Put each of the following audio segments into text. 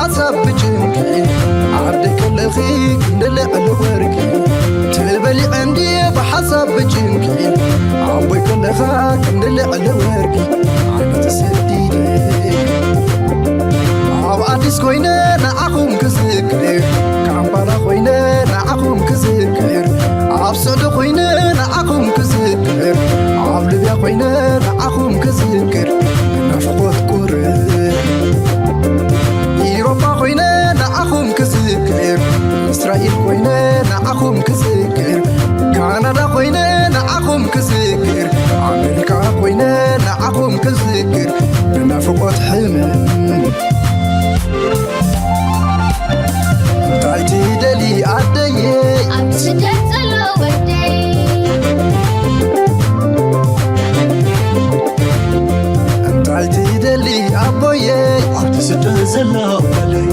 ሓሳብ ብጭንቂ ዓደይ ከለኺ ክንዲ ልዕሊ ወርቂ ትበሊዐ እንዲ ብሓሳብ ብጭንቂ ኣቦይ ከለኻ ክንዲ ልዕሊ ወርቂ ዓመት ሰዲደ ኣብ ኣዲስ ኮይነ ንዓኹም ክዝክር ካምፓላ ኮይነ ንዓኹም ክዝክር ኣብ ሱዕዲ ኮይነ ንዓኹም ክዝክር ኣብ ሊብያ ኮይነ ንዓኹም ክዝክር ናፍቆት ቁርብ ኢሮፓ ኮይነ ንዓኹም ክዝክር እስራኤል ኮይነ ንዓኹም ክዝክር ካናዳ ኮይነ ንዓኹም ክዝክር ኣሜሪካ ኮይነ ንዓኹም ክዝክር ብናፍቆት ሕምም እንታይ ትደሊ ኣደየ ኣብ ስደት ዘሎ ወደይ እንታይ ትደሊ ኣቦየ ኣብቲ ስደት ዘሎ ጓለይ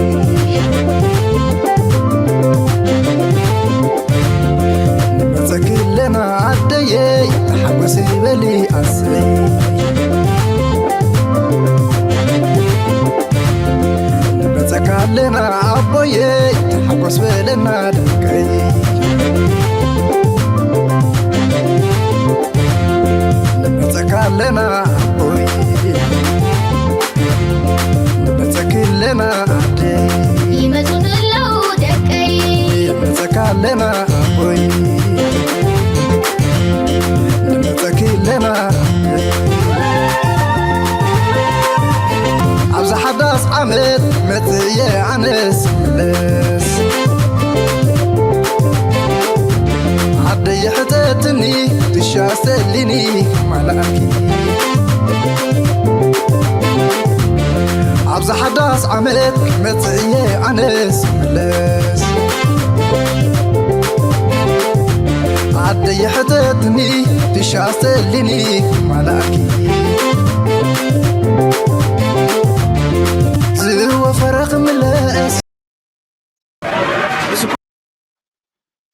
ንመፀኪ ኣለና ኣደየ ተሓጎሲ በሊ ኣሰይ ንመፀካ ኣለና ኣቦየ ተሓጎስ በለና ደቀይ ንመፀካ ኣለና ኣቦይ ንመፀኪ ኣለና ኣደይ ይመፁ ኣለዉ ደቀይ ንመፀካ ኣለና ኣቦይ ንመፀኪ ኣለና ኣብዚ ሓዳስ ዓመት መፅየ ኣነስ መለስ ዓደይ ሕተትኒ ትሻ ሰሊኒ ማላኪ ኣብዚ ሓዳስ ዓመት መፅእየ ኣነስ መለስ ዓደይ ሕተትኒ ትሻ ሰሊኒ ማላኪ ዝወፈረ ክምለስ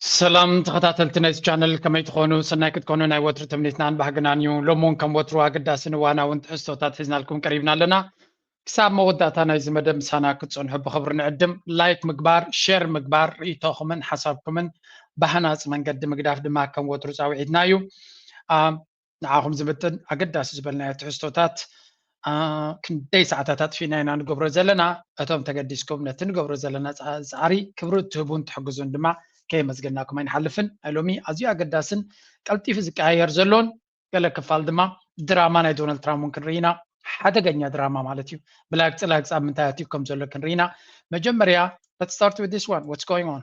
ሰላም ተኸታተልቲ ናይዚ ቻነል ከመይ ትኾኑ? ሰናይ ክትኮኑ ናይ ወትሩ ትምኒትናን ባህግናን እዩ። ሎሚ እውን ከም ወትሩ ኣገዳስን እዋናውን ትሕዝቶታት ሒዝናልኩም ቀሪብና ኣለና። ክሳብ መወዳእታ ናይዚ መደብ ምሳና ክትፀንሑ ብኽብሪ ንዕድም። ላይክ ምግባር፣ ሼር ምግባር፣ ርእይቶኹምን ሓሳብኩምን ብሃናፂ መንገዲ ምግዳፍ ድማ ከም ወትሩ ፃውዒትና እዩ። ንዓኹም ዝምጥን ኣገዳሲ ዝበልናዮ ትሕዝቶታት ክንደይ ሰዓታት ኣጥፊእና ኢና ንገብሮ ዘለና። እቶም ተገዲስኩም ነቲ ንገብሮ ዘለና ፃዕሪ ክብሪ እትህቡን ትሕግዙን ድማ ከየመስገናኩም ኣይንሓልፍን። ናይ ሎሚ ኣዝዩ ኣገዳስን ቀልጢፉ ዝቀያየር ዘሎን ገለ ክፋል ድማ ድራማ ናይ ዶናልድ ትራምፕ እውን ክንርኢ ኢና። ሓደገኛ ድራማ ማለት እዩ። ብላግፂ ላግፂ ኣብ ምንታይ ኣትዩ ከም ዘሎ ክንርኢ ኢና። መጀመርያ let's start with this one. What's going on?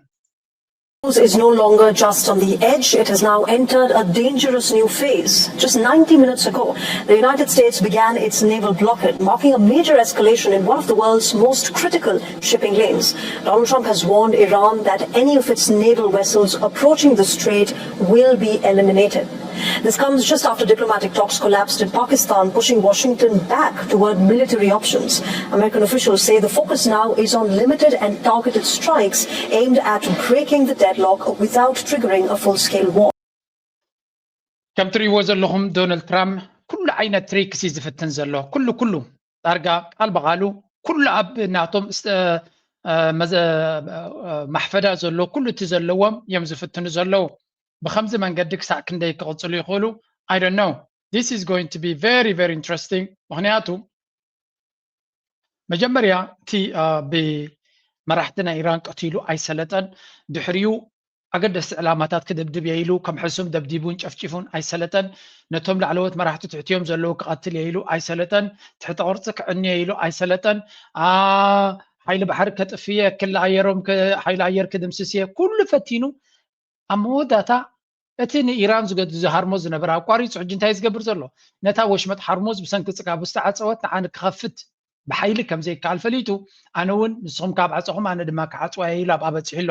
Hormuz is no longer just on the edge, it has now entered a dangerous new phase. Just ninety minutes ago, the United States began its naval blockade, marking a major escalation in one of the world's most critical shipping lanes. Donald Trump has warned Iran that any of its naval vessels approaching the strait will be eliminated. This comes just after diplomatic talks collapsed in Pakistan, pushing Washington back toward military options. American officials say the focus now is on limited and targeted strikes aimed at breaking the deadlock without triggering a full scale war. ከም ትሪእዎ ዘለኹም ዶናልድ ትራምፕ ኩሉ ዓይነት ትሪክስ እዩ ዝፍትን ዘሎ። ኩሉ ኩሉ ዳርጋ ቃል ብቓሉ ኩሉ ኣብ ናቶም ማሕፈዳ ዘሎ ኩሉ እቲ ዘለዎም እዮም ዝፍትኑ ዘለዉ። ብኸምዚ መንገዲ ክሳዕ ክንደይ ክቕፅሉ ይኽእሉ? I don't know. This is going to be very very interesting። ምኽንያቱ መጀመርያ እቲ ብመራሕቲ ናይ ኢራን ቀቲሉ ኣይሰለጠን። ድሕሪኡ ኣገደስቲ ዕላማታት ክድብድብ እየ ኢሉ ከም ሕሱም ደብዲቡን ጨፍጪፉን ኣይሰለጠን። ነቶም ላዕለዎት መራሕቲ ትሕቲኦም ዘለዉ ክቐትል እየ ኢሉ ኣይሰለጠን። ትሕተ ቅርፂ ክዕኒ እየ ኢሉ ኣይሰለጠን። ሓይሊ ባሕሪ ከጥፍእ እየ፣ ክሊ ኣየሮም ሓይሊ ኣየር ክድምስስ እየ፣ ኩሉ ፈቲኑ ኣብ መወዳእታ እቲ ንኢራን ዝሃርሞ ዝነበረ ኣቋሪፁ ሕጂ እንታይ ዝገብር ዘሎ? ነታ ወሽመጥ ሓርሙዝ ብሰንኪ ፅጋቡ ዝተዓፀወት ንዓ ክኸፍት ብሓይሊ ከም ዘይከኣል ፈሊጡ፣ ኣነ እውን ንስኹም ካብ ዓፀኹም ኣነ ድማ ክዓፅዋ እየ ኢሉ ኣብኣ በፂሑ ኣሎ።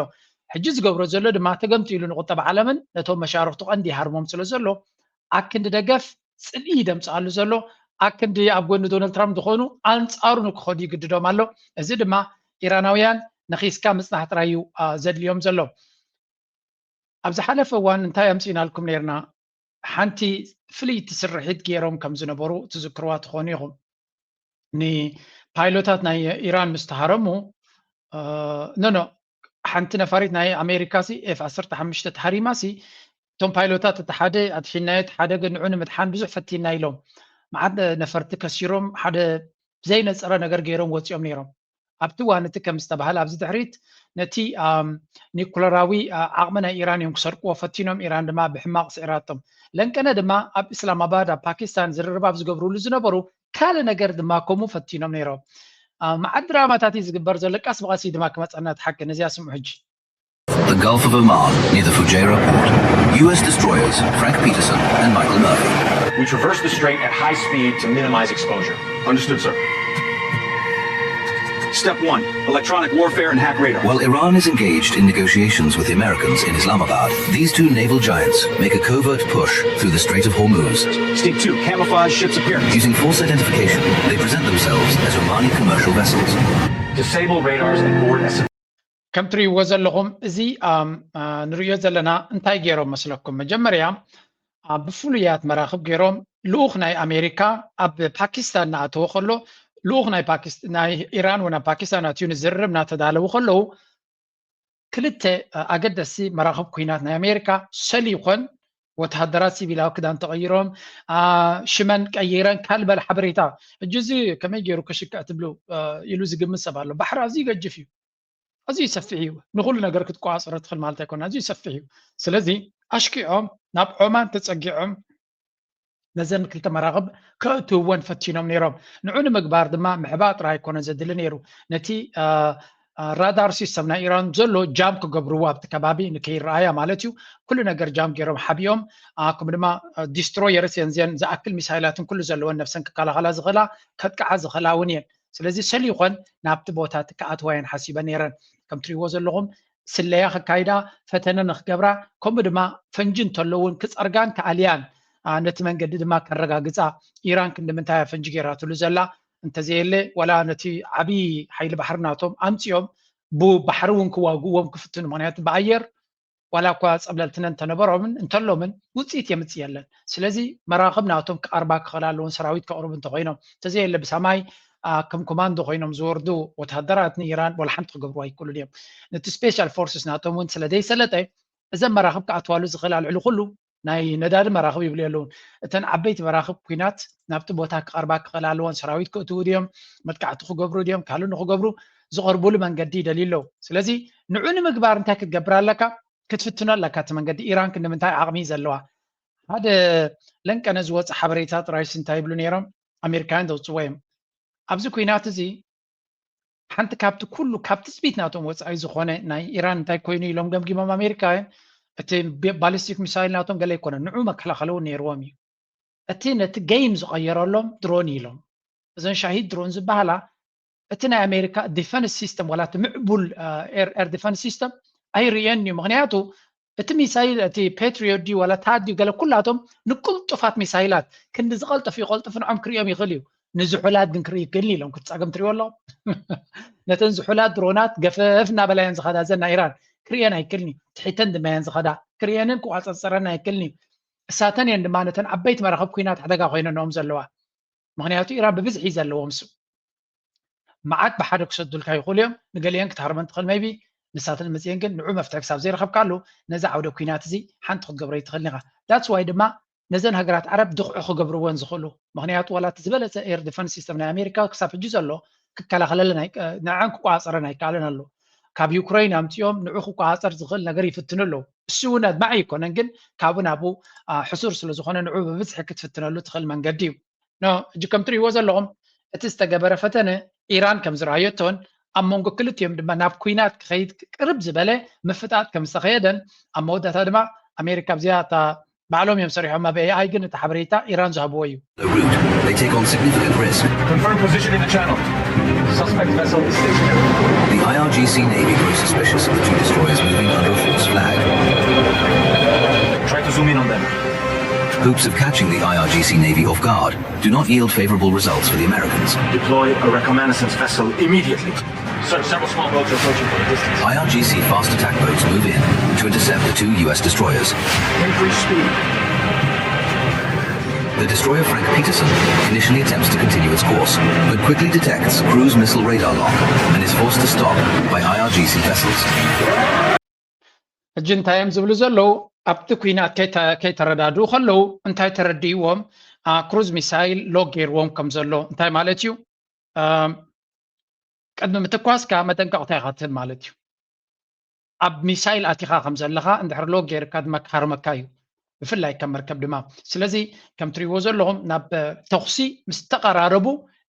ሕጂ ዝገብሮ ዘሎ ድማ ተገምጢሉ ንቁጠባ ዓለምን ነቶም መሻርኽቱ ቀንዲ ይሃርሞም ስለ ዘሎ ኣክንዲ ደገፍ ፅልኢ ደምፅኣሉ ዘሎ ኣክንዲ ኣብ ጎኒ ዶናልድ ትራምፕ ዝኾኑ ኣንፃሩ ንክኸዱ ይግድዶም ኣሎ። እዚ ድማ ኢራናውያን ነኺስካ ምፅናሕ ጥራይ እዩ ዘድልዮም ዘሎ። ኣብ ዝሓለፈ እዋን እንታይ ኣምፂእናልኩም ነርና? ሓንቲ ፍልይቲ ስርሒት ገይሮም ከም ዝነበሩ ትዝክርዋ ትኾኑ ኢኹም። ንፓይሎታት ናይ ኢራን ምስ ተሃረሙ ኖ ኖ ሓንቲ ነፋሪት ናይ ኣሜሪካ ሲ ኤፍ ዓሰርተ ሓሙሽተ ተሃሪማ ሲ እቶም ፓይሎታት እቲ ሓደ ኣድሒናዮ፣ እቲ ሓደ ግን ንዑ ንምድሓን ብዙሕ ፈቲና ኢሎም መዓት ነፈርቲ ከሲሮም ሓደ ዘይነፀረ ነገር ገይሮም ወፂኦም ነይሮም። ኣብቲ እዋን እቲ ከም ዝተባህለ ኣብዚ ድሕሪት ነቲ ኒኩለራዊ ዓቕሚ ናይ ኢራን እዮም ክሰርቅዎ ፈቲኖም። ኢራን ድማ ብሕማቕ ስዒራቶም። ለንቀነ ድማ ኣብ እስላማባድ ኣብ ፓኪስታን ዝርርብ ኣብ ዝገብርሉ ዝነበሩ ካልእ ነገር ድማ ከምኡ ፈቲኖም ነይሮም። መዓት ድራማታት እዩ ዝግበር ዘሎ። ቀስ ብቐስ እዩ ድማ ክመፀና እቲ ሓቂ። ነዚኣ ስምዑ ሕጂ። The Gulf of Oman, near the Fujairah port. U S destroyers Frank Peterson and Michael Murphy. We traverse the strait at high speed to minimize exposure. Understood, sir. Step one, electronic warfare and hack radar. While Iran is engaged in negotiations with the Americans in Islamabad, these two naval giants make a covert push through the Strait of Hormuz. Step two, camouflage ships appearance. Using false identification, they present themselves as Omani commercial vessels. Disable radars and board as ከም ትርእይዎ ዘለኹም እዚ ንርእዮ ዘለና እንታይ ገይሮም መስለኩም? መጀመርያ ብፍሉያት መራኽብ ገይሮም ልኡኽ ናይ ኣሜሪካ ኣብ ፓኪስታን እናኣተወ ከሎ ልኡኽ ናይ ኢራን እውን ኣብ ፓኪስታን ኣትዩ ንዝርርብ እናተዳለዉ ከለዉ ክልተ ኣገደስቲ መራኽብ ኩናት ናይ ኣሜሪካ ሰሊኾን ወተሃደራት ሲቪላዊ ክዳን ተቐይሮም ሽመን ቀይረን ካልበል ሓበሬታ። ሕጂ እዚ ከመይ ገይሩ ከሽክዕ ትብሉ ኢሉ ዝግምት ሰብ ኣሎ። ባሕሪ ኣዝዩ ይገጅፍ እዩ። ኣዝዩ ሰፊሕ እዩ። ንኹሉ ነገር ክትቆፃፀሮ ትኽእል ማለት ኣይኮነ። ኣዝዩ ሰፊሕ እዩ። ስለዚ ኣሽኪዖም ናብ ዖማን ተፀጊዖም ነዘን ክልተ መራኽብ ከእትውወን ፈቲኖም ነይሮም። ንዑ ንምግባር ድማ ምሕባእ ጥራይ ኣይኮነ ዘድሊ ነይሩ። ነቲ ራዳር ሲስተም ናይ ኢራን ዘሎ ጃም ክገብርዎ ኣብቲ ከባቢ ንከይረኣያ ማለት እዩ። ኩሉ ነገር ጃም ገይሮም ሓቢኦም። ከምኡ ድማ ዲስትሮየርስ እየን እዚአን ዝኣክል ሚሳይላትን ኩሉ ዘለወን ነብሰን ክከላኸላ ዝኽእላ ከጥቅዓ ዝኽእላ እውን እየን። ስለዚ ሰሊኾን ናብቲ ቦታ እቲ ክኣትዋ እየን ሓሲበን ነይረን። ከም ትሪእዎ ዘለኹም ስለያ ከካይዳ ፈተነ ንክገብራ ከምኡ ድማ ፈንጂ እንተሎ እውን ክፀርጋን ክኣልያን ነቲ መንገዲ ድማ ከረጋግፃ ኢራን ክንዲ ምንታይ እያ ፈንጂ ገይራትሉ ዘላ እንተዘየለ ዋላ ነቲ ዓብዪ ሓይሊ ባሕሪ ናቶም ኣምፂኦም ብባሕሪ እውን ክዋግእዎም ክፍትኑ ምክንያቱ ብኣየር ዋላ እኳ ፀብለልትነ እንተነበሮምን እንተሎምን ውፅኢት የምፅእ የለን። ስለዚ መራኽብ ናቶም ክቐርባ ክኽእል ኣለዎን ሰራዊት ከቕርቡ እንተኮይኖም እንተዘየለ ብሰማይ ከም ኮማንዶ ኮይኖም ዝወርዱ ወተሃደራት ንኢራን ዋላ ሓንቲ ክገብሩ ኣይክእሉን እዮም። ነቲ ስፔሻል ፎርስስ ናቶም እውን ስለ ዘይሰለጠ እዘን መራኽብ ክኣትዋሉ ዝኽእል ኣልዕሊ ኩሉ ናይ ነዳዲ መራኽብ ይብሉ የለውን። እተን ዓበይቲ መራኽብ ኩናት ናብቲ ቦታ ክቐርባ ክኽእል ኣለዎን ሰራዊት ክእትዉ ድዮም መጥቃዕቲ ክገብሩ ድዮም ካልእ ንክገብሩ ዝቐርቡሉ መንገዲ ይደልዩ ኣለዉ። ስለዚ ንዑ ንምግባር እንታይ ክትገብር ኣለካ? ክትፍትኖ ኣለካ እቲ መንገዲ። ኢራን ክንዲ ምንታይ ዓቕሚ እዩ ዘለዋ? ሓደ ለንቀነ ዝወፀ ሓበሬታ ጥራይስ እንታይ ይብሉ ነይሮም? ኣሜሪካውያን ዘውፅዎ እዮም። ኣብዚ ኩናት እዚ ሓንቲ ካብቲ ኩሉ ካብ ትፅቢት ናቶም ወፃኢ ዝኾነ ናይ ኢራን እንታይ ኮይኑ ኢሎም ገምጊሞም ኣሜሪካውያን እቲ ባሊስቲክ ሚሳይል ናቶም ገለ ኣይኮነን ንዑ መከላኸሊ እውን ነይርዎም እዩ። እቲ ነቲ ገይም ዝቐየረሎም ድሮን ኢሎም እዘን ሻሂድ ድሮን ዝበሃላ እቲ ናይ ኣሜሪካ ዲፈንስ ሲስተም ዋላ እቲ ምዕቡል ኤር ዲፈንስ ሲስተም ኣይርእየን እዩ። ምክንያቱ እቲ ሚሳይል እቲ ፔትሪዮት ድዩ ዋላ ታድ ድዩ ገለ ኩላቶም ንቅልጡፋት ሚሳይላት ክንዲ ዝቐልጥፍ ይቐልጥፍ ንዖም ክርእዮም ይኽእል እዩ። ንዝሑላት ግን ክርኢ ይክእልኒ ኢሎም ክፀገም ትሪኦ ኣለኹም። ነተን ዝሑላት ድሮናት ገፈፍ እናበላ እየን ዝኸዳ ዘን ናይ ኢራን ክርእየን ኣይክእልኒ። ትሒተን ድማ እየን ዝኸዳ ክርእየንን ክቋፀፀረን ኣይክእልኒ። እሳተን እየን ድማ ነተን ዓበይቲ መራኽብ ኩናት ሓደጋ ኮይነንኦም ዘለዋ። ምክንያቱ ኢራን ብብዝሒ ዘለዎም ሱ መዓት ብሓደ ክሰዱልካ ይኽእሉ እዮም። ንገሊአን ክትሃርመን ትኽእል መይቢ ንሳተን መፅአን ግን ንዑ መፍትሒ ክሳብ ዘይረኸብካሉ ነዚ ዓውደ ኩናት እዚ ሓንቲ ክትገብሮ ይትኽእል ኢኻ። ዳትስ ዋይ ድማ ነዘን ሃገራት ዓረብ ድኽዑ ክገብርወን ዝኽእሉ ምክንያቱ ዋላ እቲ ዝበለፀ ኤር ዲፈንስ ሲስተም ናይ ኣሜሪካ ክሳብ ሕጂ ዘሎ ክከላኸለለን ንዐን ክቋፀረን ኣይከኣለን ኣሎ። ካብ ዩክረይን ኣምፅኦም ንዑ ክቋፀር ዝኽእል ነገር ይፍትኑ ኣለዉ። እሱ እውን ኣድማዒ ኣይኮነን ግን ካብኡ ናብኡ ሕሱር ስለ ዝኾነ ንዑ ብብዝሒ ክትፍትነሉ ትኽእል መንገዲ እዩ። ኖ ሕጂ ከም ትርእይዎ ዘለኹም እቲ ዝተገበረ ፈተነ ኢራን ከም ዝረኣየቶን ኣብ መንጎ ክልቲኦም ድማ ናብ ኩናት ክኸይድ ቅርብ ዝበለ ምፍጣጥ ከም ዝተኸየደን ኣብ መወዳእታ ድማ ኣሜሪካ ኣብዚኣ እታ ባዕሎም እዮም ሰሪሖም ኣብ ኤኣይ ግን እቲ ሓበሬታ ኢራን ዝሃብዎ እዩ። They take on significant risk. Confirm position in the channel. Suspect vessel is stationary. The I R G C Navy grows suspicious of the two destroyers moving under a false flag. Try to zoom in on them. Hopes of catching the I R G C Navy off guard do not yield favorable results for the Americans. Deploy a reconnaissance vessel immediately. Sir, several small boats are approaching from a distance. I R G C fast attack boats move in to intercept the two U S destroyers. Increase speed. The destroyer Frank Peterson initially attempts to continue its course, but quickly detects cruise missile radar lock and is forced to stop by I R G C vessels. ሕጂ እንታይ እዮም ዝብሉ ዘለዉ? ኣብቲ ኩናት ከይተ- ከይተረዳድኡ ከለዉ እንታይ ተረድእዎም? ክሩዝ ሚሳይል ሎክ ገይርዎም ከም ዘሎ እንታይ ማለት እዩ? ኣም፣ ቅድሚ ምትኳስካ መጠንቀቕታ ኢኻ ትህብ ማለት እዩ። ኣብ ሚሳይል ኣቲኻ ከም ዘለኻ እንድሕር ሎክ ገይርካ ድማ ክሃርመካ እዩ፣ ብፍላይ ከም መርከብ ድማ። ስለዚ ከም ትሪእዎ ዘለኹም ናብ እ፣ ተኹሲ ምስ ተቐራረቡ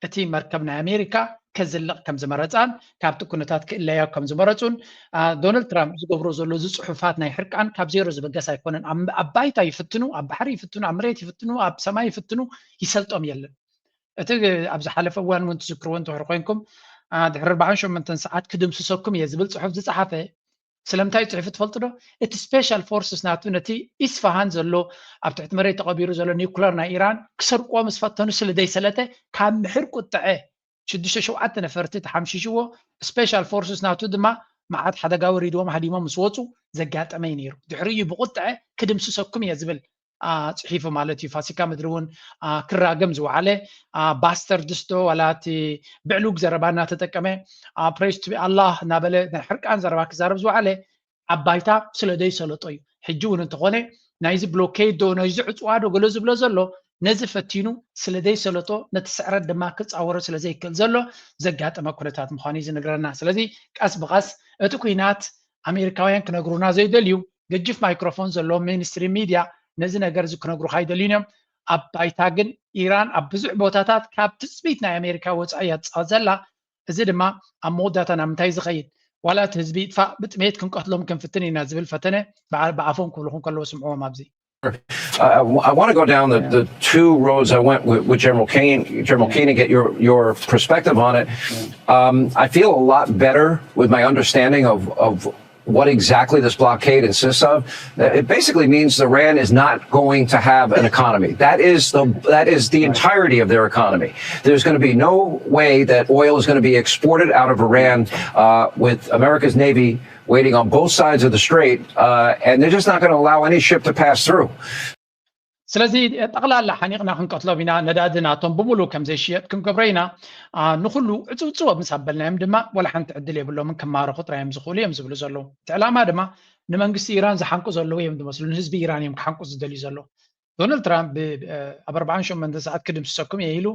እቲ መርከብ ናይ ኣሜሪካ ከዝልቕ ከም ዝመረፃን ካብቲ ኩነታት ክእለያ ከም ዝመረፁን ዶናልድ ትራምፕ ዝገብሮ ዘሎ እዚ ፅሑፋት ናይ ሕርቃን ካብ ዜሮ ዝበገስ ኣይኮነን። ኣብ ባይታ ይፍትኑ፣ ኣብ ባሕሪ ይፍትኑ፣ ኣብ መሬት ይፍትኑ፣ ኣብ ሰማይ ይፍትኑ፣ ይሰልጦም የለን። እቲ ኣብ ዝሓለፈ እዋን እውን ትዝክርዎ እንትሕር ኮይንኩም ድሕሪ ኣርባዓን ሸሞንተን ሰዓት ክድምስሰኩም እየ ዝብል ፅሑፍ ዝፀሓፈ ስለምንታይ ፅሑፍ ትፈልጡ ዶ? እቲ ስፔሻል ፎርስስ ናቱ ነቲ ኢስፋሃን ዘሎ ኣብ ትሕቲ መሬት ተቐቢሩ ዘሎ ኒውክለር ናይ ኢራን ክሰርቅዎ ምስ ፈተኑ ስለ ዘይሰለጠ ካብ ምሕር ቁጥዐ ሽዱሽተ ሸውዓተ ነፈርቲ ተሓምሺሽዎ ስፔሻል ፎርስስ ናቱ ድማ መዓት ሓደጋ ወሪድዎም ሃዲሞም ምስ ወፁ ዘጋጠመ እዩ ነይሩ። ድሕሪኡ ብቁጥዐ ክድምስሰኩም እየ ዝብል ጽሒፉ ማለት እዩ። ፋሲካ ምድሪ እውን ክራገም ዝወዓለ ባስተርድስ ዶ ዋላ እቲ ብዕሉግ ዘረባ እናተጠቀመ ፕሬስ ቱ ኣላህ እናበለ ናይ ሕርቃን ዘረባ ክዛረብ ዝወዓለ ኣብ ባይታ ስለ ዘይሰለጦ እዩ። ሕጂ እውን እንተኾነ ናይዚ ብሎኬድ ዶ ናይዚ ዕፅዋ ዶ ገሎ ዝብሎ ዘሎ ነዚ ፈቲኑ ስለ ዘይሰለጦ ነቲ ስዕረት ድማ ክፃወሮ ስለ ዘይክእል ዘሎ ዘጋጠመ ኩነታት ምዃኑ እዩ ዝነግረና። ስለዚ ቀስ ብቐስ እቲ ኩናት ኣሜሪካውያን ክነግሩና ዘይደልዩ ገጅፍ ማይክሮፎን ዘለዎም ሜንስትሪም ሚድያ ነዚ ነገር እዚ ክነግሩኻ ኣይደልዩን እዮም። ኣብ ባይታ ግን ኢራን ኣብ ብዙሕ ቦታታት ካብ ትፅቢት ናይ ኣሜሪካ ወፃኢ እያ ትፃወት ዘላ። እዚ ድማ ኣብ መወዳእታ ናብ ምንታይ ዝኸይድ ዋላ እቲ ህዝቢ ይጥፋእ ብጥሜት ክንቀትሎም ክንፍትን ኢና ዝብል ፈተነ ብዓ- ብኣፎም ክብልኹም ከለዎ ስምዕዎም ኣብዚ I, I want to go down the, the two roads I went with, with General Keane, General Keane, and get your, your perspective on it. Um, I feel a lot better with my understanding of, of what exactly this blockade insists of. Uh, It basically means Iran is not going to have an economy. That is the that is the entirety of their economy. There's going to be no way that oil is going to be exported out of Iran uh, with America's navy waiting on both sides of the strait, uh, and they're just not going to allow any ship to pass through. ስለዚ ጠቕላላ ሓኒቕና ክንቀትሎም ኢና፣ ነዳዲ ናቶም ብምሉእ ከም ዘይሽየጥ ክንገብሮ ኢና። ንኩሉ ዕፅውፅወ ምስ ኣበልናዮም ድማ ዋላ ሓንቲ ዕድል የብሎምን፣ ክማረኹ ጥራይ እዮም ዝኽእሉ እዮም ዝብሉ ዘለዉ። እቲ ዕላማ ድማ ንመንግስቲ ኢራን ዝሓንቁ ዘለዉ እዮም ዝመስሉ፣ ንህዝቢ ኢራን እዮም ክሓንቁ ዝደልዩ ዘለዉ። ዶናልድ ትራምፕ ኣብ ኣርባዓን ሸሞንተን ሰዓት ክድምስሰኩም እየ ኢሉ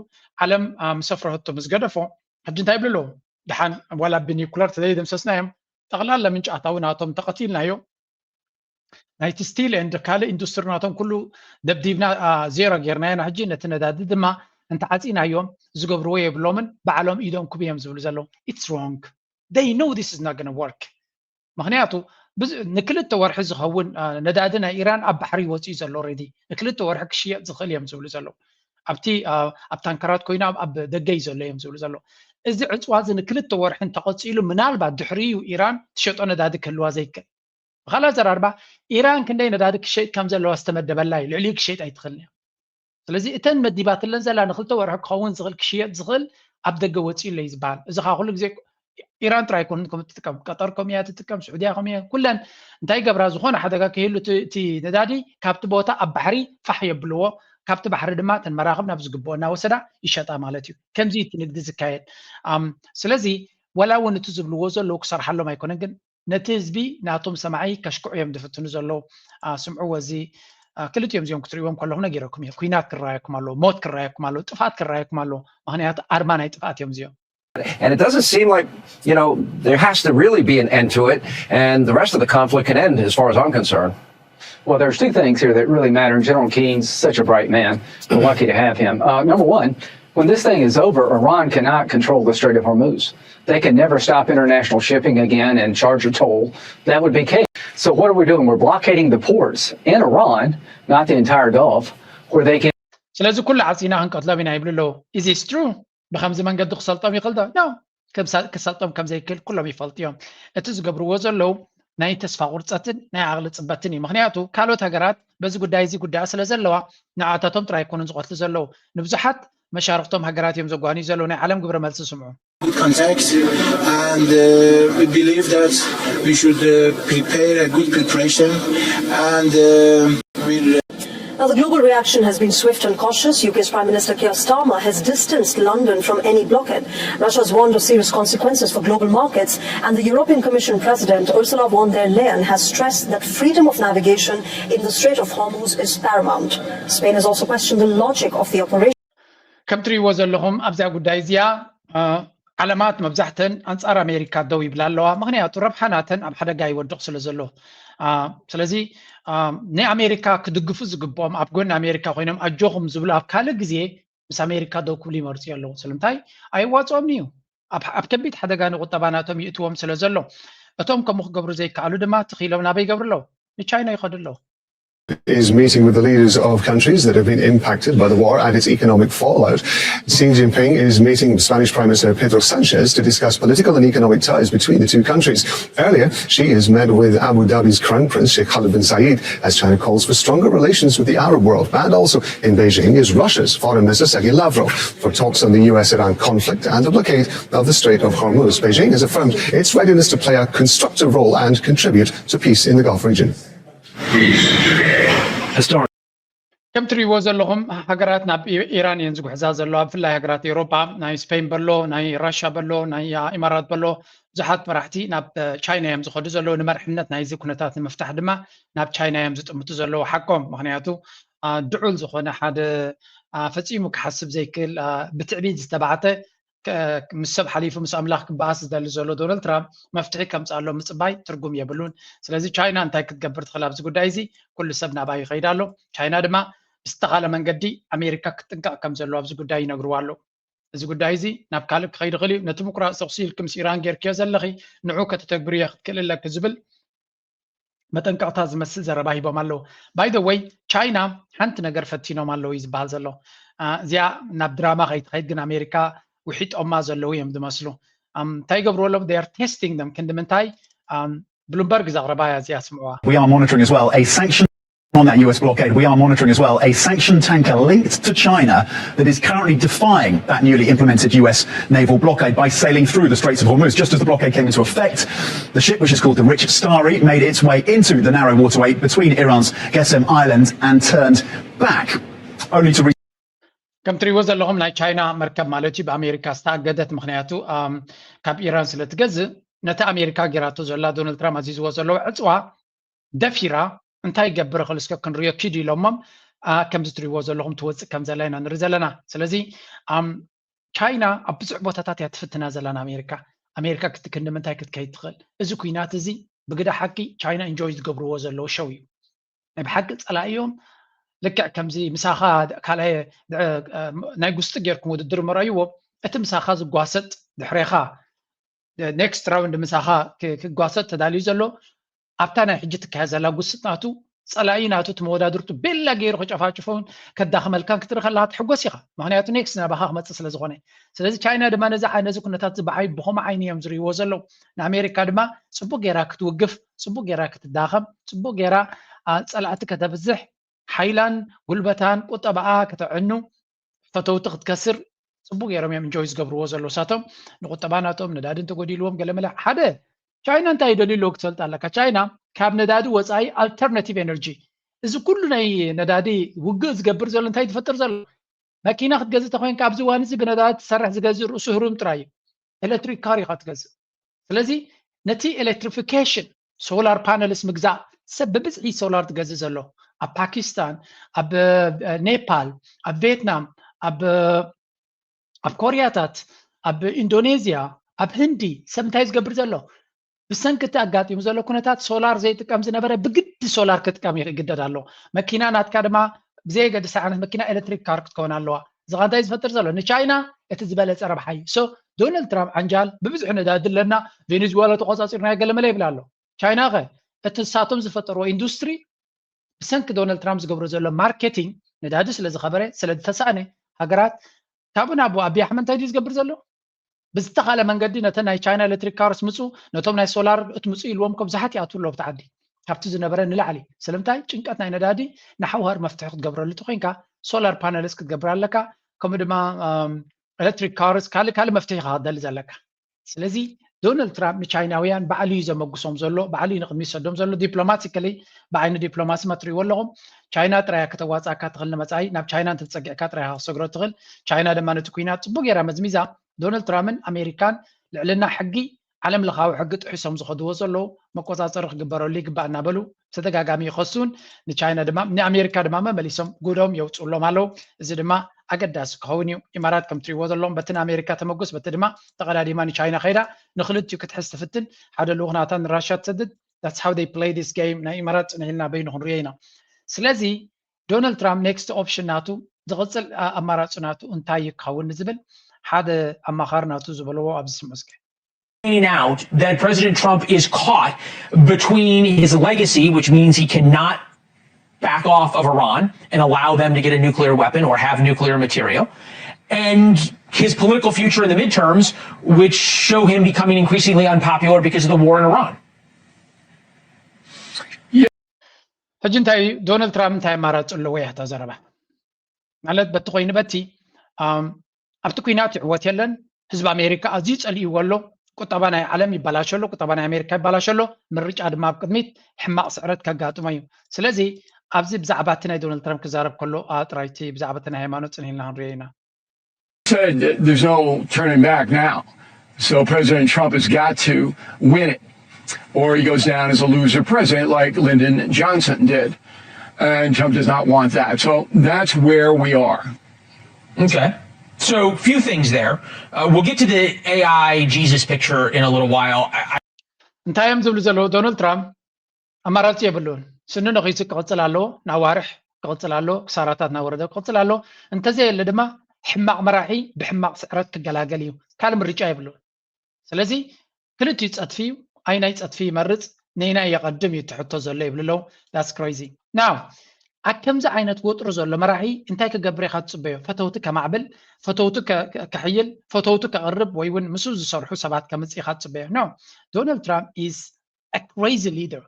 ዓለም ምስ ኣፍረሀቶ ምስ ገደፎ ሕጂ እንታይ ይብሉ ኣለዉ? ደሓን ዋላ ብኒኩለር ተዘይደምሰስናዮም ጠቕላላ ምንጫታዊ ናቶም ተቐቲልናዮ ናይቲ ስቲል ኤንድ ካልእ ኢንዱስትሪ ናቶም ኩሉ ደብዲብና ዜሮ ጌርናዮ ንሕጂ ነቲ ነዳዲ ድማ እንተዓፂናዮም ዝገብርዎ የብሎምን ባዕሎም ኢዶም ክቡ እዮም ዝብሉ ዘለዉ it's wrong they know this is not gonna work ምክንያቱ ንክልተ ወርሒ ዝኸውን ነዳዲ ናይ ኢራን ኣብ ባሕሪ ወፂኡ ዘሎ ሬዲ ንክልተ ወርሒ ክሽየጥ ዝኽእል እዮም ዝብሉ ዘለዉ ኣብቲ ኣብ ታንከራት ኮይኖም ኣብ ደገ እዩ ዘሎ እዮም ዝብሉ ዘለዉ እዚ ዕፅዋ እዚ ንክልተ ወርሒ እንተቐፂሉ ምናልባት ድሕሪኡ ኢራን ትሸጦ ነዳዲ ክህልዋ ዘይክእል ብካልእ ኣዘራርባ ኢራን ክንደይ ነዳዲ ክሸይጥ ከም ዘለዋ ዝተመደበላ እዩ ልዕሊኡ ክሸይጥ ኣይትኽእልን እያ ስለዚ እተን መዲባትለን ዘላ ንክልተ ወርሒ ክኸውን ዝኽእል ክሽየጥ ዝኽእል ኣብ ደገ ወፂኡ ኣሎ እዩ ዝበሃል እዚ ከዓ ኩሉ ግዜ ኢራን ጥራይ ኣይኮንን ከም ትጥቀም ቀጠር ከም እያ ትጥቀም ስዑድያ ከም እያ ኩለን እንታይ ገብራ ዝኾነ ሓደጋ ከይህሉ እቲ ነዳዲ ካብቲ ቦታ ኣብ ባሕሪ ፋሕ የብልዎ ካብቲ ባሕሪ ድማ እተን መራኽብ ናብ ዝግብኦ እናወሰዳ ይሸጣ ማለት እዩ ከምዚ እቲ ንግዲ ዝካየድ ስለዚ ወላ እውን እቲ ዝብልዎ ዘለዉ ክሰርሓሎም ኣይኮነን ግን ነቲ ህዝቢ ናቶም ሰማዒ ከሽክዑ እዮም ዝፍትኑ ዘለዉ ስምዕዎ እዚ ክልቲኦም እዚኦም ክትርእዎም ከለኹም ነጊረኩም እየ ኩናት ክረኣየኩም ኣለዎ ሞት ክረኣየኩም ኣለዎ ጥፍኣት ክረኣየኩም ኣለዎ ምክንያቱ ኣርማ ናይ ጥፍኣት እዮም እዚኦም And it doesn't seem like, you know, there has to really be an end to it, and the rest of the conflict can end as far as I'm concerned. Well, there's two things here that really matter. And General Keene's such a bright man. We're lucky to have him. Uh, number one, when this thing is over, Iran cannot control the Strait of Hormuz. They can never stop international shipping again and charge a toll. That would be chaos. So, what are we doing? We're blockading the ports in Iran, not the entire Gulf, where they can. ስለዚ ኩሉ ዓፂና ክንቀትሎም ኢና ይብሉ ኣለዉ is this true ብከምዚ መንገዲ ክሰልጦም ይኽእል ዶ no ክሰልጦም ከም ዘይክእል ኩሎም ይፈልጡ እዮም እቲ ዝገብርዎ ዘለዉ ናይ ተስፋ ቁርፀትን ናይ ዓቕሊ ፅበትን እዩ ምክንያቱ ካልኦት ሃገራት በዚ ጉዳይ እዚ ጉዳያ ስለ ዘለዋ ንዓታቶም ጥራይ ኣይኮኑን ዝቐትሉ ዘለዉ ንብዙሓት መሻርክቶም ሃገራት እዮም ዘጓንዩ ዘለዉ ናይ ዓለም ግብረ መልሲ ስምዑ context and uh, we believe that we should uh, prepare a good preparation and uh, we'll While the global reaction has been swift and cautious, U K's Prime Minister Keir Starmer has distanced London from any blockade. Russia's warned of serious consequences for global markets, and the European Commission President Ursula von der Leyen has stressed that freedom of navigation in the Strait of Hormuz is paramount. Spain has also questioned the logic of the operation. ከም ትሪእዎ ዘለኹም ኣብዚኣ ጉዳይ እዚኣ ዓለማት መብዛሕተን ኣንፃር ኣሜሪካ ደው ይብላ ኣለዋ። ምክንያቱ ረብሓ ናተን ኣብ ሓደጋ ይወድቕ ስለ ዘሎ። ስለዚ ንኣሜሪካ ክድግፉ ዝግብኦም፣ ኣብ ጎኒ ኣሜሪካ ኮይኖም ኣጆኹም ዝብሉ ኣብ ካልእ ግዜ ምስ ኣሜሪካ ደው ክብሉ ይመርፁ ኣለዉ። ስለምንታይ? ኣይዋፅኦምን እዩ። ኣብ ከቢድ ሓደጋ ንቁጠባ ናቶም ይእትዎም ስለ ዘሎ። እቶም ከምኡ ክገብሩ ዘይከኣሉ ድማ ትኺሎም ናበይ ይገብሩ ኣለዉ? ንቻይና ይኸዱ ኣለዉ። Is meeting with the leaders of countries that have been impacted by the war and its economic fallout. Xi Jinping is meeting Spanish Prime Minister Pedro Sanchez to discuss political and economic ties between the two countries. Earlier, Xi has met with Abu Dhabi's Crown Prince Sheikh Khaled bin Zayed as China calls for stronger relations with the Arab world. And also in Beijing is Russia's Foreign Minister Sergei Lavrov for talks on the U S Iran conflict and the blockade of the Strait of Hormuz. Beijing has affirmed its readiness to play a constructive role and contribute to peace in the Gulf region. ከም ትሪእዎ ዘለኹም ሃገራት ናብ ኢራን እየን ዝጉሕዛ ዘለዋ። ብፍላይ ሃገራት ኤውሮጳ፣ ናይ ስፔን በሎ፣ ናይ ራሻ በሎ፣ ናይ ኢማራት በሎ፣ ብዙሓት መራሕቲ ናብ ቻይና እዮም ዝኸዱ ዘለዉ። ንመርሕነት ናይዚ ኩነታት ንምፍታሕ ድማ ናብ ቻይና እዮም ዝጥምቱ ዘለዉ። ሓቆም፣ ምክንያቱ ድዑል ዝኾነ ሓደ ፈፂሙ ክሓስብ ዘይክእል ብትዕቢት ዝተባዕተ ምስ ሰብ ሓሊፉ ምስ ኣምላኽ ክበኣስ ዝደሊ ዘሎ ዶናልድ ትራምፕ መፍትሒ ከምፅኣሎ ምፅባይ ትርጉም የብሉን። ስለዚ ቻይና እንታይ ክትገብር ትኽእል ኣብዚ ጉዳይ እዚ? ኩሉ ሰብ ናባይ ይኸይድ ኣሎ። ቻይና ድማ ብዝተኻለ መንገዲ ኣሜሪካ ክትጥንቀቕ ከም ዘለዎ ኣብዚ ጉዳይ ይነግርዋ ኣለዉ። እዚ ጉዳይ እዚ ናብ ካልእ ክኸይድ ይኽእል እዩ። ነቲ ምቁራፅ ተኹሲ ኢልኪ ምስ ኢራን ጌርክዮ ዘለኺ ንዑ ከተተግብርዮ ክትክእል ኣለኪ ዝብል መጠንቀቕታ ዝመስል ዘረባ ሂቦም ኣለዉ። By the way ቻይና ሓንቲ ነገር ፈቲኖም ኣለዉ እዩ ዝበሃል ዘሎ። እዚኣ ናብ ድራማ ከይትኸይድ ግን ኣሜሪካ ውሒጦማ ዘለዉ እዮም ዝመስሉ። እንታይ ይገብሩ ኣለዉ? They are testing them። ክንዲ ምንታይ? ብሉምበርግ ዘቕረባ እያ እዚኣ፣ ስምዕዋ። We are monitoring as well a sanction on that U S blockade. We are monitoring as well a sanctioned tanker linked to China that is currently defying that newly implemented U S naval blockade by sailing through the Straits of Hormuz. Just as the blockade came into effect, the ship, which is called the Rich Starry, made its way into the narrow waterway between Iran's Qesem Islands and turned back, only to ከም ትሪእዎ ዘለኹም ናይ ቻይና መርከብ ማለት እዩ ብኣሜሪካ ዝተኣገደት። ምክንያቱ ካብ ኢራን ስለ ትገዝእ ነቲ ኣሜሪካ ጌራቶ ዘላ ዶናልድ ትራምፕ ኣዚዝዎ ዘለዉ ዕፅዋ ደፊራ እንታይ ገብር ኽእል እስከ ክንሪኦ ኪዱ ኢሎሞም። ከምዚ ትሪእዎ ዘለኹም ትወፅእ ከም ዘላ ኢና ንርኢ ዘለና። ስለዚ ቻይና ኣብ ብዙሕ ቦታታት እያ ትፍትና ዘላ ንኣሜሪካ። ኣሜሪካ ክትክንዲ ምንታይ ክትከይድ ትኽእል? እዚ ኩናት እዚ ብግዳ ሓቂ ቻይና ኢንጆይ ዝገብርዎ ዘለዉ ሸው እዩ። ናይ ብሓቂ ፀላእዮም ልክዕ ከምዚ ምሳኻ ካልኣይ ናይ ጉስጢ ጌርኩም ውድድር መርኣይዎ። እቲ ምሳኻ ዝጓሰጥ ድሕሬኻ ኔክስት ራውንድ ምሳኻ ክጓሰጥ ተዳልዩ ዘሎ ኣብታ ናይ ሕጂ ትካየድ ዘላ ጉስጥ ናቱ ፀላኢ ናቱ እቲ መወዳድርቱ ቤላ ገይሩ ከጨፋጭፎን ከዳኽመልካን ክትርኢ ከለካ ትሕጎስ ኢኻ። ምክንያቱ ኔክስት ናባኻ ክመፅእ ስለ ዝኾነ። ስለዚ ቻይና ድማ ነዚ ነዚ ኩነታት ዝበዓይ ብኸምኡ ዓይኒ እዮም ዝርእይዎ ዘለዉ። ንኣሜሪካ ድማ ፅቡቅ ገይራ ክትውግፍ፣ ፅቡቅ ገይራ ክትዳኸም፣ ፅቡቅ ገይራ ፀላእቲ ከተብዝሕ፣ ሓይላን ጉልበታን ቁጠባኣ ከተዕኑ፣ ፈተውቲ ክትከስር ፅቡቅ ገይሮም እዮም ኢንጆይ ዝገብርዎ ዘለዉ። ሳቶም ንቁጠባ ናቶም ነዳዲ እንተጎዲልዎም ገለመለ ሓደ ቻይና እንታይ ይደልዩ ኣለዉ ክትፈልጥ ኣለካ። ቻይና ካብ ነዳዲ ወፃኢ ኣልተርናቲቭ ኤነርጂ፣ እዚ ኩሉ ናይ ነዳዲ ውግእ ዝገብር ዘሎ እንታይ ዝፈጥር ዘሎ? መኪና ክትገዝእ ተኮይንካ ኣብዚ እዋን እዚ ብነዳዲ ትሰርሕ ዝገዝእ ርእሱ ህሩም ጥራይ እዩ። ኤሌክትሪክ ካር ኢኻ ትገዝእ። ስለዚ ነቲ ኤሌክትሪፊኬሽን ሶላር ፓነልስ ምግዛእ ሰብ ብብዝሒ ሶላር ትገዝእ ዘሎ ኣብ ፓኪስታን፣ ኣብ ኔፓል፣ ኣብ ቬትናም፣ ኣብ ኣብ ኮርያታት፣ ኣብ ኢንዶኔዝያ፣ ኣብ ህንዲ ሰብ እንታይ ዝገብር ዘሎ? ብሰንኪ እቲ ኣጋጢሙ ዘሎ ኩነታት ሶላር ዘይጥቀም ዝነበረ ብግዲ ሶላር ክጥቀም ይግደድ ኣሎ። መኪና ናትካ ድማ ብዘየገድስ ዓይነት መኪና ኤሌክትሪክ ካር ክትከውን ኣለዋ። እዚ ኸ እንታይ ዝፈጥር ዘሎ? ንቻይና እቲ ዝበለፀ ረብሓ እዩ። ሶ ዶናልድ ትራምፕ ዓንጃል ብብዝሒ ነዳዲ ኣለና፣ ቬኔዙዌላ ተቆፃፂርና ገለመለ ይብል ኣሎ። ቻይና ኸ እቲ ንሳቶም ዝፈጠርዎ ኢንዱስትሪ ብሰንኪ ዶናልድ ትራምፕ ዝገብሮ ዘሎ ማርኬቲንግ ነዳዲ ስለ ዝኸበረ ስለ ዝተሳእነ ሃገራት ካብኡ ናብኡ ኣቢይ ኣሕመድ እንታይ ድዩ ዝገብር ዘሎ? ብዝተኻለ መንገዲ ነተን ናይ ቻይና ኤሌክትሪክ ካርስ ምፁ፣ ነቶም ናይ ሶላር እትምፁ ኢልዎም ከ ብዙሓት ይኣትዉ ኣለዉ ኣብቲ ዓዲ ካብቲ ዝነበረ ንላዕሊ። ስለምንታይ? ጭንቀት ናይ ነዳዲ ንሓዋር መፍትሒ ክትገብረሉ ተኮይንካ ሶላር ፓነልስ ክትገብር ኣለካ። ከምኡ ድማ ኤሌክትሪክ ካርስ ካልእ ካልእ መፍትሒ ኢኻ ክትደሊ ዘለካ። ስለዚ ዶናልድ ትራምፕ ንቻይናውያን ባዕሉ እዩ ዘመጉሶም ዘሎ፣ ባዕሉ እዩ ንቕድሚት ሰዶም ዘሎ። ዲፕሎማቲካሊ፣ ብዓይኒ ዲፕሎማሲ መትሪእዎ ኣለኹም። ቻይና ጥራያ ከተዋፅኣካ ትኽእል ንመፃኢ፣ ናብ ቻይና እንተፀጊዕካ ጥራያ ክሰግሮ ትኽእል። ቻይና ድማ ነቲ ኩናት ፅቡቅ ገይራ መዝሚዛ። ዶናልድ ትራምፕን ኣሜሪካን ልዕልና ሕጊ፣ ዓለም ለኻዊ ሕጊ ጥሒሶም ዝኸድዎ ዘለዉ መቆፃፀሪ ክግበረሉ ይግባእ እናበሉ ብተደጋጋሚ ይኸሱን፣ ንቻይና ድማ ንኣሜሪካ ድማ መመሊሶም ጉዶም የውፅእሎም ኣለዉ። እዚ ድማ ኣገዳሲ ክኸውን እዩ። ኢማራት ከም ትሪእዎ ዘለኹም በቲ ንኣሜሪካ ተመጉስ፣ በቲ ድማ ተቐዳዲማ ንቻይና ከይዳ፣ ንክልቲኡ ክትሕዝ ትፍትን፣ ሓደ ልኡኽ ናታ ንራሻ ትሰድድ። That's how they play this game። ናይ ኢማራት ጽንሕ ኢልና በይኑ ክንሪኦ ኢና። ስለዚ ዶናልድ ትራምፕ ኔክስት ኦፕሽን ናቱ፣ ዝቕጽል ኣማራጺ ናቱ እንታይ ይኸውን ንዝብል ሓደ ኣማኻሪ ናቱ ዝበለዎ ኣብዚ ስምዑ እስከ። Out that President Trump is caught between his legacy, which means he cannot back off of Iran and allow them to get a nuclear weapon or have nuclear material, and his political future in the midterms, which show him becoming increasingly unpopular because of the war in Iran. ሕጂ እንታይ እዩ ዶናልድ ትራምፕ እንታይ ኣማራፂ ኣለዎ? ያታ ዘረባ ማለት በቲ ኮይኑ በቲ ኣብቲ ኩናት ይዕወት የለን። ህዝቢ ኣሜሪካ ኣዝዩ ጸሊእዎ ኣሎ። ቁጠባ ናይ ዓለም ይበላሸ ኣሎ፣ ቁጠባ ናይ ኣሜሪካ ይበላሸ ኣሎ። ምርጫ ድማ ኣብ ቅድሚት ሕማቕ ስዕረት ከጋጥሞ እዩ። ስለዚ ኣብዚ ብዛዕባ እቲ ናይ ዶናልድ ትራምፕ ክዛረብ ከሎ ጥራይቲ ብዛዕባ እቲ ናይ ሃይማኖት ጽንሂልና ክንሪኦ ኢና። Said there's no turning back now. So President Trump has got to win it, or he goes down as a loser president like Lyndon Johnson did. And Trump does not want that. So that's where we are. Okay. So, few things there. Uh, we'll get to the A I Jesus picture in a little while. I, I... እንታይ እዮም ዝብሉ ዘለዉ? ዶናልድ ትራምፕ ኣማራፂ የብሉን። ስኒ ነኺሱ ክቕፅል ኣለዎ፣ ንኣዋርሕ ክቕፅል ኣለዎ፣ ክሳራታት እናወረደ ክቕፅል ኣለዎ። እንተዘየለ ድማ ሕማቕ መራሒ ብሕማቕ ስዕረት ክገላገል እዩ። ካልእ ምርጫ የብሉን። ስለዚ ክልቲኡ ፀትፊ እዩ። ኣይናይ ፀትፊ ይመርፅ፣ ነይናይ የቐድም እዩ እቲ ሕቶ ዘሎ ይብሉ ኣለዉ። That's crazy። Now ኣብ ከምዚ ዓይነት ወጥሪ ዘሎ መራሒ እንታይ ክገብር ኢኻ ትፅበዮ? ፈተውቲ ከማዕብል፣ ፈተውቲ ከሕይል፣ ፈተውቲ ከቕርብ ወይ እውን ምስኡ ዝሰርሑ ሰባት ከምፅእ ኢኻ ትፅበዮ? No። Donald Trump is a crazy leader።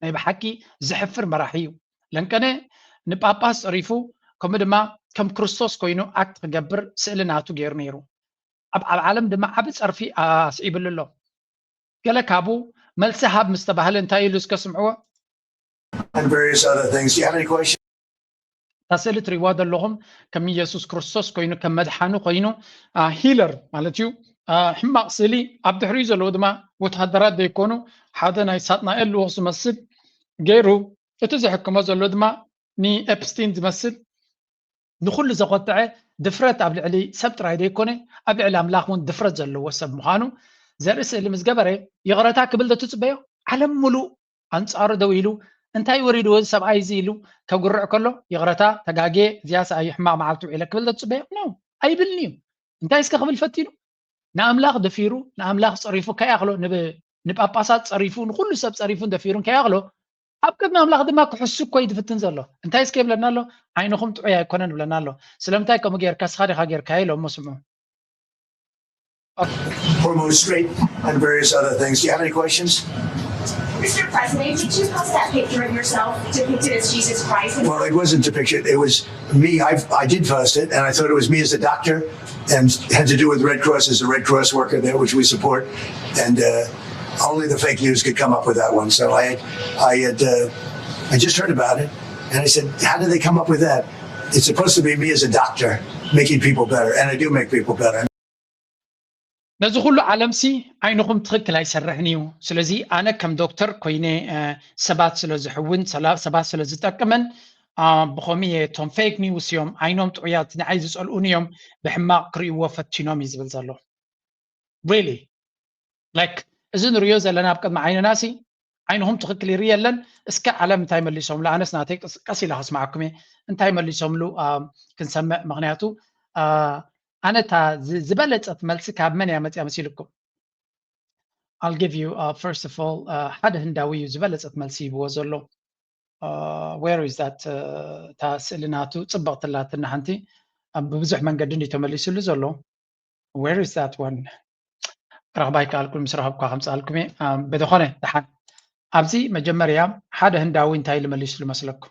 ናይ ብሓቂ ዘሕፍር መራሒ እዩ። ለንቀነ ንጳጳስ ፀሪፉ ከምኡ ድማ ከም ክርስቶስ ኮይኑ ኣክት ክገብር ስእሊ ናቱ ገይሩ ነይሩ። ኣብ ኣብ ዓለም ድማ ዓቢ ጸርፊ ኣስዒብሉ ኣሎ። ገለ ካብኡ መልሲ ሃብ ምስ ተባህለ እንታይ ኢሉ እስከ ስምዕዎ። And various other things. Do you have any questions? እታ ስእሊ ትሪእዋ ዘለኹም ከም ኢየሱስ ክርስቶስ ኮይኑ ከም መድሓኒ ኮይኑ ሂለር ማለት እዩ። ሕማቕ ስእሊ ኣብ ድሕሪኡ ዘለዉ ድማ ወተሃደራት ዘይኮኑ ሓደ ናይ ሳጥናኤል ልኡኽ ዝመስል ገይሩ እቲ ዝሕክሞ ዘሎ ድማ ንኤፕስቲን ዝመስል ንኹሉ ዘኾትዐ ድፍረት ኣብ ልዕሊ ሰብ ጥራይ ዘይኮነ ኣብ ልዕሊ ኣምላኽ እውን ድፍረት ዘለዎ ሰብ ምዃኑ ዘርኢ ስእሊ ምስ ገበረ ይቕረታ ክብል ዶ ትጽበዮ? ዓለም ሙሉእ ኣንጻሩ ደው ኢሉ እንታይ ወሪድዎ እዚ ሰብኣይ እዚ ኢሉ ከጉርዕ ከሎ ይቕረታ ተጋግየ እዚኣ ሰኣይ ሕማቕ መዓልቲ ውዒለ ክብል ዶ ትጽበዮ? ኖ ኣይብልን እዩ። እንታይ እስከ ክብል ፈቲኑ ንኣምላኽ ደፊሩ ንኣምላኽ ጸሪፉ ከይኣኽሎ ንጳጳሳት ጸሪፉ ንኹሉ ሰብ ጸሪፉን ደፊሩን ከይኣኽሎ ኣብ ቅድሚ ኣምላኽ ድማ ክሕሱ እኮ እዩ ዝፍትን ዘሎ። እንታይ እስከ ይብለና ኣሎ? ዓይንኹም ጥዑይ ኣይኮነን ይብለና ኣሎ። ስለምንታይ ከምኡ ጌርካ? እስኻ ዲኻ ጌርካዮ ኢሎ እሞ ስምዑ። Hormone straight and various other things. Do you have any questions? Mister President, did you post that picture of yourself depicted as Jesus Christ? Well, it wasn't depicted. It was me. I, I did post it, and I thought it was me as a doctor, and had to do with Red Cross as a Red Cross worker there, which we support. And uh, only the fake news could come up with that one. So I, I had, uh, I just heard about it, and I said, "How did they come up with that?" It's supposed to be me as a doctor making people better, and I do make people better. ነዚ ኩሉ ዓለምሲ ዓይንኹም ትኽክል ኣይሰርሕን እዩ። ስለዚ ኣነ ከም ዶክተር ኮይነ ሰባት ስለ ዝሕውን ሰባት ስለ ዝጠቅምን ብኸምኡ እየ እቶም ፌክ ኒውስ እዮም ዓይኖም ጥዑያት ንዓይ ዝፀልኡን እዮም ብሕማቕ ክርእይዎ ፈቲኖም እዩ ዝብል ዘሎ። ሪሊ ላይክ እዚ ንሪኦ ዘለና ኣብ ቅድሚ ዓይንና ሲ ዓይንኹም ትኽክል ይርኢ የለን። እስከ ዓለም እንታይ መሊሶምሉ? ኣነስ ናተይ ቀስ ኢለ ከስማዓኩም እየ እንታይ መሊሶምሉ ክንሰምዕ። ምኽንያቱ ኣነ እታ ዝበለፀት መልሲ ካብ መን እያ መፅያ መሲልኩም? I'll give you uh, first of all ሓደ ህንዳዊ እዩ ዝበለፀት መልሲ ሂብዎ ዘሎ። Where is that? እታ ስእሊ ናቱ ፅብቕቲ ኣላትና ሓንቲ ብብዙሕ መንገዲ እንዲ ተመሊሱሉ ዘሎ። Where is that one? ክረኽባ ይከኣልኩን ምስ ረኸብኳ ከምፅኣልኩም እየ። ብዝኾነ ደሓን ኣብዚ መጀመርያ ሓደ ህንዳዊ እንታይ ኢሉ መሊሱሉ መስለኩም?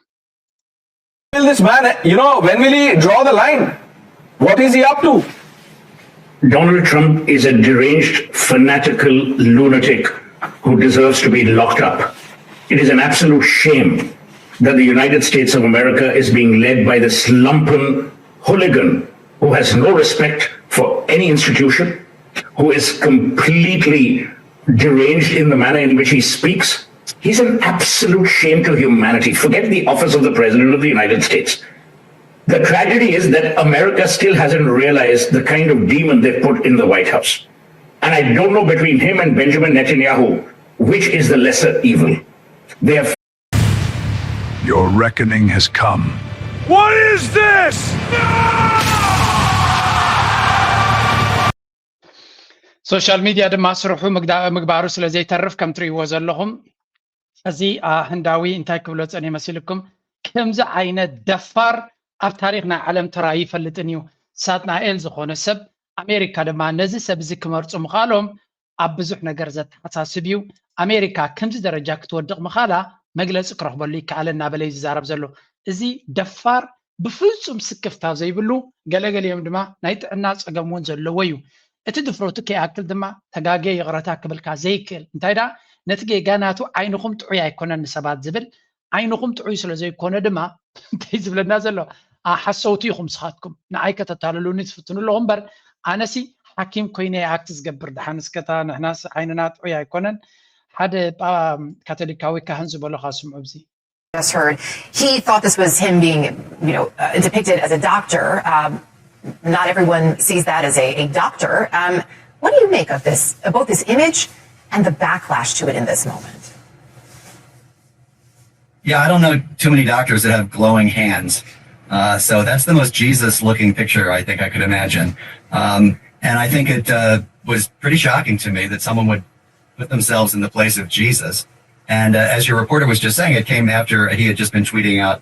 Will this man, you know, when will he draw the line? What is he up to? Donald Trump is a deranged, fanatical lunatic who deserves to be locked up. It is an absolute shame that the United States of America is being led by this lumpen hooligan who has no respect for any institution, who is completely deranged in the manner in which he speaks. He's an absolute shame to humanity. Forget the office of the President of the United States. The tragedy is that America still hasn't realized the kind of demon they've put in the White House. And I don't know between him and Benjamin Netanyahu which is the lesser evil. They have Your reckoning has come. What is this? ሶሻል ሚድያ ድማ ስርሑ ምግባሩ ስለ ዘይተርፍ ከም ትርእይዎ ዘለኹም እዚ ህንዳዊ እንታይ ክብሎ ጸኒሑ መሲልኩም? ከምዚ ዓይነት ደፋር ኣብ ታሪኽ ናይ ዓለም ተራእዩ ኣይፈልጥን እዩ። ሳጥናኤል ዝኾነ ሰብ ኣሜሪካ ድማ ነዚ ሰብ እዚ ክመርጹ ምኻሎም ኣብ ብዙሕ ነገር ዘተሓሳስብ እዩ። ኣሜሪካ ከምዚ ደረጃ ክትወድቕ ምኻላ መግለጺ ክረኽበሉ ይከኣል እናበለ እዩ ዝዛረብ ዘሎ። እዚ ደፋር ብፍጹም ስክፍታ ዘይብሉ ገለገሊኦም ድማ ናይ ጥዕና ጸገም እውን ዘለዎ እዩ። እቲ ድፍረቱ ከይኣክል ድማ ተጋግየ ይቕረታ ክብልካ ዘይክእል እንታይ ደኣ ነቲ ጌጋ ናቱ ዓይንኹም ጥዑይ ኣይኮነን ንሰባት ዝብል ዓይንኹም ጥዑይ ስለ ዘይኮነ ድማ እንታይ ዝብለና ዘሎ ሓሰውቲ ኢኹም ስኻትኩም ንዓይ ከተታልሉኒ ትፍትኑ ኣለኹም እምበር ኣነሲ ሓኪም ኮይነ ኣክት ዝገብር ደሓን እስከታ ንሕናስ ዓይንና ጥዑይ ኣይኮነን ሓደ ካቶሊካዊ ካህን ዝበሎኻ ስምዑ ብዚ just heard. He thought this was him being, you know, uh, depicted as a doctor. Um, not everyone sees that as a, a doctor. Um, what do you make of this, both this image and the backlash to it in this moment? Yeah, I don't know too many doctors that have glowing hands. Uh, so that's the most Jesus looking picture I think I could imagine. Um, and I think it uh, was pretty shocking to me that someone would put themselves in the place of Jesus. And uh, as your reporter was just saying, it came after he had just been tweeting out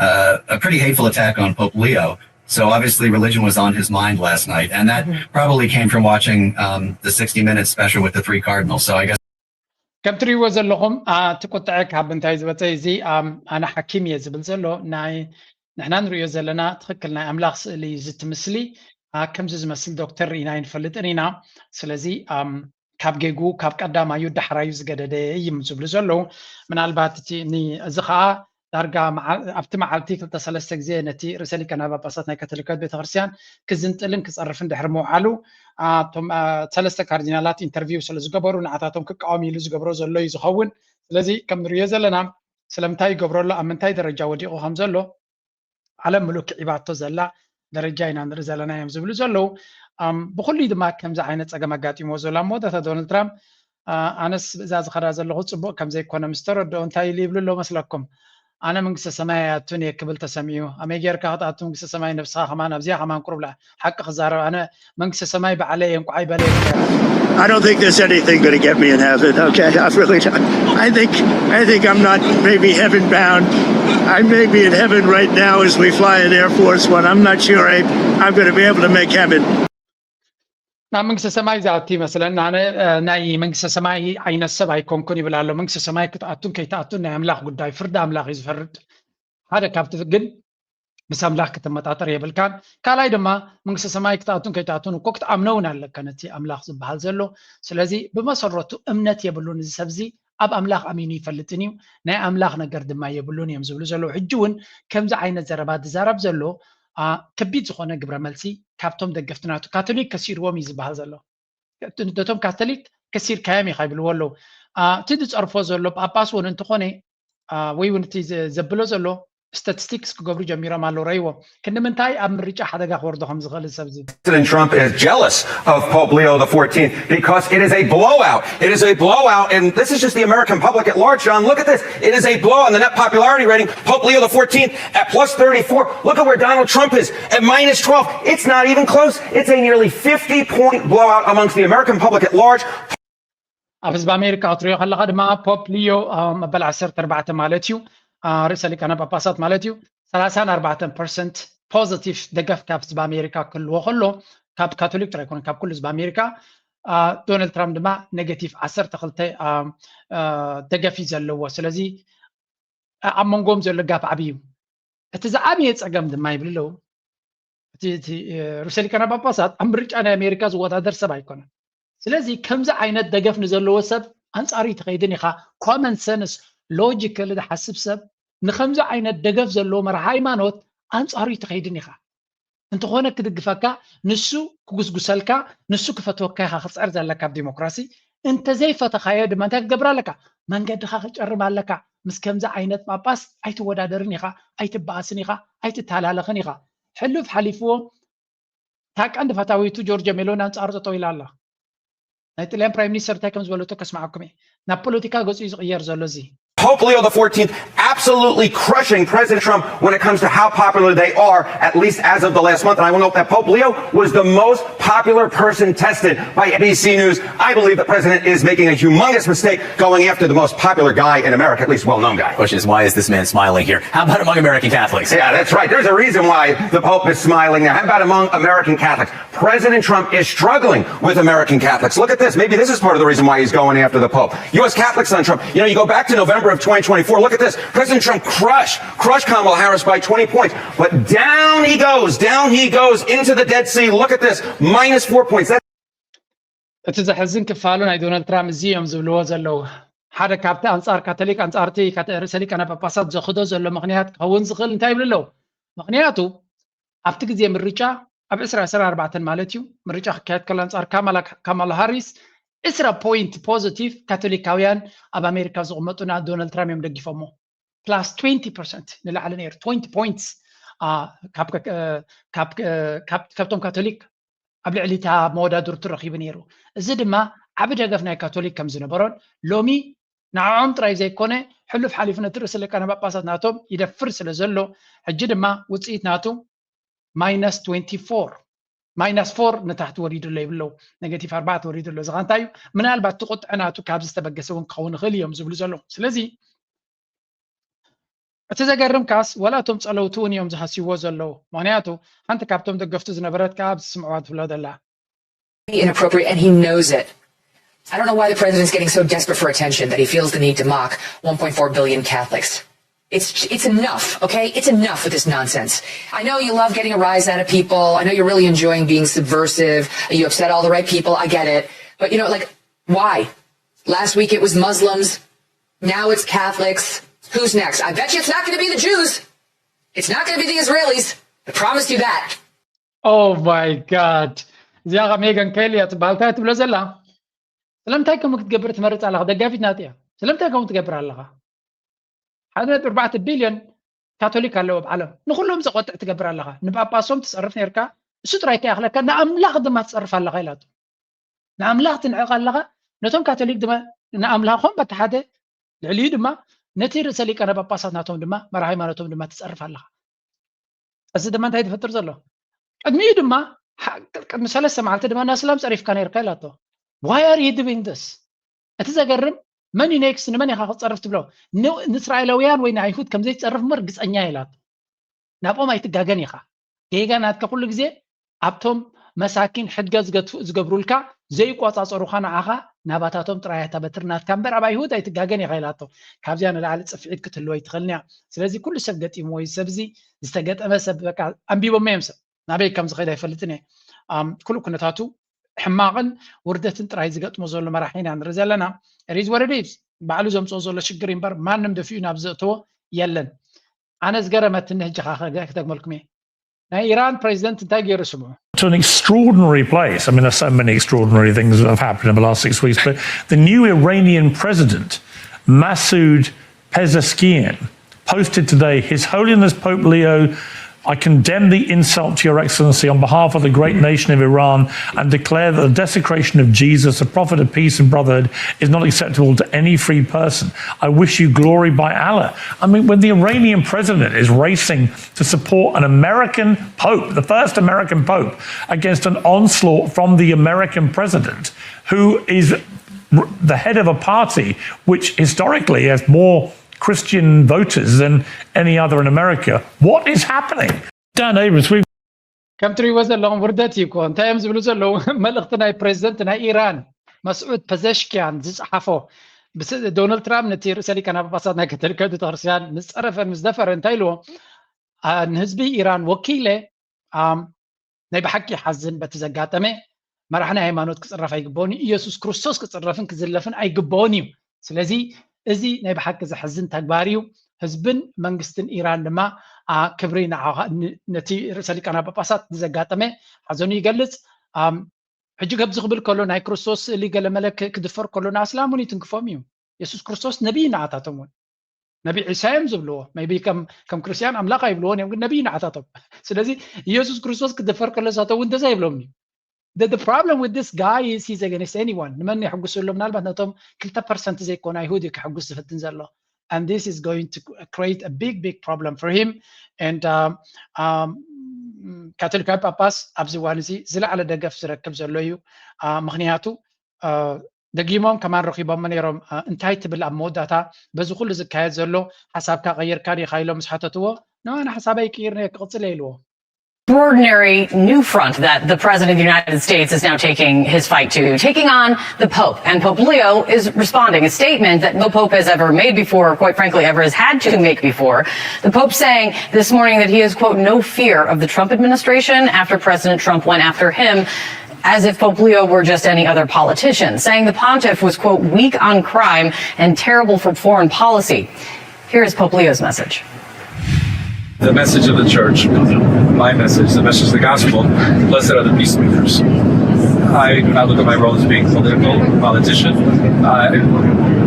uh, a pretty hateful attack on Pope Leo. So obviously, religion was on his mind last night, and that probably came from watching um, the sixty Minutes special with the three cardinals. So I guess. ከም ትሪእዎ ዘለኹም እቲ ቁጥዐ ካብ እንታይ ዝበፀ እዚ ኣነ ሓኪም እየ ዝብል ዘሎ ናይ ንሕና ንሪኦ ዘለና ትኽክል ናይ ኣምላኽ ስእሊ እዩ ዝቲ ምስሊ ከምዚ ዝመስል ዶክተር ርኢና ኣይንፈልጥን ኢና ስለዚ ካብ ጌጉ ካብ ቀዳማዩ ዳሕራዩ ዝገደደ እዩ ዝብሉ ዘለዉ ምናልባት እዚ ከዓ ዳርጋ ኣብቲ መዓልቲ ክልተ ሰለስተ ግዜ ነቲ ርእሰ ሊቃነ ጳጳሳት ናይ ካቶሊካዊት ቤተክርስትያን ክዝንጥልን ክጸርፍን ድሕሪ ምውዓሉ እቶም ሰለስተ ካርዲናላት ኢንተርቪው ስለ ዝገበሩ ንዓታቶም ክቃወም ኢሉ ዝገብሮ ዘሎ እዩ ዝኸውን ስለዚ ከም ንሪኦ ዘለና ስለምንታይ ይገብሮ ኣሎ ኣብ ምንታይ ደረጃ ወዲቑ ከም ዘሎ ዓለም ምሉእ ክዒባቶ ዘላ ደረጃ ኢና ንርኢ ዘለና እዮም ዝብሉ ዘለዉ ብኩሉ ድማ ከምዚ ዓይነት ፀገም ኣጋጢሞ ዘሎ ኣብ መወዳእታ ዶናልድ ትራምፕ ኣነስ እዛ ዝኸዳ ዘለኹ ፅቡቅ ከም ዘይኮነ ምስ ተረድኦ እንታይ ኢሉ ይብሉ ኣሎ መስለኩም ኣነ መንግስተ ሰማይ ኣያቱን እየ ክብል ተሰሚዑ ኣመይ ጌርካ ክትኣቱ መንግስተ ሰማይ ነብስኻ ከማን ኣብዚኣ ከማን ቁሩብ ሓቂ ክዛረብ ኣነ መንግስተ ሰማይ ባዕለይ እየ እንቋዓይ በለ I don't think there's anything going to get me in heaven. Okay, I really don't. I think I think I'm not maybe heaven bound. I may be in heaven right now as we fly an Air Force One. I'm not sure I, I'm going to be able to make heaven. ናብ መንግስተ ሰማይ ዝኣቱ ይመስለኒ ኣነ ናይ መንግስተ ሰማይ ዓይነት ሰብ ኣይኮንኩን ይብል ኣሎ መንግስተ ሰማይ ክትኣቱን ከይትኣቱን ናይ ኣምላኽ ጉዳይ ፍርዲ ኣምላኽ እዩ ዝፈርድ ሓደ ካብቲ ግን ምስ ኣምላኽ ክትመጣጠር የብልካን ካልኣይ ድማ መንግስተ ሰማይ ክትኣቱን ከይትኣቱን እኮ ክትኣምኖ እውን ኣለካ ነቲ ኣምላኽ ዝበሃል ዘሎ ስለዚ ብመሰረቱ እምነት የብሉን እዚ ሰብዚ ኣብ ኣምላኽ ኣሚኑ ይፈልጥን እዩ ናይ ኣምላኽ ነገር ድማ የብሉን እዮም ዝብሉ ዘለዉ ሕጂ እውን ከምዚ ዓይነት ዘረባ ዝዛረብ ዘሎ ከቢድ ዝኾነ ግብረ መልሲ ካብቶም ደገፍቲ ናቱ ካቶሊክ ከሲርዎም እዩ ዝበሃል ዘሎ ነቶም ካቶሊክ ከሲርካዮም ኢኻ ይብልዎ ኣለዉ እቲ ዝፀርፎ ዘሎ ጳጳስ እውን እንተኾነ ወይ እውን እቲ ዘብሎ ዘሎ ስታቲስቲክስ ክገብሩ ጀሚሮም ኣለዉ ረይዎም ክንዲ ምንታይ ኣብ ምርጫ ሓደጋ ክወርዶ ከም ዝኽእል ሰብዚ President Trump is jealous of Pope Leo the fourteenth because it is a blowout. It is a blowout, and this is just the American public at large, John. Look at this. It is a blowout in the net popularity rating. Pope Leo the fourteenth at plus thirty-four. Look at where Donald Trump is at minus twelve. It's not even close. It's a nearly fifty point blowout amongst the American public at large. ኣብ ህዝቢ ኣሜሪካ ክትሪኦ ከለካ ድማ ፖፕ ሊዮ መበል ዓሰርተ ኣርባዕተ ማለት እዩ ርእሰ ሊቃነ ጳጳሳት ማለት እዩ ሰላሳን ኣርባዕተን ፐርሰንት ፖዘቲቭ ደገፍ ካብ ህዝቢ ኣሜሪካ ክህልዎ ከሎ ካብ ካቶሊክ ጥራይ ኮነ ካብ ኩሉ ህዝቢ ኣሜሪካ ዶናልድ ትራምፕ ድማ ኔጋቲቭ ዓሰርተ ክልተ ደገፍ እዩ ዘለዎ ስለዚ ኣብ መንጎም ዘሎ ጋፕ ዓብዩ እቲ ዝዓበየ ፀገም ድማ ይብሉ ኣለዉ ርእሰ ሊቃነ ጳጳሳት ኣብ ምርጫ ናይ ኣሜሪካ ዝወዳደር ሰብ ኣይኮነን። ስለዚ ከምዚ ዓይነት ደገፍ ንዘለዎ ሰብ ኣንጻሩ ኣይትኸይድን ኢኻ። ኮመን ሰንስ፣ ሎጂካሊ ዝሓስብ ሰብ ንከምዚ ዓይነት ደገፍ ዘለዎ መርሃ ሃይማኖት ኣንጻሩ ኣይትኸይድን ኢኻ። እንተኾነ ክድግፈካ፣ ንሱ ክጉስጉሰልካ፣ ንሱ ክፈትወካ ኢኻ ክጽዕር ዘለካ ኣብ ዲሞክራሲ። እንተዘይፈተኻዮ ድማ እንታይ ክትገብር ኣለካ? መንገድኻ ክጨርም ኣለካ። ምስ ከምዚ ዓይነት ጳጳስ ኣይትወዳደርን ኢኻ፣ ኣይትበኣስን ኢኻ፣ ኣይትተሃላለኽን ኢኻ። ሕሉፍ ሓሊፍዎ እታ ቀንዲ ፈታዊቱ ጆርጆ ሜሎኒ ኣንጻሩ ጠጠው ኢላ ኣላ። ናይ ጥልያን ፕራይም ሚኒስተር እንታይ ከም ዝበለቶ ከስምዓኩም እየ። ናብ ፖለቲካ ገጹ እዩ ዝቕየር ዘሎ እዚ። Pope Leo the fourteenth absolutely crushing President Trump when it comes to how popular they are, at least as of the last month. And I will note that Pope Leo was the most popular person tested by A B C News. I believe the president is making a humongous mistake going after the most popular guy in America, at least well-known guy. Question is, why is this man smiling here? How about among American Catholics? Yeah, that's right. There's a reason why the Pope is smiling now. How about among American Catholics? President Trump is struggling with American Catholics. Look at this. Maybe this is part of the reason why he's going after the Pope. U S Catholics on Trump. You know, you go back to November of twenty twenty-four. Look at this. President Trump crush, crush Kamala Harris by twenty points. But down he goes, down he goes into the Dead Sea. Look at this, minus four points. That's እቲ ዘሕዝን ክፋሉ ናይ ዶናልድ ትራምፕ እዚ እዮም ዝብልዎ ዘለዉ። ሓደ ካብቲ ኣንጻር ካቶሊክ ኣንጻርቲ ርእሰ ሊቃነ ጳጳሳት ዘኽዶ ዘሎ ምኽንያት ክኸውን ዝኽእል እንታይ ይብሉ ኣለዉ? ምኽንያቱ ኣብቲ ግዜ ምርጫ ኣብ ዕስራ ዕስራ ኣርባዕተ ማለት እዩ ምርጫ ክካየድ ከሎ ኣንጻር ካማላ ሃሪስ ዕስራ ፖይንት ፖዚቲቭ ካቶሊካውያን ኣብ ኣሜሪካ ዝቕመጡ ና ዶናልድ ትራምፕ እዮም ደጊፎሞ። ፕላስ ትዌንቲ ፐርሰንት ንላዕሊ ነይሩ። ትዌንቲ ፖይንትስ ካብቶም ካቶሊክ ኣብ ልዕሊ እታ መወዳድርቱ ረኺቡ ነይሩ። እዚ ድማ ዓቢ ደገፍ ናይ ካቶሊክ ከም ዝነበሮን ሎሚ ንዕኦም ጥራይ ዘይኮነ ሕሉፍ ሓሊፉ ነቲ ርእሰ ሊቃነ ጳጳሳት ናቶም ይደፍር ስለ ዘሎ ሕጂ ድማ ውፅኢት ናቱ ማይነስ ትዌንቲ ፎር ማይናስ ፎር ንታሕቲ ወሪዱ ኣሎ ይብለው። ኔጌቲቭ ኣርባዕተ ወሪዱ ኣሎ። እዚ እንታይ እዩ? ምናልባት እቲ ቁጥዐ ናቱ ካብዚ ዝተበገሰ እውን ክኸውን ይኽእል እዮም ዝብሉ ዘለዉ። ስለዚ እቲ ዘገርም ካስ ዋላ እቶም ጸለውቲ እውን እዮም ዝሃስይዎ ዘለዉ። ምኽንያቱ ሓንቲ ካብቶም ደገፍቱ ዝነበረት ከኣ ኣብዚ ስምዕዋ ትብሎ ዘላ። Inappropriate and he knows it. I don't know why the president's getting so desperate for attention that he feels the need to mock one point four billion Catholics. It's it's enough, okay? It's enough with this nonsense. I know you love getting a rise out of people. I know you're really enjoying being subversive. You upset all the right people. I get it. But you know, like, why? Last week it was Muslims. Now it's Catholics. Who's next? I bet you it's not going to be the Jews. It's not going to be the Israelis. I promise you that. Oh my God. እዚኣ ሜጋን ኬሊ እያ ትበሃል። እንታይ ትብሎ ዘላ? ስለምንታይ ከምኡ ክትገብር ትመርጽ ኣለኻ? ደጋፊት ናት እያ። ስለምንታይ ከምኡ ትገብር ኣለኻ? ሓደ ነጥቢ ኣርባዕተ ቢልዮን ካቶሊክ ኣለዉ ኣብ ዓለም። ንኹሎም ዘቆጥዕ ትገብር ኣለኻ። ንጳጳሶም ትጸርፍ ነርካ፣ እሱ ጥራይ ከይኣኽለካ ንኣምላኽ ድማ ትጸርፍ ኣለኻ ኢላቶ። ንኣምላኽ ትንዕቕ ኣለኻ። ነቶም ካቶሊክ ድማ ንኣምላኾም በቲ ሓደ ልዕሊኡ ድማ ነቲ ርእሰ ሊቃነ ጳጳሳት ናቶም ድማ መራ ሃይማኖቶም ድማ ትጸርፍ ኣለኻ። እዚ ድማ እንታይ ዝፈጥር ዘሎ? ቅድሚኡ ድማ ቅድሚ ሰለስተ መዓልቲ ድማ ናስላም ጸሪፍካ ነርካ ኢላቶ። Why are you doing this? እቲ ዘገርም መን እዩ ኔክስት ንመን ኢኻ ክትጸርፍ ትብሎ? ንእስራኤላውያን ወይ ንኣይሁድ ከም ዘይትጸርፍ እሞ ርግጸኛ ኢላቶ። ናብኦም ኣይትጋገን ኢኻ። ጌጋ ናትካ ኩሉ ግዜ ኣብቶም መሳኪን ሕድገት ዝገብሩልካ ዘይቆጻጸሩኻ ንዓኻ ናባታቶም ጥራይ እታ በትሪ ናትካ እምበር ኣብ ኣይሁድ ኣይትጋገን ኢኻ ኢላቶ። ካብዚኣ ንላዕሊ ጽፍዒት ክትህልዎ ኣይትኽእልን እያ። ስለዚ ኩሉ ሰብ ገጢምዎ እዩ። ሰብዚ ዝተገጠመ ሰብ በቃ ኣንቢቦሞ እዮም ሰብ ናበይ ከም ዝኸይድ ኣይፈልጥን እየ። ኩሉ ኩነታቱ ሕማቕን ውርደትን ጥራይ ዝገጥሞ ዘሎ መራሒ ኢና ንርኢ ዘለና። ሪዝ ወረዴስ ባዕሉ ዘምፅኦ ዘሎ ሽግር እምበር ማንም ደፊኡ ናብ ዘእተዎ የለን። ኣነ ዝገረመትኒ ሕጂ ከዓ ክደግመልኩም እየ። ናይ ኢራን ፕሬዚደንት እንታይ ገይሩ ስምዑ። To an extraordinary place. I mean, there's so many extraordinary things that have happened in the last six weeks, but the new Iranian president, Masoud Pezeshkian, posted today, His Holiness Pope Leo, I condemn the insult to Your Excellency on behalf of the great nation of Iran and declare that the desecration of Jesus, the prophet of peace and brotherhood, is not acceptable to any free person. I wish you glory by Allah. I mean, when the Iranian president is racing to support an American pope, the first American pope, against an onslaught from the American president, who is the head of a party which historically has more Christian voters than any other in America. What is happening? Dan Abrams, we've ከም ትሪእዎ ዘለኹም ውርደት እዩ እኮ። እንታይ እዮም ዝብሉ ዘለዉ? መልእኽቲ ናይ ፕሬዚደንት ናይ ኢራን መስዑድ ፐዘሽኪያን ዝፀሓፎ ዶናልድ ትራምፕ ነቲ ርእሰ ሊቃነ ጳጳሳት ናይ ካቶሊካዊት ቤተክርስትያን ምስ ፀረፈን ምስ ደፈረ እንታይ ኢልዎ? ንህዝቢ ኢራን ወኪለ ናይ ብሓቂ ይሓዝን በቲ ዘጋጠመ። መራሒ ናይ ሃይማኖት ክፅረፍ ኣይግበኦን እዩ። ኢየሱስ ክርስቶስ ክፅረፍን ክዝለፍን ኣይግበኦን እዩ። ስለዚ እዚ ናይ ብሓቂ ዘሕዝን ተግባር እዩ። ህዝብን መንግስትን ኢራን ድማ ክብሪ ነቲ ርእሰ ሊቃነ ጳጳሳት ብዘጋጠመ ሓዘኑ ይገልጽ። ሕጂ ገብዚ ክብል ከሎ ናይ ክርስቶስ ስእሊ ገለመለ ክድፈር ከሎ ንኣስላም እውን ይትንክፎም እዩ። የሱስ ክርስቶስ ነቢይ ንዓታቶም እውን ነቢ ዒሳ እዮም ዝብልዎ። ቢ ከም ክርስትያን ኣምላኽ ኣይብልዎን እዮም፣ ግን ነቢይ ንዓታቶም። ስለዚ ኢየሱስ ክርስቶስ ክድፈር ከሎ ሳቶም እውን እንደዛ ይብሎም እዩ። The problem with this guy is he's against anyone. ንመን የሕጉስ ዘሎ? ምናልባት ነቶም ክልተ ፐርሰንት ዘይኮነ ኣይሁድ እዩ ክሕጉስ ዝፍትን ዘሎ። And this is going to create a big, big problem for him. And um, um, ካቶሊካዊ ጳጳስ ኣብዚ እዋን እዚ ዝለዓለ ደገፍ ዝረክብ ዘሎ እዩ። ምክንያቱ ደጊሞም ከማን ረኺቦሞ ነይሮም። እንታይ ትብል ኣብ መወዳእታ በዚ ኩሉ ዝካየድ ዘሎ ሓሳብካ ቀይርካ ዲኻ ኢሎም ምስ ሓተትዎ፣ ንዋና ሓሳበይ ቅይር ክቕፅል ኢልዎ። Extraordinary new front that the President of the United States is now taking his fight to, taking on the Pope. And Pope Leo is responding, a statement that no Pope has ever made before, or quite frankly, ever has had to make before. The Pope saying this morning that he has, quote, no fear of the Trump administration after President Trump went after him as if Pope Leo were just any other politician, saying the pontiff was, quote, weak on crime and terrible for foreign policy. Here is Pope Leo's message. The message of the church, my message, the message of the gospel, blessed are the peacemakers. I do not look at my role as being a political politician. I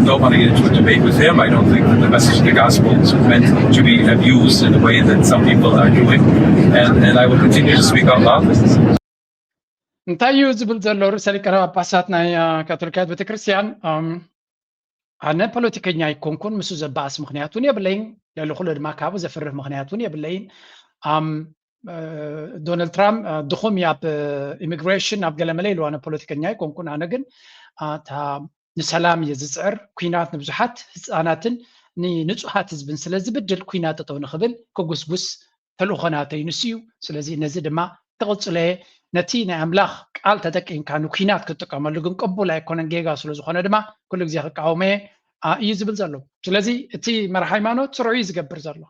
don't want to get into a debate with him. I don't think that the message of the gospel is meant to be abused in the way that some people are doing. And, and I will continue to speak out loud. እንታይ እዩ ዝብል ዘሎ ርእሰ ሊቃነ ጳጳሳት ናይ ካቶሊካዊት ቤተክርስትያን? ኣነ ፖለቲከኛ ኣይኮንኩን፣ ምስ ዘባእስ ምክንያት እውን የብለይን። ልዕሊ ኩሉ ድማ ካብኡ ዘፍርህ ምክንያት እውን የብለይን። ዶናልድ ትራምፕ ድኹም እዩ ኣብ ኢሚግሬሽን ኣብ ገለመለ ኢልዋ። ኣነ ፖለቲከኛ ኣይኮንኩን። ኣነ ግን እታ ንሰላም እየ ዝፅዕር። ኩናት ንብዙሓት ህፃናትን ንንፁሃት ህዝብን ስለ ዝብድል ኩናት ጠጠው ንክብል ክጉስጉስ ተልእኾ ናተይ ንሱ እዩ። ስለዚ ነዚ ድማ ክቕፅሎ እየ። ነቲ ናይ ኣምላኽ ቃል ተጠቂምካ ንኲናት ክትጥቀመሉ ግን ቅቡል ኣይኮነን፣ ጌጋ ስለ ዝኾነ ድማ ኩሉ ግዜ ክቃወሞ እየ እዩ ዝብል ዘሎ። ስለዚ እቲ መራሒ ሃይማኖት ስርሑ እዩ ዝገብር ዘሎ።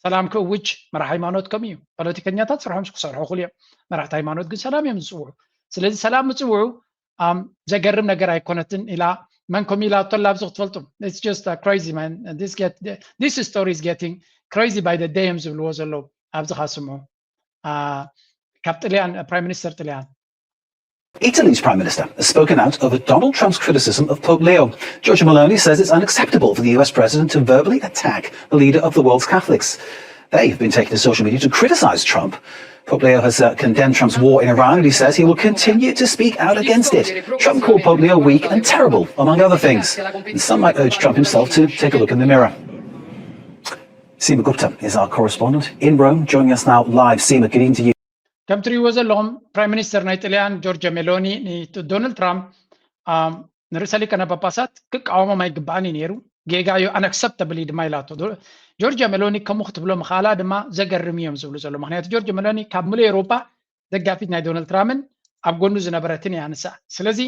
ሰላም ክእውጅ መራሒ ሃይማኖት ከምኡ እዩ። ፖለቲከኛታት ስርሖም ክሰርሑ ይኽእሉ እዮም። መራሕቲ ሃይማኖት ግን ሰላም እዮም ዝፅውዑ። ስለዚ ሰላም ምፅውዑ ዘገርም ነገር ኣይኮነትን ኢላ መን ከምኡ ኢላቶ ኣላ ኣብዚ ክትፈልጡ። It's just crazy, man. This story is getting crazy by the day እዮም ዝብልዎ ዘለዉ። ኣብዚ ካስምዑ ካብ ጥልያን ፕራይም ሚኒስተር ጥልያን Italy's Prime Minister has spoken out over Donald Trump's criticism of Pope Leo. Giorgia Meloni says it's unacceptable for the U S president to verbally attack the leader of the world's Catholics. They've been taking to social media to criticize Trump. Pope Leo has uh, condemned Trump's war in Iran, and he says he will continue to speak out against it. Trump called Pope Leo weak and terrible, among other things. And some might urge Trump himself to take a look in the mirror. Seema Gupta is our correspondent in Rome, joining us now live. Seema, good evening to you. ከም ትሪእዎ ዘለኹም ፕራይም ሚኒስተር ናይ ጥልያን ጆርጆ ሜሎኒ ንዶናልድ ትራምፕ ንርእሰ ሊቃነ ጳጳሳት ክቃወሞም ኣይግባእን እዩ ነይሩ። ጌጋ እዩ፣ ኣንኣክሰፕተብል እዩ ድማ ኢላቶ። ጆርጆ ሜሎኒ ከምኡ ክትብሎ ምኻላ ድማ ዘገርም እዮም ዝብሉ ዘሎ። ምክንያቱ ጆርጆ ሜሎኒ ካብ ሙሉእ ኤውሮጳ ደጋፊት ናይ ዶናልድ ትራምፕን ኣብ ጎኑ ዝነበረትን እያ ንሳ። ስለዚ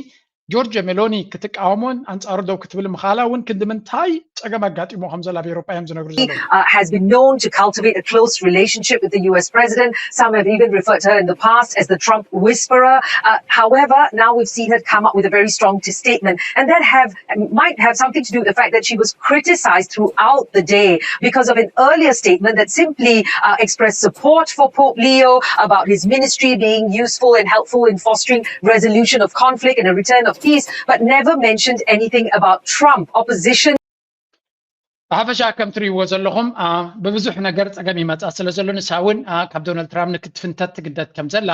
ጆርጆ ሜሎኒ ክትቃወሞን ኣንጻሩ ደው ክትብል ምኻላ እውን ክንዲ ምንታይ ጸገም ኣጋጢሞ ከም ዘሎ ኣብ ኤውሮጳ እዮም ዝነግሩ ዘለዉ። uh, has been known to cultivate a close relationship with the U S president. Some have even referred to her in the past as the Trump whisperer. Uh, however, now we've seen her come up with a very strong statement, and that have might have something to do with the fact that she was criticized throughout the day because of an earlier statement that simply uh, expressed support for Pope Leo about his ministry being useful and helpful in fostering resolution of conflict and a return of peace, but never mentioned anything about Trump. Opposition. ብሓፈሻ ከም ትሪእዎ ዘለኹም ብብዙሕ ነገር ፀገም ይመፃ ስለ ዘሎ ንሳ እውን ካብ ዶናልድ ትራምፕ ንክትፍንተት ትግደድ ከም ዘላ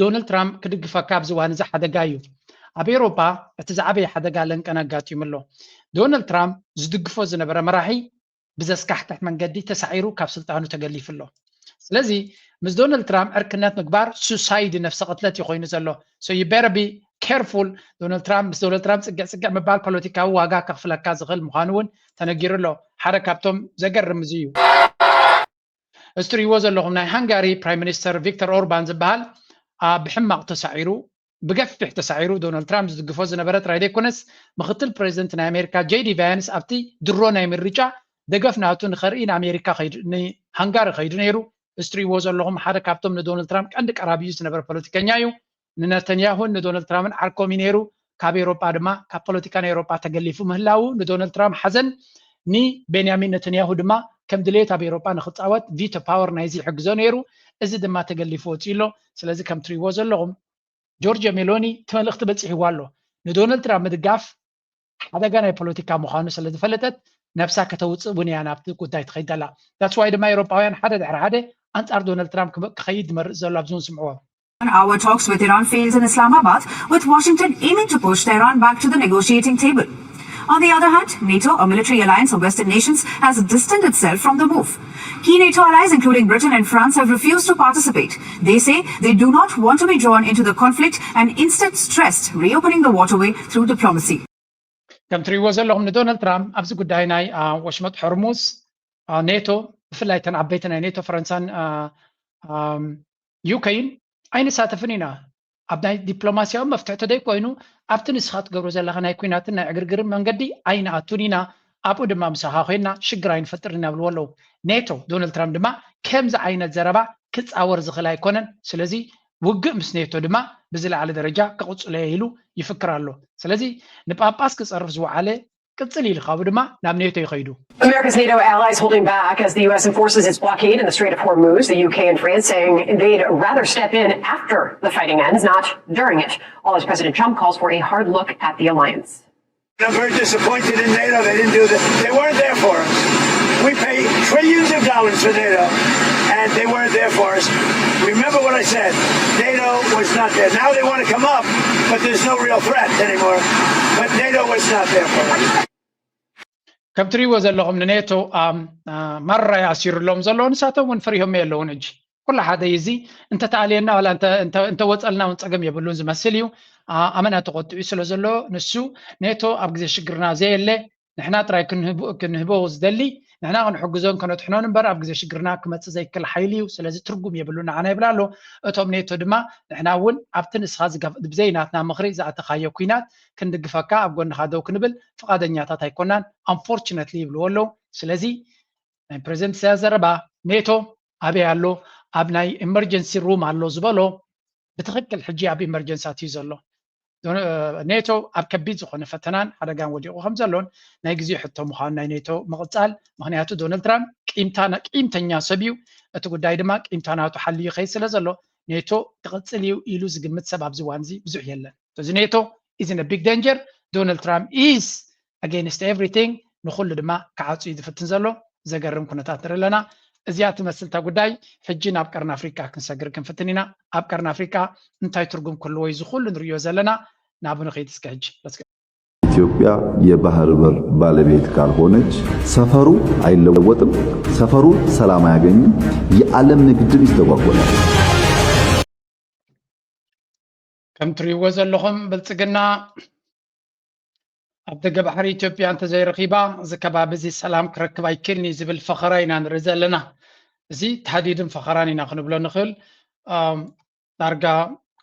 ዶናልድ ትራምፕ ክድግፈካ ኣብዚ እዋን እዚ ሓደጋ እዩ። ኣብ ኤውሮጳ እቲ ዝዓበየ ሓደጋ ለንቀን ኣጋጢሙ ኣሎ። ዶናልድ ትራምፕ ዝድግፎ ዝነበረ መራሒ ብዘስካሕክሕ መንገዲ ተሳዒሩ ካብ ስልጣኑ ተገሊፉ ኣሎ። ስለዚ ምስ ዶናልድ ትራምፕ ዕርክነት ምግባር ሱሳይድ ነፍሰ ቅትለት እዩ ኮይኑ ዘሎ። So you better be careful. ዶናልድ ትራምፕ ምስ ዶናልድ ትራምፕ ፅግዕ ፅግዕ ምባል ፖለቲካዊ ዋጋ ከኽፍለካ ዝኽእል ምዃኑ እውን ተነጊሩ ኣሎ። ሓደ ካብቶም ዘገርም እዚ እዩ። እዚ ትሪእዎ ዘለኹም ናይ ሃንጋሪ ፕራይም ሚኒስተር ቪክተር ኦርባን ዝበሃል ብሕማቕ ተሳዒሩ ብገፊሕ ተሳዒሩ ዶናልድ ትራምፕ ዝድግፎ ዝነበረ ጥራይ ዘይኮነስ ምክትል ፕሬዚደንት ናይ ኣሜሪካ ጄዲ ቫንስ ኣብቲ ድሮ ናይ ምርጫ ደገፍ ናቱ ንኸርኢ ንኣሜሪካ ንሃንጋሪ ከይዱ ነይሩ። እዚ ትሪእዎ ዘለኹም ሓደ ካብቶም ንዶናልድ ትራምፕ ቀንዲ ቀራቢኡ ዝነበረ ፖለቲከኛ እዩ። ንነተንያሁን ንዶናልድ ትራምፕን ዓርኮም እዩ ነይሩ። ካብ ኤውሮጳ ድማ ካብ ፖለቲካ ናይ ኤውሮጳ ተገሊፉ ምህላዉ ንዶናልድ ትራምፕ ሓዘን፣ ንቤንያሚን ነተንያሁ ድማ ከም ድሌት ኣብ ኤውሮጳ ንክፃወት ቪቶ ፓወር ናይዚ ይሕግዞ ነይሩ። እዚ ድማ ተገሊፉ ወፂኡ ኣሎ። ስለዚ ከም ትሪእዎ ዘለኹም ጆርጆ ሜሎኒ እቲ መልእኽቲ በፂሕዋ ኣሎ። ንዶናልድ ትራምፕ ምድጋፍ ሓደጋ ናይ ፖለቲካ ምዃኑ ስለ ዝፈለጠት ነብሳ ከተውፅእ እውን እያ ናብቲ ጉዳይ ትኸይድ ዘላ። ዳትስ ዋይ ድማ ኤውሮጳውያን ሓደ ድሕሪ ሓደ ኣንጻር ዶናልድ ትራምፕ ክኸይድ ዝመርፅ ዘሎ ኣብዚ እውን ስምዕዎ። Our talks with Iran failed in Islamabad, with Washington aiming to push Tehran back to the negotiating table. On the other hand, NATO, a military alliance of Western nations, has distanced itself from the move. Key NATO allies, including Britain and France, have refused to participate. They say they do not want to be drawn into the conflict and instead stressed reopening the waterway through diplomacy. ከም ትሪእዎ ዘለኹም ንዶናልድ ትራምፕ ኣብዚ ጉዳይ ናይ ወሽመጥ ሆርሙዝ ኔቶ፣ ብፍላይ ተን ዓበይቲ ናይ ኔቶ ፈረንሳን ዩኬን ኣይንሳተፍን ኢና፣ ኣብ ናይ ዲፕሎማስያዊ መፍትሒ ተደይ ኮይኑ ኣብቲ ንስኻ ትገብሮ ዘለኻ ናይ ኩናትን ናይ ዕግርግርን መንገዲ ኣይንኣቱን ኢና፣ ኣብኡ ድማ ምሳኻ ኮይንና ሽግር ኣይንፈጥርን ኢና ብልዎ ኣለዉ። ኔቶ ዶናልድ ትራምፕ ድማ ከምዚ ዓይነት ዘረባ ክፃወር ዝኽእል ኣይኮነን። ስለዚ ውግእ ምስ ኔቶ ድማ ብዝለዓለ ደረጃ ክቕፅሎ እየ ኢሉ ይፍክር ኣሎ። ስለዚ ንጳጳስ ክፀርፍ ዝወዓለ ቅፅል ኢሉ ካብኡ ድማ ናብ ኔቶ ይኸይዱ። America's NATO allies holding back as the U S enforces its blockade in the Strait of Hormuz, the U K and France saying they'd rather step in after the fighting ends, not during it, all as President Trump calls for a hard look at the alliance. I'm very disappointed in NATO. They didn't do that. They weren't there for us. We pay trillions of dollars for NATO, and they weren't there for us. Remember what I said. NATO was not there. Now they want to come up, but there's no real threat anymore. But NATO was not there for us. ከም ትሪእዎ ዘለኹም ንኔቶ ማራ ኣሲሩሎም ዘሎ፣ ንሳቶም እውን ፈሪሆም የለውን። ሕጂ ኩሉ ሓደ እዩ። እዚ እንተተኣልየና ዋላ እንተወፀልና እውን ፀገም የብሉን ዝመስል እዩ። ኣመና ተቆጢዑ ስለ ዘሎ ንሱ ኔቶ ኣብ ግዜ ሽግርና ዘየለ ንሕና ጥራይ ክንህቦ ዝደሊ፣ ንሕና ክንሕግዞን ከነጥሕኖን እምበር ኣብ ግዜ ሽግርና ክመፅእ ዘይክእል ሓይሊ እዩ። ስለዚ ትርጉም የብሉን ንዓና ይብል ኣሎ። እቶም ኔቶ ድማ ንሕና እውን ኣብቲ ንስኻ ብዘይ ናትና ምኽሪ ዝኣተኻዮ ኲናት ክንድግፈካ ኣብ ጎንኻ ደው ክንብል ፍቓደኛታት ኣይኮናን፣ unfortunately ይብልዎ ኣለዉ። ስለዚ ናይ ፕረዚደንት ኢሳያስ ዘረባ ኔቶ ኣበይ ኣሎ፣ ኣብ ናይ emergency room ኣሎ ዝበሎ ብትኽክል ሕጂ ኣብ emergency ኣትዩ ዘሎ። ኔቶ ኣብ ከቢድ ዝኾነ ፈተናን ሓደጋን ወዲቑ ከም ዘሎን ናይ ግዜ ሕቶ ምዃኑ ናይ ኔቶ ምቕጻል፣ ምኽንያቱ ዶናልድ ትራምፕ ቂምተኛ ሰብ እዩ። እቲ ጉዳይ ድማ ቂምታ ናቱ ሓልዩ ይኸይድ ስለ ዘሎ ኔቶ ክቕጽል እዩ ኢሉ ዝግምት ሰብ ኣብዚ እዋን እዚ ብዙሕ የለን። ስለዚ ኔቶ is in a big danger. Donald Trump is against everything፣ ንኹሉ ድማ ክዓጹ እዩ ዝፍትን ዘሎ። ዘገርም ኩነታት ንርኢ ኣለና። እዚኣ ትመስል እታ ጉዳይ። ሕጂ ናብ ቀርኒ ኣፍሪቃ ክንሰግር ክንፍትን ኢና። ኣብ ቀርኒ ኣፍሪቃ እንታይ ትርጉም ክህልዎ እዩ እዚ ኩሉ ንርእዮ ዘለና? ናብኡ ንኸይድ እስከ ሕጂ። ኢትዮጵያ የባህር በር ባለቤት ካልሆነች ሰፈሩ አይለወጥም፣ ሰፈሩ ሰላም አያገኝም፣ የዓለም ንግድም ይስተጓጎላል። ከም ትሪእዎ ዘለኹም ብልጽግና ኣብ ደገ ባሕሪ ኢትዮጵያ እንተዘይረኺባ እዚ ከባቢ እዚ ሰላም ክረክብ ኣይክእልን እዩ ዝብል ፈኸራ ኢና ንርኢ ዘለና። እዚ ታህዲድን ፈኸራን ኢና ክንብሎ ንኽእል። ዳርጋ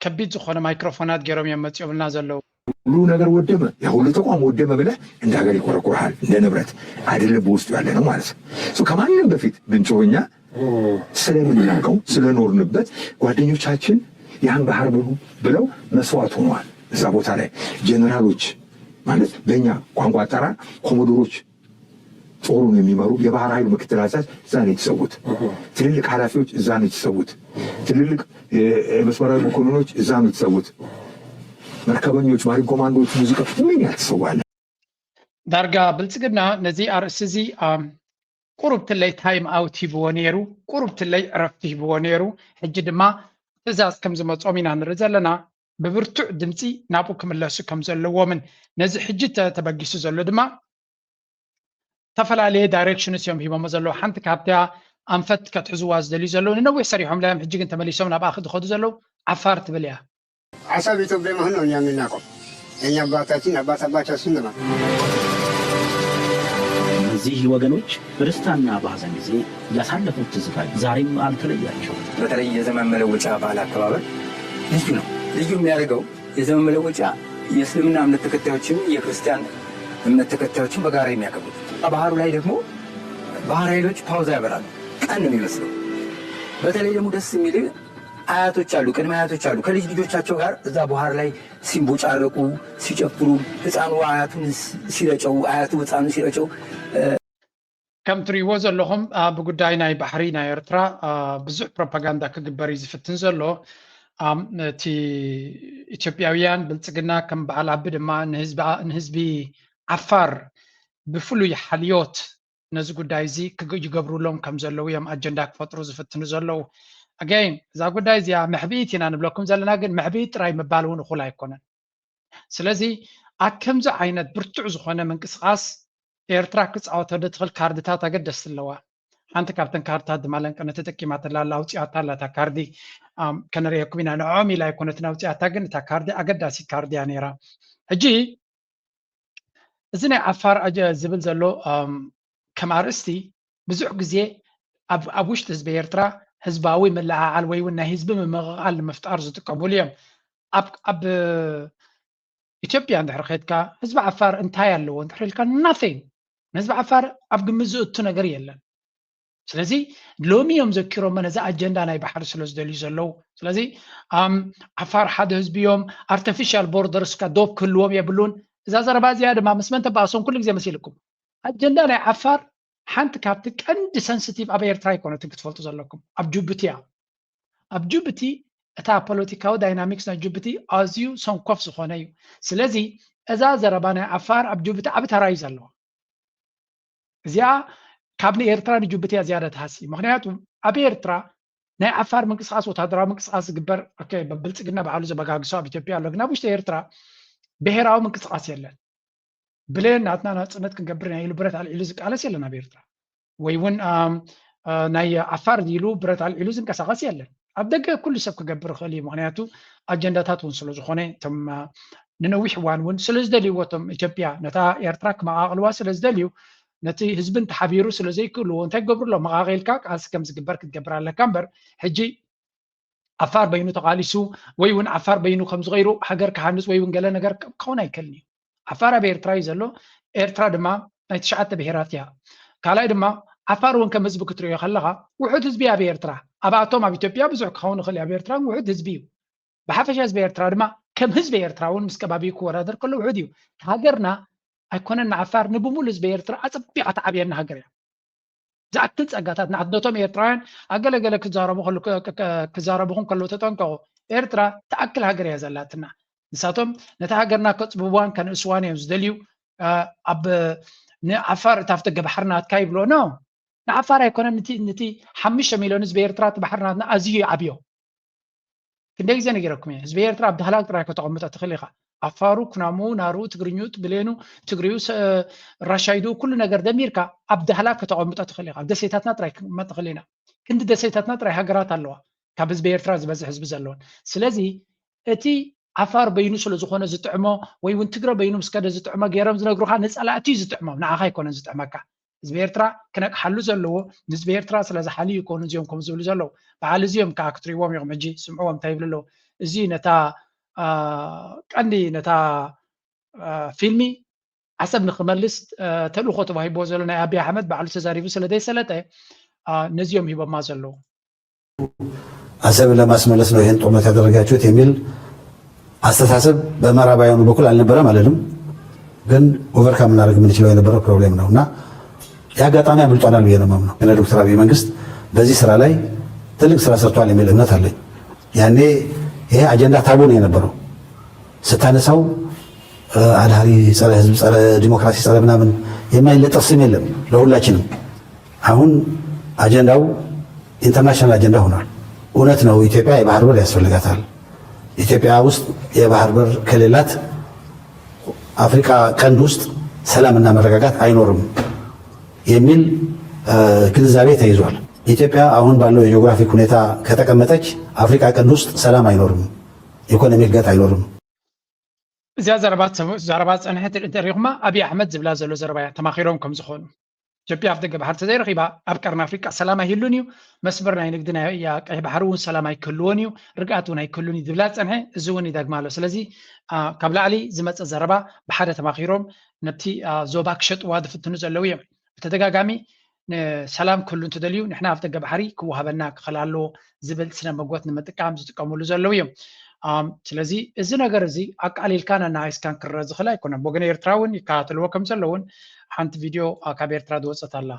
ከቢድ ዝኾነ ማይክሮፎናት ገይሮም እዮም መፂኦምልና ዘለዉ። ሁሉ ነገር ወደመ፣ ያ ሁሉ ተቋም ወደመ ብለህ እንደ ሀገር ይቆረቁርሃል፣ እንደ ንብረት አይደለም በውስጡ ያለ ነው ማለት ነው። ከማንም በፊት ብንጮህ እኛ ስለምናውቀው ስለኖርንበት ጓደኞቻችን ያን ባህር ብሉ ብለው መስዋዕት ሆነዋል። እዛ ቦታ ላይ ጀነራሎች ማለት በእኛ ቋንቋ አጠራር ኮሞዶሮች ጦሩን የሚመሩ የባህር ኃይሉ ምክትል አዛዥ እዛ ነው የተሰዉት። ትልልቅ ኃላፊዎች እዛ ነው የተሰዉት። ትልልቅ የመስመራዊ መኮንኖች እዛ ነው የተሰዉት። መርከበኞች፣ ማሪን ኮማንዶዎች፣ ሙዚቃ ምን ያህል ተሰዋለ? ዳርጋ ብልጽግና ነዚ ኣርእስቲ እዚ ቁሩብ ትለይ ታይም ኣውት ሂብዎ ነይሩ፣ ቁሩብ ትለይ ዕረፍቲ ሂብዎ ነይሩ። ሕጂ ድማ ትእዛዝ ከም ዝመጾም ኢና ንርኢ ዘለና። ብብርቱዕ ድምፂ ናብኡ ክምለሱ ከም ዘለዎምን ነዚ ሕጂ ተበጊሱ ዘሎ ድማ ዝተፈላለየ ዳይሬክሽንስ እዮም ሂቦሞ ዘለዉ። ሓንቲ ካብታ ኣንፈት ከትሕዝዋ ዝደልዩ ዘለዉ፣ ንነዊሕ ሰሪሖምላ እዮም፣ ሕጂ ግን ተመሊሶም ናብኣ ዝኸዱ ዘለዉ ዓፋር ትብል እያ። ሀሳብ ኢትዮጵያ መሆን ነው እኛ የምናውቀው። የእኛ አባታችን አባት አባታችን ለማ እነዚህ ወገኖች በደስታና በሐዘን ጊዜ ያሳለፉት ትዝታ ዛሬም አልተለያቸውም። በተለይ የዘመን መለወጫ በዓል አከባበር ልዩ ነው። ልዩ የሚያደርገው የዘመን መለወጫ የእስልምና እምነት ተከታዮችም የክርስቲያን እምነት ተከታዮችም በጋራ የሚያከብሩት። ባህሩ ላይ ደግሞ ባህር ኃይሎች ፓውዛ ያበራሉ። ቀን ነው የሚመስለው። በተለይ ደግሞ ደስ የሚል አያቶች አሉ፣ ቅድመ አያቶች አሉ። ከልጅ ልጆቻቸው ጋር እዛ ቡሃር ላይ ሲንቦጫረቁ፣ ሲጨፍሩ፣ ህፃኑ አያቱን ሲ- ሲረጨው፣ አያቱ ህፃኑን ሲረጨው፣ ከም ትሪእዎ ዘለኹም አ፣ ብጉዳይ ናይ ባሕሪ ናይ ኤርትራ አ፣ ብዙሕ ፕሮፓጋንዳ ክግበር እዩ ዝፍትን ዘሎ። ኣም፣ እቲ ኢትዮጵያውያን ብልጽግና ከም በዓል ኣቢ ድማ ንህዝቢ ኣ- ንህዝቢ ዓፋር ብፍሉይ ሓልዮት ነዚ ጉዳይ እዚ ክግ- ይገብሩሎም ከም ዘለዉ እዮም ኣጀንዳ ክፈጥሩ ዝፍትኑ ዘለዉ። ኣገይን እዛ ጉዳይ እዚኣ መሕብኢት ኢና ንብለኩም ዘለና፣ ግን መሕብኢት ጥራይ ምባል እውን እኹል ኣይኮነን። ስለዚ ኣብ ከምዚ ዓይነት ብርቱዕ ዝኾነ ምንቅስቃስ ኤርትራ ክፃወተሉ ትኽእል ካርድታት ኣገደስቲ ኣለዋ። ሓንቲ ካብተን ካርድታት ድማ ለንቀነ ተጠቂማትላ ኣላ፣ ኣውፂኣታ ኣላ እታ ካርዲ። ኣም፣ ከነርእየኩም ኢና። ንዕኦም ኢላ ኣይኮነትን ኣውፂኣታ፣ ግን እታ ካርዲ ኣገዳሲት ካርዲ እያ ነይራ። ሕጂ እዚ ናይ ዓፋር ኣጀ- ዝብል ዘሎ ኣም፣ ከም ኣርእስቲ ብዙሕ ግዜ ኣብ ኣብ ውሽጢ ህዝቢ ኤርትራ ህዝባዊ ምልዕዓል ወይ እውን ናይ ህዝቢ ምምቕቓል ንምፍጣር ዝጥቀሙሉ እዮም። ኣብ ኣብ ኢትዮጵያ እንድሕር ከድካ ህዝቢ ዓፋር እንታይ ኣለዎ እንድሕር ኢልካ፣ nothing። ንህዝቢ ዓፋር ኣብ ግምት ዝእቱ ነገር የለን። ስለዚ ሎሚ እዮም ዘኪሮሞ ነዚ ኣጀንዳ ናይ ባሕሪ ስለ ዝደልዩ ዘለዉ። ስለዚ ኣም፣ ዓፋር ሓደ ህዝቢ እዮም፣ ኣርቲፊሻል ቦርደርስ ካ ዶብ ክህልዎም የብሉን። እዛ ዘረባ እዚኣ ድማ ምስ መን ተባእሶም ኩሉ ግዜ መሲልኩም። ኣጀንዳ ናይ ዓፋር ሓንቲ ካብቲ ቀንዲ ሰንስቲቭ ኣብ ኤርትራ ኣይኮነትን ክትፈልጡ ዘለኩም፣ ኣብ ጅቡቲ እያ። ኣብ ጅቡቲ እታ ፖለቲካዊ ዳይናሚክስ ናይ ጅቡቲ ኣዝዩ ሰንኮፍ ዝኾነ እዩ። ስለዚ እዛ ዘረባ ናይ ዓፋር ኣብ ጅቡቲ ዓቢ ተራ እዩ ዘለዋ። እዚኣ ካብ ንኤርትራ ንጅቡቲ እያ ዝያዳ ትሃሲ። ምክንያቱ ኣብ ኤርትራ ናይ ዓፋር ምንቅስቃስ፣ ወታደራዊ ምንቅስቃስ ዝግበር፣ ኦኬ፣ ብልጽግና ባዕሉ ዘበጋግሶ ኣብ ኢትዮጵያ ኣሎ፣ ግን ኣብ ውሽጢ ኤርትራ ብሄራዊ ምንቅስቃስ የለን። ብሌን ናትና ናጽነት ክንገብር ኢና ኢሉ ብረት ኣልዒሉ ዝቃለስ የለን ኣብ ኤርትራ። ወይ እውን ኣም፣ አ፣ ናይ ዓፋር ኢሉ ብረት ኣልዒሉ ዝንቀሳቀስ የለን። ኣብ ደገ ኩሉ ሰብ ክገብር ይኽእል እዩ። ምክንያቱ ኣጀንዳታት እውን ስለ ዝኾነ፣ እቶም አ፣ ንነዊሕ እዋን እውን ስለ ዝደልይዎ፣ እቶም ኢትዮጵያ ነታ ኤርትራ ክመቃቅልዋ ስለ ዝደልዩ፣ ነቲ ህዝብን ተሓቢሩ ስለ ዘይክእልዎ እንታይ ክገብሩ ኣሎ? መቃቂልካ ቃልሲ ከም ዝግበር ክትገብር ኣለካ እምበር፣ ሕጂ ዓፋር በይኑ ተቃሊሱ ወይ እውን ዓፋር በይኑ ከም ዝገይሩ ሃገር ክሃንጽ ወይ እውን ገለ ነገር ክኸውን ኣይክእልን እዩ። ዓፋር ኣብ ኤርትራ እዩ ዘሎ። ኤርትራ ድማ ናይ ትሽዓተ ብሄራት እያ። ካልኣይ ድማ ዓፋር እውን ከም ህዝቢ ክትርእዮ ከለኻ ውሑድ ህዝቢ ኣብ ኤርትራ፣ ኣብኣቶም ኣብ ኢትዮጵያ ብዙሕ ክኸውን ይኽእል እዩ፣ ኣብ ኤርትራ እውን ውሑድ ህዝቢ እዩ። ብሓፈሻ ህዝቢ ኤርትራ ድማ ከም ህዝቢ ኤርትራ እውን ምስ ከባቢኡ ክወዳደር ከሎ ውሑድ እዩ። ሃገርና ኣይኮነን ንዓፋር፣ ንብሙሉ ህዝቢ ኤርትራ ኣጸቢቓ ትዓብየና ሃገር እያ። ዝኣክል ጸጋታት ንዓት ነቶም ኤርትራውያን ኣገለገለ ክዛረቡ ከሉ- ክ- ክ- ክዛረቡኹም ከለዉ ተጠንቀቑ። ኤርትራ ትኣክል ሃገር እያ ዘላትና። ንሳቶም ነታ ሃገርና ከጽብብዋን ከንእስዋን እዮም ዝደልዩ። አ፣ ኣብ ንዓፋር እታ ኣፍደገ ባሕሪ ናትካ ይብሎ። ኖ፣ ንዓፋር ኣይኮነን፣ ነቲ ነቲ ሓሙሽተ ሚልዮን ህዝቢ ኤርትራ እቲ ባሕሪ ናትና ኣዝዩ ይዓብዮ። ክንደይ ግዜ ነጊረኩም እየ፣ ህዝቢ ኤርትራ ኣብ ዳህላክ ጥራይ ከተቐምጦ ትኽእል ኢኻ። ዓፋሩ፣ ኩናሙ፣ ናሩ፣ ትግርኙ፣ ብሌኑ፣ ትግሪዩ፣ ሰ- ራሻይዱ፣ ኩሉ ነገር ደሚርካ ኣብ ዳህላክ ከተቐምጦ ትኽእል ኢኻ። ኣብ ደሴታትና ጥራይ ክንቅመጥ ንኽእል ኢና። ክንዲ ደሴታትና ጥራይ ሃገራት ኣለዋ ካብ ህዝቢ ኤርትራ ዝበዝሕ ህዝቢ ዘለወን። ስለዚ እቲ ዓፋር በይኑ ስለ ዝኾነ ዝጥዕሞ ወይ እውን ትግረ በይኑ ምስ ከደ ዝጥዕሞ ገይሮም ዝነግሩኻ ንጸላእቲ እዩ ዝጥዕሞም፣ ንዓኻ ኣይኮነን ዝጥዕመካ። ህዝቢ ኤርትራ ክነቅሓሉ ዘለዎ፣ ንህዝቢ ኤርትራ ስለ ዝሓልዩ ይኮኑ እዚኦም ከምኡ ዝብሉ ዘለዉ። በዓል እዚኦም ከዓ ክትሪእዎም ኢኹም ሕጂ፣ ስምዕዎም እንታይ ይብሉ ኣለዉ። እዚ ነታ አ፣ ቀንዲ ነታ አ፣ ፊልሚ ዓሰብ ንክመልስ አ፣ ተልእኾ ተዋሂብዎ ዘሎ ናይ ኣብይ ኣሕመድ ባዕሉ ተዛሪቡ ስለ ዘይሰለጠ አ፣ ነዚኦም ሂቦማ ዘለዉ። አሰብን ለማስመለስ ነው ይህን ጦርነት ያደረጋችሁት የሚል አስተሳሰብ በምዕራባውያኑ በኩል አልነበረም አልልም፣ ግን ኦቨርካም እናደርግ የምንችለው የነበረ ፕሮብሌም ነው እና ይህ አጋጣሚ አምልጦናል ብዬ ነው የማምነው። የነ ዶክተር አብይ መንግስት በዚህ ስራ ላይ ትልቅ ስራ ሰርቷል የሚል እምነት አለኝ። ያኔ ይሄ አጀንዳ ታቡ ነው የነበረው። ስታነሳው አድሃሪ፣ ጸረ ህዝብ፣ ጸረ ዲሞክራሲ፣ ጸረ ምናምን የማይለጠፍ ስም የለም ለሁላችንም። አሁን አጀንዳው ኢንተርናሽናል አጀንዳ ሆኗል። እውነት ነው፣ ኢትዮጵያ የባህር በር ያስፈልጋታል። ኢትዮጵያ ውስጥ የባህር በር ከሌላት አፍሪካ ቀንድ ውስጥ ሰላምና መረጋጋት አይኖርም የሚል ግንዛቤ ተይዟል። ኢትዮጵያ አሁን ባለው የጂኦግራፊክ ሁኔታ ከተቀመጠች አፍሪካ ቀንድ ውስጥ ሰላም አይኖርም፣ ኢኮኖሚ እድገት አይኖርም። እዚኣ ዘረባ ዘረባ ዝፀንሐት እንተሪኹማ ኣብይ ኣሕመድ ዝብላ ዘሎ ዘረባ እያ፣ ተማኺሮም ከም ዝኾኑ። ኢትዮጵያ ኣብ ደገ ባሕሪ ተዘይረኺባ ኣብ ቀርኒ ኣፍሪቃ ሰላም ኣይህሉን እዩ። መስመር ናይ ንግዲ ናይ ቀይሕ ባሕሪ እውን ሰላም ኣይክህልዎን እዩ፣ ርግኣት እውን ኣይክህሉን እዩ ዝብላ ዝፀንሐ፣ እዚ እውን ይደግማ ኣሎ። ስለዚ ካብ ላዕሊ ዝመፀ ዘረባ ብሓደ ተማኺሮም ነቲ ዞባ ክሸጥዋ ዝፍትኑ ዘለዉ እዮም። ብተደጋጋሚ ሰላም ክህሉ እንትደልዩ ንሕና ኣብ ደገ ባሕሪ ክወሃበና ክኽእል ኣለዎ ዝብል ስነ መጎት ንምጥቃም ዝጥቀምሉ ዘለዉ እዮም። ስለዚ እዚ ነገር እዚ ኣቃሊልካን ኣናኣይስካን ክረአ ዝኽእል ኣይኮነን። ብወገን ኤርትራ እውን ይከታተልዎ ከም ዘለውን ሓንቲ ቪድዮ ካብ ኤርትራ ዝወፀት ኣላ።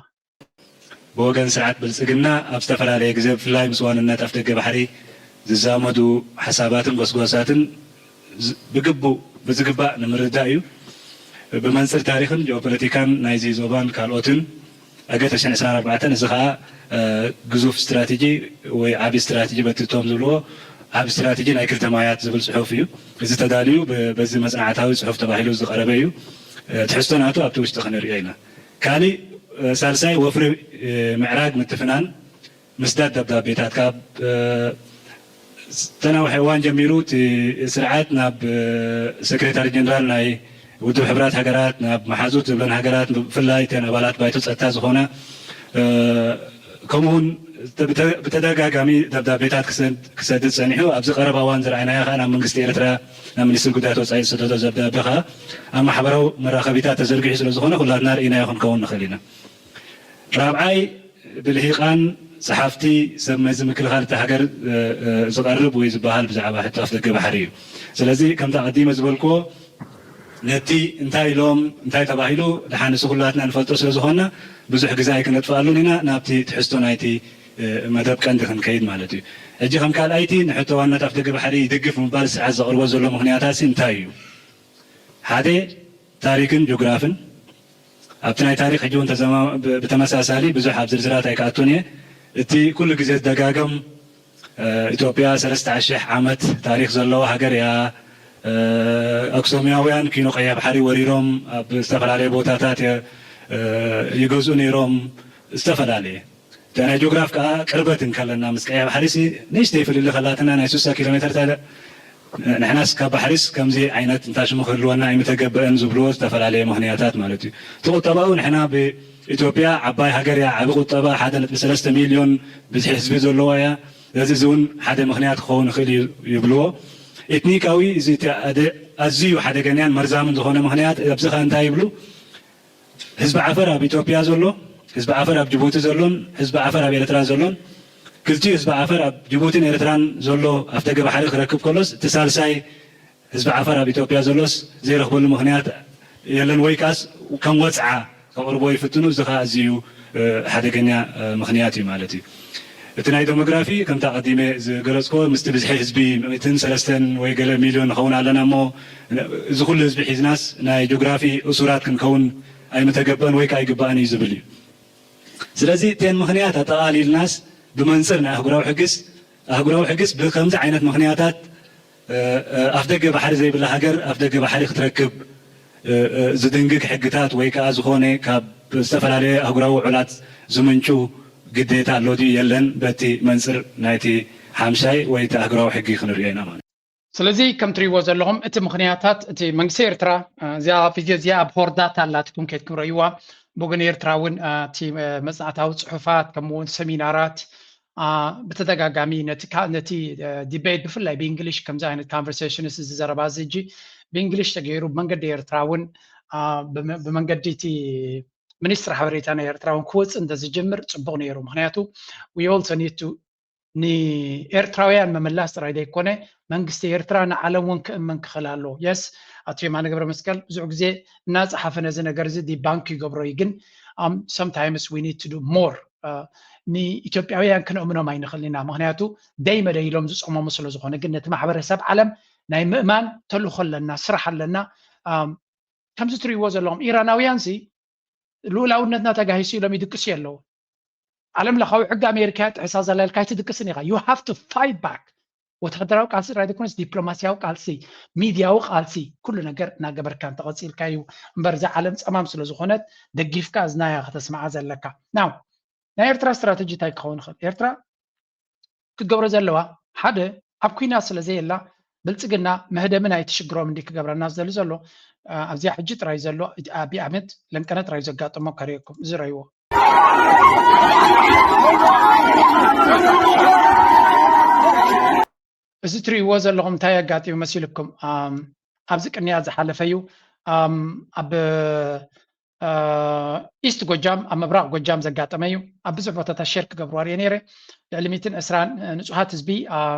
ብወገን ስርዓት ብልፅግና ኣብ ዝተፈላለየ ግዜ ብፍላይ ምስ ዋንነት ኣፍደገ ባሕሪ ዝዛመዱ ሓሳባትን ጎስጓሳትን ብግቡእ ብዝግባእ ንምርዳእ እዩ። ብመንፅር ታሪኽን ጂኦፖለቲካን ናይዚ ዞባን ካልኦትን ኣገ ተሽሕን ዕስራን ኣርባዕተን እዚ ከዓ ግዙፍ ስትራቴጂ ወይ ዓብዪ ስትራቴጂ በቲ እቶም ዝብልዎ ዓብዪ ስትራቴጂ ናይ ክልተ ማያት ዝብል ፅሑፍ እዩ። እዚ ተዳልዩ በዚ መፅናዕታዊ ፅሑፍ ተባሂሉ ዝቐረበ እዩ። ትሕዝቶ ናቱ ኣብቲ ውሽጢ ክንሪኦ ኢና። ካሊእ ሳልሳይ ወፍሪ ምዕራግ ምትፍናን ምስዳድ ደብዳቤታት ካብ ዝተናውሐ እዋን ጀሚሩ እቲ ስርዓት ናብ ሴክሬታሪ ጀነራል ናይ ውድብ ሕብራት ሃገራት ናብ መሓዙት ዝብለን ሃገራት ብፍላይ እተን ኣባላት ባይቶ ጸጥታ ዝኾና ከምኡውን ብተደጋጋሚ ደብዳቤታት ክሰድድ ጸኒሑ ኣብዚ ቀረባ እዋን ዝረኣናዮ ከዓ ናብ መንግስቲ ኤርትራ ናብ ሚኒስትሪ ጉዳያት ወፃኢ ዝሰደዶ ደብዳቤ ከዓ ኣብ ማሕበራዊ መራኸቢታት ተዘርጊሑ ስለዝኾነ ኩላትና ርኢናዮ ክንከውን ንኽእል ኢና። ራብዓይ ብልሂቃን ጸሓፍቲ ሰብ መዚ ምክልኻል እታ ሃገር ዝቐርብ ወይ ዝበሃል ብዛዕባ ሕቶ ኣፍደገ ባሕሪ እዩ። ስለዚ ከምቲ ኣቐዲመ ዝበልክዎ ነቲ እንታይ ኢሎም እንታይ ተባሂሉ ደሓን ንሱ ኩላትና ንፈልጦ ስለ ዝኾንና ብዙሕ ግዜ ኣይክነጥፍኣሉን ኢና። ናብቲ ትሕዝቶ ናይቲ መደብ ቀንዲ ክንከይድ ማለት እዩ። ሕጂ ከም ካልኣይቲ ንሕቶ ዋንነት ኣፍደገ ባሕሪ ይድግፍ ምባል ስርዓት ዘቕርቦ ዘሎ ምኽንያታት እንታይ እዩ? ሓደ ታሪክን ጂኦግራፍን ኣብቲ ናይ ታሪክ ሕጂ እውን ብተመሳሳሊ ብዙሕ ኣብ ዝርዝራት ኣይክኣቱን እየ። እቲ ኩሉ ግዜ ዝደጋገም ኢትዮጵያ ሰለስተ ሽሕ ዓመት ታሪክ ዘለዋ ሃገር እያ። ኣክሱማውያን ኪኖ ቀይሕ ባሕሪ ወሪሮም ኣብ ዝተፈላለየ ቦታታት ይገዝኡ ነይሮም። ዝተፈላለየ እታ ናይ ጂኦግራፍ ከዓ ቅርበት እንከለና ምስ ቀይሕ ባሕሪሲ ንእሽተይ ፍልልይ ከላትና ናይ ስሳ ኪሎ ሜትር ታለ ንሕናስ ካብ ባሕሪስ ከምዚ ዓይነት እንታሽሙ ክህልወና ኣይምተገበአን ዝብልዎ ዝተፈላለየ ምክንያታት ማለት እዩ። እቲ ቁጠባኡ ንሕና ብኢትዮጵያ ዓባይ ሃገር እያ፣ ዓቢ ቁጠባ ሓደ ነጥቢ ሰለስተ ሚልዮን ብዝሒ ህዝቢ ዘለዋ እያ። እዚ እዚ እውን ሓደ ምክንያት ክኸውን ይኽእል እዩ ይብልዎ። ኤትኒካዊ እዚ ኣዝዩ ሓደገኛን መርዛምን ዝኾነ ምክንያት ኣብዚ ከ እንታይ ይብሉ? ህዝቢ ዓፈር ኣብ ኢትዮጵያ ዘሎ፣ ህዝቢ ዓፈር ኣብ ጅቡቲ ዘሎን ህዝቢ ዓፈር ኣብ ኤርትራ ዘሎን ክልቲኡ ህዝቢ ዓፈር ኣብ ጅቡቲን ኤርትራን ዘሎ ኣፍደገ ባሕሪ ክረክብ ከሎስ እቲ ሳልሳይ ህዝቢ ዓፈር ኣብ ኢትዮጵያ ዘሎስ ዘይረኽበሉ ምኽንያት የለን ወይ ከኣስ ከም ወፅዓ ከቕርቦ ይፍትኑ። እዚ ከዓ ኣዝዩ ሓደገኛ ምኽንያት እዩ ማለት እዩ። እቲ ናይ ዴሞግራፊ ከምቲ ኣቐዲመ ዝገለፅኮ ምስቲ ብዝሒ ህዝቢ ምእትን ሰለስተን ወይ ገለ ሚልዮን ንኸውን ኣለና እሞ እዚ ኩሉ ህዝቢ ሒዝናስ ናይ ጂኦግራፊ እሱራት ክንከውን ኣይምተገበን ወይ ከዓ ኣይግባእን እዩ ዝብል እዩ። ስለዚ እተን ምኽንያት ኣጠቓሊልናስ ብመንፅር ናይ ኣህጉራዊ ሕግስ ኣህጉራዊ ሕግስ ብከምዚ ዓይነት ምኽንያታት ኣፍደገ ባሕሪ ዘይብላ ሃገር ኣፍደገ ባሕሪ ክትረክብ ዝድንግግ ሕግታት ወይ ከዓ ዝኾነ ካብ ዝተፈላለየ ኣህጉራዊ ውዕላት ዝምንጩ ግዴታ ኣሎ ድዩ የለን በቲ መንፅር ናይቲ ሓምሻይ ወይ እቲ ኣህጉራዊ ሕጊ ክንሪኦ ኢና ማለት እዩ። ስለዚ ከም ትሪእዎ ዘለኹም እቲ ምኽንያታት እቲ መንግስቲ ኤርትራ እዚኣ ቪድዮ እዚኣ ኣብ ሆርዳታ ኣላትኩም ከይድኩም ረእይዋ። ብወገን ኤርትራ እውን እቲ መፅናዕታዊ ፅሑፋት ከምኡ እውን ሰሚናራት ብተደጋጋሚ ነቲ ዲቤት ብፍላይ ብእንግሊሽ ከምዚ ዓይነት conversation እዚ ዘረባ እዚ ሕጂ ብእንግሊሽ ተገይሩ ብመንገዲ ኤርትራ እውን ብመንገዲ እቲ ሚኒስትሪ ሓበሬታ ናይ ኤርትራ እውን ክወፅእ እንተዝጅምር ፅቡቕ ነይሩ። ምክንያቱ we also need to ንኤርትራውያን ምምላስ ጥራይ ዘይኮነ መንግስቲ ኤርትራ ንዓለም እውን ክእመን ክኽእል ኣለዎ። የስ ኣቶ የማነ ገብረ መስቀል ብዙሕ ግዜ እናፀሓፈ ነዚ ነገር እዚ ዲባንክ ይገብሮ እዩ። ግን sometimes we need to do more ንኢትዮጵያውያን ክነእምኖም ኣይንኽእል ኢና። ምክንያቱ ደይ መደይ ኢሎም ዝፀመሙ ስለ ዝኾነ ግን ነቲ ማሕበረሰብ ዓለም ናይ ምእማን ተልእኾ ኣለና፣ ስራሕ ኣለና። ከምዚ ትሪእዎ ዘለኹም ኢራናውያን ሲ ልኡላውነትና ተጋሂሱ ኢሎም ይድቅሱ ኣለዉ። ዓለም ለኻዊ ሕጊ ኣሜሪካ ጥሕሳ ዘላ ኢልካ ኣይትድቅስን ኢኻ። You have to fight back። ወታደራዊ ቃልሲ ጥራይ ዘይኮነስ ዲፕሎማሲያዊ ቃልሲ፣ ሚድያዊ ቃልሲ፣ ኩሉ ነገር እናገበርካ እንተቐፂልካ እዩ እምበር እዛ ዓለም ፀማም ስለ ዝኾነት ደጊፍካ እዝናያ ከተስምዓ ዘለካ። ናው ናይ ኤርትራ ስትራተጂ እንታይ ክኸውን ይኽእል? ኤርትራ ክትገብሮ ዘለዋ ሓደ ኣብ ኩናት ስለ ዘየላ ብልፅግና መህደሚ ናይቲ ሽግሮም እንዲ ክገብረና ዝደሊ ዘሎ ኣብዚኣ ሕጂ ጥራይ ዘሎ ኣቢ ኣመት ለንቀነ ጥራይ ዘጋጥሞ ከርእየኩም እዚ ረይዎ እዚ ትርእይዎ ዘለኹም እንታይ ኣጋጢሙ መሲልኩም ኣብዚ ቅንያ ዝሓለፈ እዩ ኣብ ኢስት ጎጃም ኣብ ምብራቕ ጎጃም ዘጋጠመ እዩ። ኣብ ብዙሕ ቦታታት ሸር ክገብርዋ ርየ ነይረ። ልዕሊ ሚእትን ዕስራን ንጹሃት ህዝቢ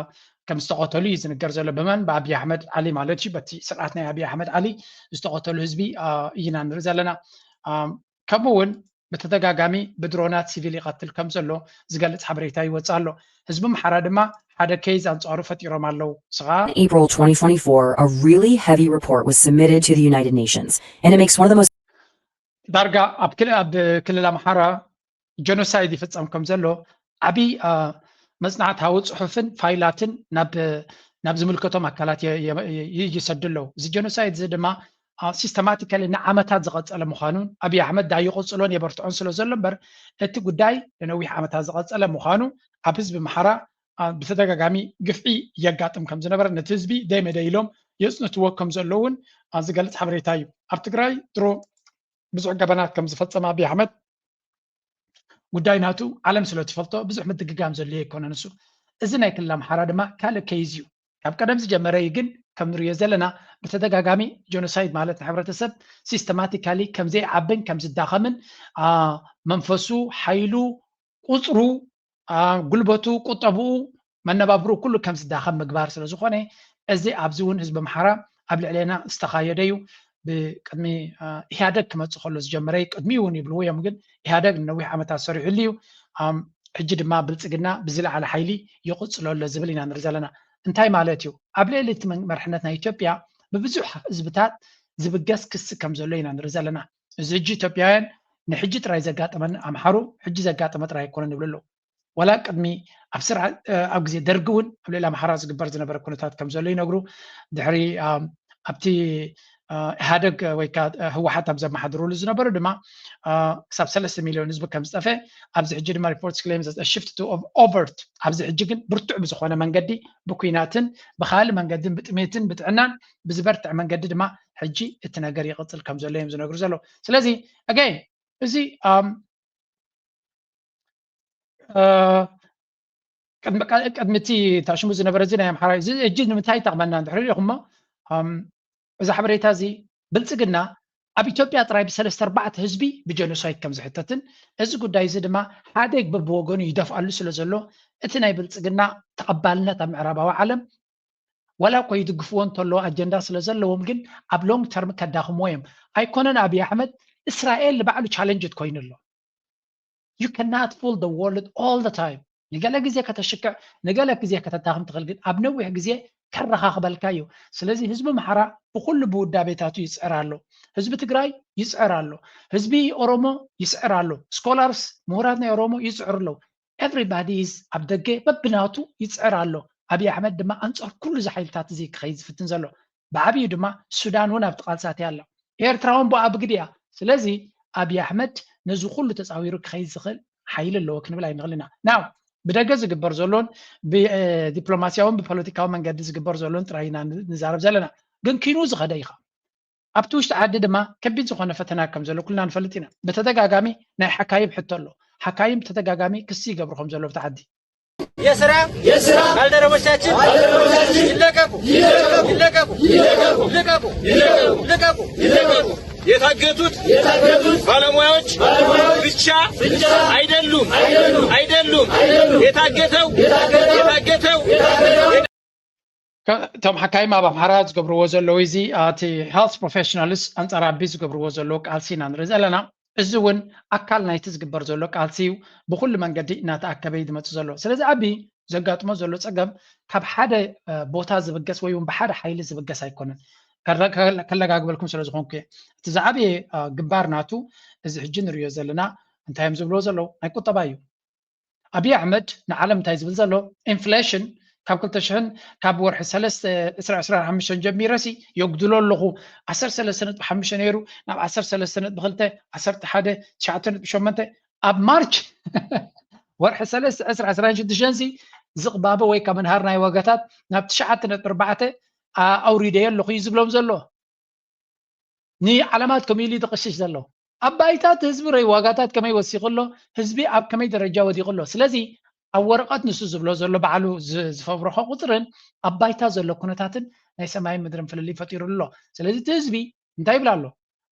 ከም ዝተቐተሉ እዩ ዝንገር ዘሎ። ብመን? ብኣብይ ኣሕመድ ዓሊ ማለት እዩ። በቲ ስርዓት ናይ ኣብይ ኣሕመድ ዓሊ ዝተቐተሉ ህዝቢ ኢና ንርኢ ዘለና። ከምኡ እውን ብተደጋጋሚ ብድሮናት ሲቪል ይቐትል ከም ዘሎ ዝገልጽ ሓበሬታ ይወጽእ ኣሎ። ህዝቢ ኣምሓራ ድማ ሓደ ኬዝ ኣንጻሩ ፈጢሮም ኣለዉ። ስኻ In April twenty twenty-four, a really heavy report was submitted to the United Nations, and it makes one of the most ዳርጋ ኣብ ክል- ኣብ ክልል ኣምሓራ ጀኖሳይድ ይፍጸም ከም ዘሎ ዓብዪ መጽናዕታዊ ጽሑፍን ፋይላትን ናብ ናብ ዝምልከቶም ኣካላት ይሰዱ ኣለዉ። እዚ ጀኖሳይድ እዚ ድማ ሲስተማቲካሊ ንዓመታት ዝቐጸለ ምዃኑን ኣብይ ኣሕመድ ዳይቕጽሎን የበርትዖን ስለ ዘሎ እምበር እቲ ጉዳይ ንነዊሕ ዓመታት ዝቐጸለ ምዃኑ ኣብ ህዝቢ ኣምሓራ ብተደጋጋሚ ግፍዒ የጋጥም ከም ዝነበረ ነቲ ህዝቢ ደይመደይ ኢሎም የጽንትዎ ከም ዘለዉ እውን ዝገልጽ ሓበሬታ እዩ። ኣብ ትግራይ ድሮ ብዙሕ ገበናት ከም ዝፈጸመ ኣብይ ኣሕመድ ጉዳይ ናቱ ዓለም ስለ ትፈልጦ ብዙሕ ምድግጋም ዘድልዮ ኣይኮነን። እሱ እዚ ናይ ክልል ኣምሓራ ድማ ካልእ ኬዝ እዩ። ካብ ቀደም ዝጀመረ እዩ፣ ግን ከም ንሪኦ ዘለና ብተደጋጋሚ ጀኖሳይድ ማለት ንሕብረተሰብ ሲስተማቲካሊ ከም ዘይዓብን ከም ዝዳኸምን መንፈሱ፣ ሓይሉ፣ ቁፅሩ፣ ጉልበቱ፣ ቁጠብኡ፣ መነባብሩ ኩሉ ከም ዝዳኸም ምግባር ስለ ዝኾነ እዚ ኣብዚ እውን ህዝቢ ኣምሓራ ኣብ ልዕሌና ዝተኻየደ እዩ። ብቅድሚ ኢህኣደግ ክመፅእ ከሎ ዝጀመረ እዩ። ቅድሚ እውን ይብልዎ እዮም፣ ግን ኢህኣደግ ንነዊሕ ዓመታት ሰሪሑሉ እዩ። ሕጂ ድማ ብልፅግና ብዝለዓለ ሓይሊ ይቕፅሎ ኣሎ ዝብል ኢና ንርኢ ዘለና። እንታይ ማለት እዩ? ኣብ ልዕሊ እቲ መርሕነት ናይ ኢትዮጵያ ብብዙሕ ህዝብታት ዝብገስ ክሲ ከም ዘሎ ኢና ንርኢ ዘለና። እዚ ሕጂ ኢትዮጵያውያን ንሕጂ ጥራይ ዘጋጠመን ኣምሓሩ ሕጂ ዘጋጠመ ጥራይ ኣይኮነን ይብሉ ኣለዉ። ዋላ ቅድሚ ኣብ ስርዓ ኣብ ግዜ ደርጊ እውን ኣብ ልዕሊ ኣምሓራ ዝግበር ዝነበረ ኩነታት ከም ዘሎ ይነግሩ። ድሕሪ ኣብቲ ኢህኣደግ ወይ ከዓ ህወሓት ኣብ ዘመሓድሩሉ ዝነበሩ ድማ ክሳብ ሰለስተ ሚሊዮን ህዝቢ ከም ዝጠፈ ኣብዚ ሕጂ ድማ ሪፖርት ክሌም ሽፍት ቱ ኦቨርት ኣብዚ ሕጂ ግን ብርቱዕ ብዝኾነ መንገዲ ብኩናትን ብካልእ መንገድን ብጥሜትን ብጥዕናን ብዝበርትዕ መንገዲ ድማ ሕጂ እቲ ነገር ይቕፅል ከም ዘሎ እዮም ዝነግሩ ዘለዉ። ስለዚ ኣገይ እዚ ቅድሚ እቲ ታሽሙ ዝነበረ እዚ ናይ ኣምሓራ እዚ እጅ ንምንታይ ይጠቕመና እንድሕር ኢኹሞ እዚ ሓበሬታ እዚ ብልፅግና ኣብ ኢትዮጵያ ጥራይ ብሰለስተ ኣርባዕተ ህዝቢ ብጀኖሳይድ ከም ዝሕተትን እዚ ጉዳይ እዚ ድማ ሓደግ በብወገኑ ይደፍኣሉ ስለ ዘሎ እቲ ናይ ብልፅግና ተቐባልነት ኣብ ምዕራባዊ ዓለም ዋላ እኮ ይድግፍዎ እንተለዎ ኣጀንዳ ስለ ዘለዎም ግን ኣብ ሎንግ ተርም ከዳኽምዎ እዮም። ኣይኮነን ኣብይ ኣሕመድ እስራኤል ንባዕሉ ቻለንጅ ኮይኑ ኣሎ። You cannot fool the world all the time። ንገለ ግዜ ከተሽክዕ ንገለ ግዜ ከተዳኽም ትኽእል፣ ግን ኣብ ነዊሕ ግዜ ከረኻኽበልካ እዩ። ስለዚ ህዝቢ ኣምሓራ ብኩሉ ብውዳቤታቱ ይፅዕር ኣሎ። ህዝቢ ትግራይ ይፅዕር ኣሎ። ህዝቢ ኦሮሞ ይፅዕር ኣሎ። ስኮላርስ ምሁራት ናይ ኦሮሞ ይፅዕሩ ኣለዉ። Everybody is ኣብ ደገ በብናቱ ይፅዕር ኣሎ። ኣብይ ኣሕመድ ድማ ኣንፃር ኩሉ እዚ ሓይልታት እዚ ክኸይድ ዝፍትን ዘሎ ብዓብዩ ድማ ሱዳን እውን ኣብቲ ቃልሳት እያ ኣላ። ኤርትራ እውን ብኣ ብግዲ እያ። ስለዚ ኣብይ ኣሕመድ ነዚ ኩሉ ተፃዊሩ ክኸይድ ዝኽእል ሓይሊ ኣለዎ ክንብል ኣይንኽእል ኢና። ናው ብደገ ዝግበር ዘሎን ብዲፕሎማሲያውን ብፖለቲካዊ መንገዲ ዝግበር ዘሎን ጥራይ ኢና ንዛረብ ዘለና። ግን ኪኑ ዝኸደ ኢኻ ኣብቲ ውሽጢ ዓዲ ድማ ከቢድ ዝኾነ ፈተና ከም ዘሎ ኩልና ንፈልጥ ኢና። ብተደጋጋሚ ናይ ሓካይም ሕቶ ኣሎ። ሓካይም ብተደጋጋሚ ክሲ ይገብሩ ከም ዘሎ ብቲ ዓዲ የስራ የስራ ባልደረቦቻችን ባልደረቦቻችን ይለቀቁ ይለቀቁ ይለቀቁ ይለቀቁ ይለቀቁ ይለቀቁ ይለቀቁ የታገቱት የታገቱት ባለሙያዎች ባለሙያዎች ብቻ ብቻ አይደሉም አይደሉም አይደሉም አይደሉም የታገተው የታገተው የታገተው የታገተው እቶም ሓካይም ኣብ ኣምሓራ ዝገብርዎ ዘለዉ እዚ እቲ ሄልት ፕሮፌሽናልስ ኣንጻር ኣቢ ዝገብርዎ ዘለዉ ቃልሲ ኢና ንርኢ ዘለና። እዚ እውን ኣካል ናይቲ ዝግበር ዘሎ ቃልሲ እዩ። ብኩሉ መንገዲ እናተኣከበ እዩ ዝመፅእ ዘሎ። ስለዚ ኣቢ ዘጋጥሞ ዘሎ ፀገም ካብ ሓደ ቦታ ዝብገስ ወይ እውን ብሓደ ሓይሊ ዝብገስ ኣይኮነን። ከለጋግበልኩም ስለ ዝኾንኩ እየ። እቲ ዝዓበየ ግንባር ናቱ እዚ ሕጂ ንሪኦ ዘለና እንታይ እዮም ዝብልዎ ዘለዉ ናይ ቁጠባ እዩ። ኣብይ ኣሕመድ ንዓለም እንታይ ዝብል ዘሎ ኢንፍሌሽን ካብ ክልተ ሽሕን ካብ ወርሒ ሰለስተ ዕስራ ዕስራ ሓሙሽተ ጀሚረ ሲ የጉድሎ ኣለኹ ዓሰርተ ሰለስተ ነጥቢ ሓሙሽተ ነይሩ ናብ ዓሰርተ ሰለስተ ነጥቢ ክልተ ዓሰርተ ሓደ ትሽዓተ ነጥቢ ሸሞንተ ኣብ ማርች ወርሒ ሰለስተ ዕስራ ዕስራ ሽዱሽተ ሲ ዝቕባበ ወይ ካብ መንሃር ናይ ዋጋታት ናብ ትሽዓተ ነጥቢ ኣርባዕተ ኣውሪደዮ ኣለኹ እዩ ዝብሎም ዘሎ። ንዓለማት ከምኡ ኢሉ ድቕሽሽ ዘሎ ኣብ ባይታ እቲ ህዝቢ ርኢ ዋጋታት ከመይ ወሲኹ ኣሎ፣ ህዝቢ ኣብ ከመይ ደረጃ ወዲቑ ኣሎ። ስለዚ ኣብ ወረቐት ንሱ ዝብሎ ዘሎ ባዕሉ ዝፈብረኾ ቁፅርን ኣብ ባይታ ዘሎ ኩነታትን ናይ ሰማይን ምድርን ፍልልይ ፈጢሩሉ ኣሎ። ስለዚ እቲ ህዝቢ እንታይ ይብል ኣሎ?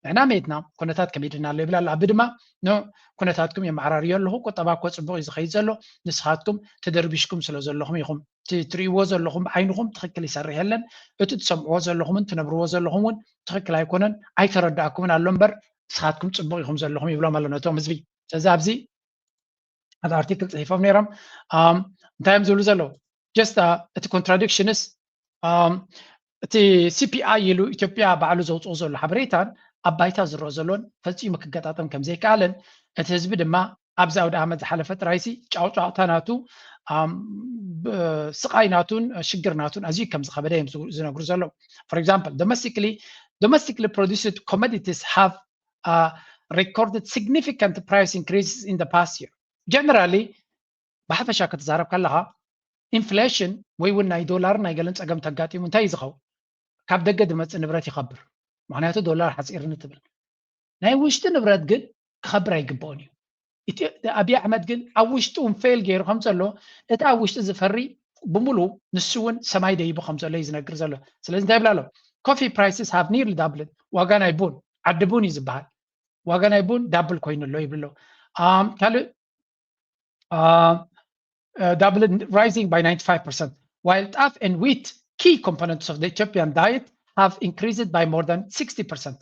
ንሕና መይትና ኩነታት ከሚድና ኣሎ ይብል ኣሎ። ኣብ ድማ ኩነታትኩም የመዓራርዮ ኣለኹ፣ ቁጠባ እኮ ፅቡቕ እዩ ዝኸይድ ዘሎ፣ ንስኻትኩም ተደርቢሽኩም ስለ ዘለኹም ኢኹም፣ ትሪእዎ ዘለኹም ብዓይንኹም ትኽክል ይሰርሕ የለን፣ እቲ ትሰምዕዎ ዘለኹምን ትነብርዎ ዘለኹም እውን ትኽክል ኣይኮነን፣ ኣይተረዳእኩምን ኣሎ እምበር ንስኻትኩም ፅቡቕ ኢኹም ዘለኹም ይብሎም ኣሎ ነቶም ህዝቢ። ስለዚ ኣብዚ ሓደ ኣርቲክል ፅሒፎም ነይሮም። እንታይ እዮም ዝብሉ ዘለዉ? ጀስት እቲ ኮንትራዲክሽንስ እቲ ሲፒኣይ ኢሉ ኢትዮጵያ ባዕሉ ዘውፅኦ ዘሎ ሓበሬታን ኣብ ባይታ ዝረአ ዘሎን ፈፂሙ ክገጣጠም ከም ዘይከኣለን እቲ ህዝቢ ድማ ኣብዚ ኣውደ ዓመት ዝሓለፈ ጥራይሲ ጫውጫውታ ናቱ ስቃይ ናቱን ሽግር ናቱን ኣዝዩ ከም ዝኸበደ እዮም ዝነግሩ ዘለዉ። For example, domestically produced commodities have recorded significant price increases in the past year. Generally ብሓፈሻ ክትዛረብ ከለኻ ኢንፍሌሽን ወይ እውን ናይ ዶላርን ናይ ገለን ፀገም ተጋጢሙ እንታይ እዩ ዝኸውን? ካብ ደገ ዝመፅእ ንብረት ይኸብር፣ ምክንያቱ ዶላር ሓፂርኒ ትብል። ናይ ውሽጢ ንብረት ግን ክኸብር ኣይግብኦን እዩ። ኣብይ ኣሕመድ ግን ኣብ ውሽጢ እውን ፌል ገይሩ ከም ዘሎ እቲ ኣብ ውሽጢ ዝፈሪ ብምሉ ንሱ እውን ሰማይ ደይቡ ከም ዘሎ እዩ ዝነግር ዘሎ። ስለዚ እንታይ ይብላ ኣሎ? Coffee prices have nearly doubled። ዋጋ ናይ ቡን፣ ዓዲ ቡን እዩ ዝበሃል፣ ዋጋ ናይ ቡን ዳብል ኮይኑ ኣሎ ይብሎ። ካልእ doubled, rising by ninety-five percent, while ጣፍ and wheat, key components of the Ethiopian diet, have increased by more than sixty percent.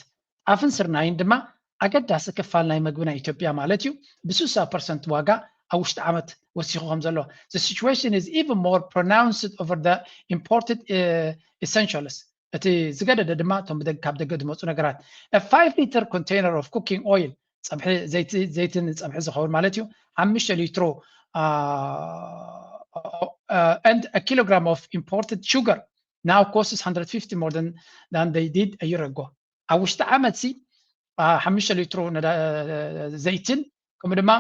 ጣፍን ስርናይን ድማ ኣገዳሲ ክፋል ናይ መግቢ ናይ ኢትዮጵያ ማለት እዩ፣ ብ60 ፐርሰንት ዋጋ ኣብ ውሽጢ ዓመት ወሲኹ ከም ዘሎ። The situation is even more pronounced over the imported essentials. እቲ ዝገደደ ድማ እቶም ካብ ደገ ዝመፁ ነገራት። A five liter container of cooking oil, ፀብሒ ዘይትን ፀብሒ ዝኸውን ማለት እዩ፣ ሓሙሽተ ሊትሮ and a kilogram of imported sugar now costs one hundred fifty more than than they did a year ago. ኣብ ውሽጢ ዓመት ሲ ሓሙሽተ ሊትሮ ዘይትን ከምኡ ድማ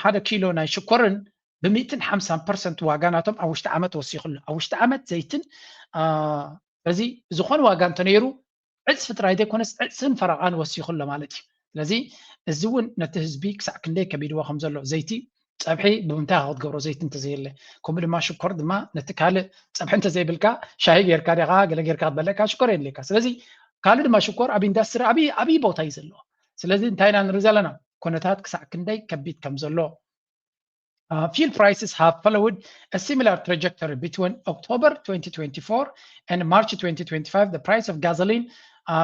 ሓደ ኪሎ ናይ ሽኮርን ብሚእትን ሓምሳን ፐርሰንት ዋጋ ናቶም ኣብ ውሽጢ ዓመት ወሲኹ ኣሎ። ኣብ ውሽጢ ዓመት ዘይትን በዚ ዝኾነ ዋጋ እንተነይሩ ዕፅፊ ጥራይ ዘይኮነስ ዕፅፍን ፈረቓን ወሲኹ ኣሎ ማለት እዩ። ስለዚ እዚ እውን ነቲ ህዝቢ ክሳዕ ክንደይ ከቢድዎ ከም ዘሎ፣ ዘይቲ ፀብሒ ብምንታይ ክትገብሮ ዘይቲ እንተዘየለ፣ ከምኡ ድማ ሽኮር ድማ ነቲ ካልእ ፀብሒ እንተዘይብልካ ሻሂ ጌርካ ዲኻ ገለ ጌርካ ክትበልዕ ሽኮር የድልየካ። ስለዚ ካልእ ድማ ሽኮር ኣብ ኢንዳስትሪ ኣብይ ኣብይ ቦታ እዩ ዘለዎ። ስለዚ እንታይ ኢና ንርኢ ዘለና? ኩነታት ክሳዕ ክንደይ ከቢድ ከም ዘሎ። Fuel prices have followed a similar trajectory between October twenty twenty-four and March twenty twenty-five. The price of gasoline,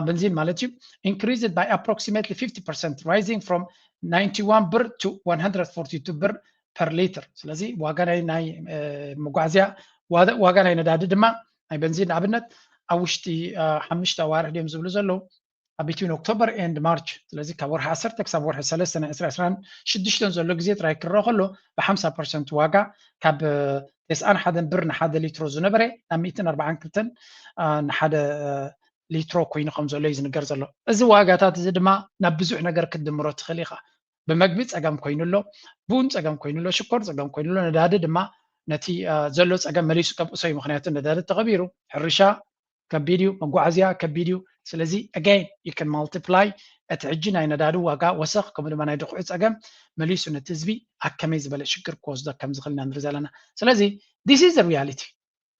ቤንዚን ማለት እዩ, increased by approximately fifty percent, rising from ninety-one ብር to one hundred forty-two ብር per liter. ስለዚ ዋጋ ናይ ናይ መጓዓዝያ ዋጋ ናይ ነዳዲ ድማ ናይ ቤንዚን ንኣብነት ኣብ ውሽጢ ሓሙሽተ ኣዋርሕ ድዮም ዝብሉ ዘለዉ between October and March, ስለዚ ካብ ወርሒ ዓሰርተ ክሳብ ወርሒ ሰለስተ ናይ ዕስራ ዕስራን ሽዱሽተን ዘሎ ግዜ ጥራይ ክረአ ከሎ ብ ሓምሳ ፐርሰንት ዋጋ ካብ ተስዓን ሓደን ብር ንሓደ ሊትሮ ዝነበረ ናብ ሚእትን ኣርባዓን ክልተን ንሓደ ሊትሮ ኮይኑ ከም ዘሎ እዩ ዝንገር ዘሎ። እዚ ዋጋታት እዚ ድማ ናብ ብዙሕ ነገር ክትድምሮ ትኽእል ኢኻ። ብመግቢ ፀገም ኮይኑ ኣሎ፣ ቡን ፀገም ኮይኑ ኣሎ፣ ሽኮር ፀገም ኮይኑ ኣሎ፣ ነዳዲ ድማ ነቲ ዘሎ ፀገም መሊሱ ከብእሶ እዩ። ምክንያቱ ነዳዲ ተኸቢሩ፣ ሕርሻ ከቢድ እዩ፣ መጓዓዝያ ከቢድ እዩ። ስለዚ again you can multiply እቲ ሕጂ ናይ ነዳዲ ዋጋ ወሰኽ ከምኡ ድማ ናይ ድኹዒ ፀገም መሊሱ ነቲ ህዝቢ ኣብ ከመይ ዝበለ ሽግር ክወስዶ ከም ዝኽእል ኢና ንርኢ ዘለና። ስለዚ this is the reality።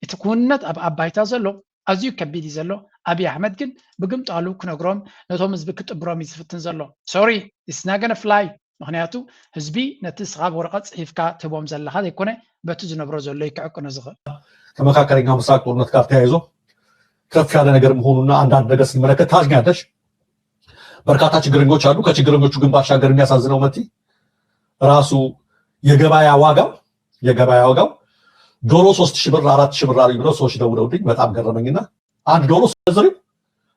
እቲ ክውንነት ኣብ ኣብ ባይታ ዘሎ ኣዝዩ ከቢድ እዩ ዘሎ። ኣብይ ኣሕመድ ግን ብግምጣሉ ክነግሮም ነቶም ህዝቢ ክጥብሮም እዩ ዝፍትን ዘሎ። Sorry, it's not gonna fly። ምክንያቱ ህዝቢ ነቲ ንስኻ ብወረቐት ፅሒፍካ ትህቦም ዘለኻ ዘይኮነ በቲ ዝነብሮ ዘሎ እዩ ክዕቅኖ ዝኽእል። ከመካከለኛው ምስራቅ ጦርነት ጋር ተያይዞ ከፍ ያለ ነገር መሆኑና አንዳንድ ነገር ስንመለከት ታዝኛለሽ። በርካታ ችግረኞች አሉ። ከችግረኞቹ ግን ባሻገር የሚያሳዝነው መቲ ራሱ የገበያ ዋጋው የገበያ ዋጋው ዶሮ ሶስት ሺህ ብር አራት ሺህ ብር አሉኝ ብለው ሰዎች ደውለውልኝ በጣም ገረመኝና አንድ ዶሮ ስትገዝሪው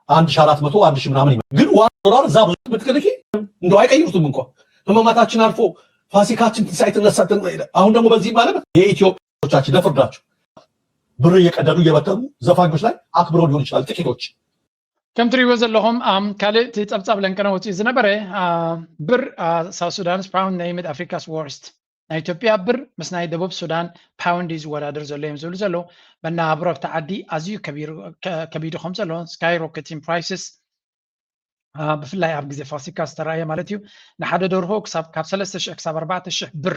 አንድ ሺህ አራት መቶ አንድ ሺህ ምናምን ይመ- ግን ዋን ዶላር እዛ ብዙ ብትልኪ እንደው አይቀይሩትም እንኳ ህማማታችን አልፎ ፋሲካችን ትንሳኤ ትነሳትን አሁን ደግሞ በዚህ ማለት የኢትዮጵያዎቻችን ለፍርዳቸው ብር እየቀደዱ እየበተኑ ዘፋኞች ላይ አክብረው ሊሆን ይችላል ጥቂቶች። ከም ትሪእዎ ዘለኹም ካልእ እቲ ጸብጻብ ለንቀነ ወፂኡ ዝነበረ ብር ሳውት ሱዳንስ ፓውንድ ናይ ሚድ ኣፍሪካስ ወርስት ናይ ኢትዮጵያ ብር ምስ ናይ ደቡብ ሱዳን ፓውንድ እዩ ዝወዳደር ዘሎ እዮም ዝብሉ ዘለዉ። መነባብሮ ኣብቲ ዓዲ ኣዝዩ ከቢዱ ከም ዘሎ sky rocketing prices ብፍላይ ኣብ ግዜ ፋሲካ ዝተረኣየ ማለት እዩ። ንሓደ ደርሆ ክሳብ ካብ ሰለስተ ሽሕ ክሳብ ኣርባዕተ ሽሕ ብር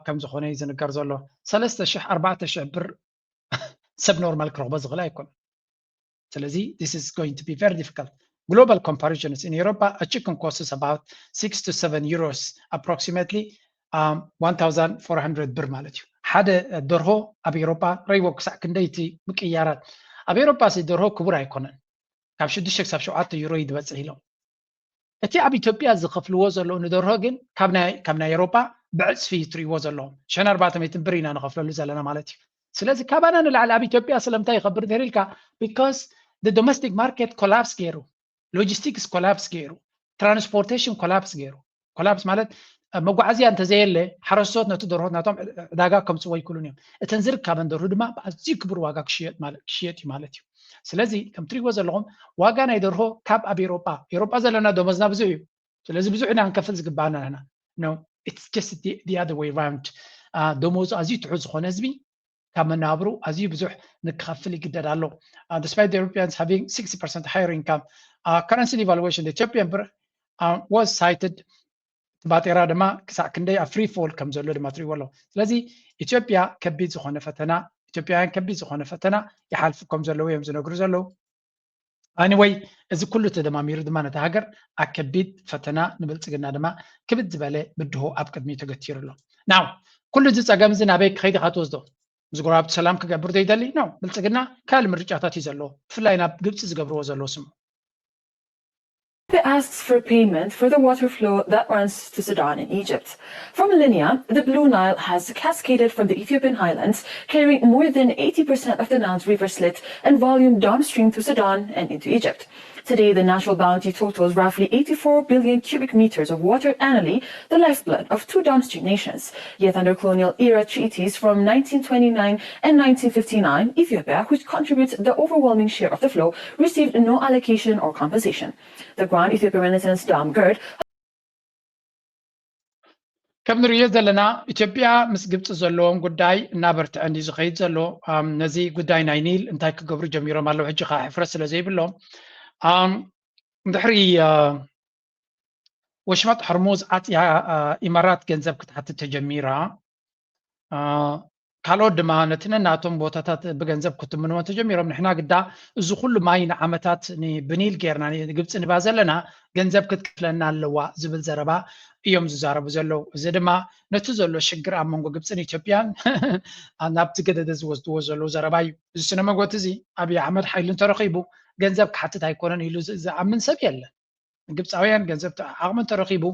ከም ዝኾነ እዩ ዝንገር ዘሎ። ሰለስተ ሽሕ ኣርባዕተ ሽሕ ብር ሰብ ኖርማል ክረኽቦ ዝኽእል ኣይኮነን። ስለዚ this is going to be very difficult። Global comparisons in Europa, a chicken costs about six to seven euros, approximately, um, one thousand four hundred ብር ማለት እዩ። ሓደ ደርሆ ኣብ ኤሮጳ ረይዎ ክሳዕ ክንደይ እቲ ምቅያራት። ኣብ ኤሮጳ ሲ ደርሆ ክቡር ኣይኮነን፣ ካብ ሽዱሽተ ክሳብ ሸውዓተ ዩሮ እዩ ዝበፅሕ ኢሎም። እቲ ኣብ ኢትዮጵያ ዝኸፍልዎ ዘለዉ ንደርሆ ግን ካብ ናይ ካብ ናይ ኤሮጳ ብዕፅፊ እዩ ትርእይዎ ዘለዎም። ሸን ኣርባዕተ ሚእትን ብር ኢና ንኸፍለሉ ዘለና ማለት እዩ። ስለዚ ካባና ንላዕሊ ኣብ ኢትዮጵያ ስለምንታይ ይኸብር እንድሕር ኢልካ፣ because the domestic market collapse ገይሩ፣ logistics collapse ገይሩ፣ transportation collapse ገይሩ። Collapse ማለት መጓዓዝያ እንተዘየለ ሓረስቶት ነቲ ደርሆ ናቶም ዕዳጋ ከምፅዎ ኣይክእሉን እዮም። እተን ዝርካበን ደርሁ ድማ ብኣዝዩ ክቡር ዋጋ ክሽየጥ ማለት ክሽየጥ እዩ ማለት እዩ። ስለዚ ከም ትሪእዎ ዘለኹም ዋጋ ናይ ደርሆ ካብ ኣብ ኤሮጳ ኤሮጳ ዘለና ደሞዝና ብዙሕ እዩ። ስለዚ ብዙሕ ኢና ክንከፍል ዝግባኣና ንሕና። No, it's just the, the other way round. ደሞዙ ኣዝዩ ትሑት ዝኾነ ህዝቢ ካብ መነባብሩ ኣዝዩ ብዙሕ ንክኸፍል ይግደድ ኣሎ። Despite the Europeans having sixty percent higher income, currency devaluation, the Ethiopian birr was cited. ባጤራ ድማ ክሳዕ ክንደይ ኣብ free fall ከም ዘሎ ድማ ትሪእዎ ኣለኹም። ስለዚ ኢትዮጵያ ከቢድ ዝኾነ ፈተና ኢትዮጵያውያን ከቢድ ዝኾነ ፈተና ይሓልፉ ከም ዘለዉ እዮም ዝነግሩ ዘለዉ። Anyway፣ እዚ ኩሉ ተደማሚሩ ድማ ነታ ሃገር ኣብ ከቢድ ፈተና ንብልፅግና ድማ ክብድ ዝበለ ብድሆ ኣብ ቅድሚኡ ተገቲሩ ኣሎ። Now ኩሉ እዚ ፀገም እዚ ናበይ ክኸይድ ኢኻ ትወስዶ? ምስ ጎረባብቲ ሰላም ክገብር ዘይደሊ ነው። ብልፅግና ካልእ ምርጫታት እዩ ዘለዎ፣ ብፍላይ ናብ ግብፂ ዝገብርዎ ዘለዉ ስምዑ። Ethiopia asks for payment for the water flow that runs to Sudan and Egypt. For millennia, the Blue Nile has cascaded from the Ethiopian highlands, carrying more than eighty percent of the Nile's river slit and volume downstream to Sudan and into Egypt. Today, the natural bounty totals roughly eighty-four billion cubic meters of water annually, the lifeblood of two downstream nations. Yet under colonial era treaties from nineteen twenty-nine and nineteen fifty-nine, Ethiopia, which contributes the overwhelming share of the flow, received no allocation or compensation. The Grand Ethiopian Renaissance Dam GERD ከም ንርእዮ ዘለና ኢትዮጵያ ምስ ግብፂ ዘለዎም ጉዳይ እናበርትዐ እንዲ ዝኸይድ ዘሎ። ነዚ ጉዳይ ናይ ኒል እንታይ ክገብሩ ጀሚሮም ኣለዉ ሕጂ ከዓ ሕፍረት ስለ ዘይብሎም። ድሕሪ ወሽመጥ ሕርሙዝ ዓፅያ ኢማራት ገንዘብ ክትሓትት ተጀሚራ። ካልኦት ድማ ነቲ ነናቶም ቦታታት ብገንዘብ ክትምንዎ ተጀሚሮም። ንሕና ግዳ እዚ ኩሉ ማይ ንዓመታት ብኒል ጌርና ንግብፂ ንባ ዘለና ገንዘብ ክትክፍለና ኣለዋ ዝብል ዘረባ እዮም ዝዛረቡ ዘለዉ። እዚ ድማ ነቲ ዘሎ ሽግር ኣብ መንጎ ግብፅን ኢትዮጵያን ናብ ዝገደደ ዝወስድዎ ዘለዉ ዘረባ እዩ። እዚ ስነ መጎት እዚ ኣብይ ኣሕመድ ሓይሊ እንተረኺቡ ገንዘብ ክሓትት ኣይኮነን ኢሉ ዝኣምን ሰብ የለን። ግብፃውያን ገንዘብ ዓቕሚ እንተረኺቡ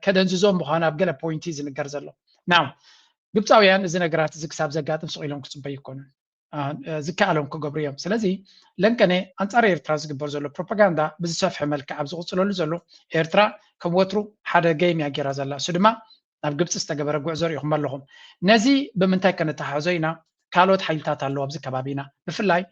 ከደንዝዞም ምዃኑ ኣብ ገለ ፖይንቲ ዝንገር ዘሎ። ናው ግብፃውያን እዚ ነገራት እዚ ክሳብ ዘጋጥም ስቕ ኢሎም ክፅበዩ ኣይኮኑን። ዝከኣሎም ክገብሩ እዮም። ስለዚ ለንቀነ ኣንፃር ኤርትራ ዝግበር ዘሎ ፕሮፓጋንዳ ብዝሰፍሐ መልክዕ ኣብ ዝቕፅለሉ ዘሎ ኤርትራ ከም ወትሩ ሓደ ገይም እያ ጌራ ዘላ። እሱ ድማ ናብ ግብፂ ዝተገበረ ጉዕዞ ርኢኹም ኣለኹም። ነዚ ብምንታይ ከነተሓሕዞ ኢና? ካልኦት ሓይልታት ኣለዉ ኣብዚ ከባቢና። ብፍላይ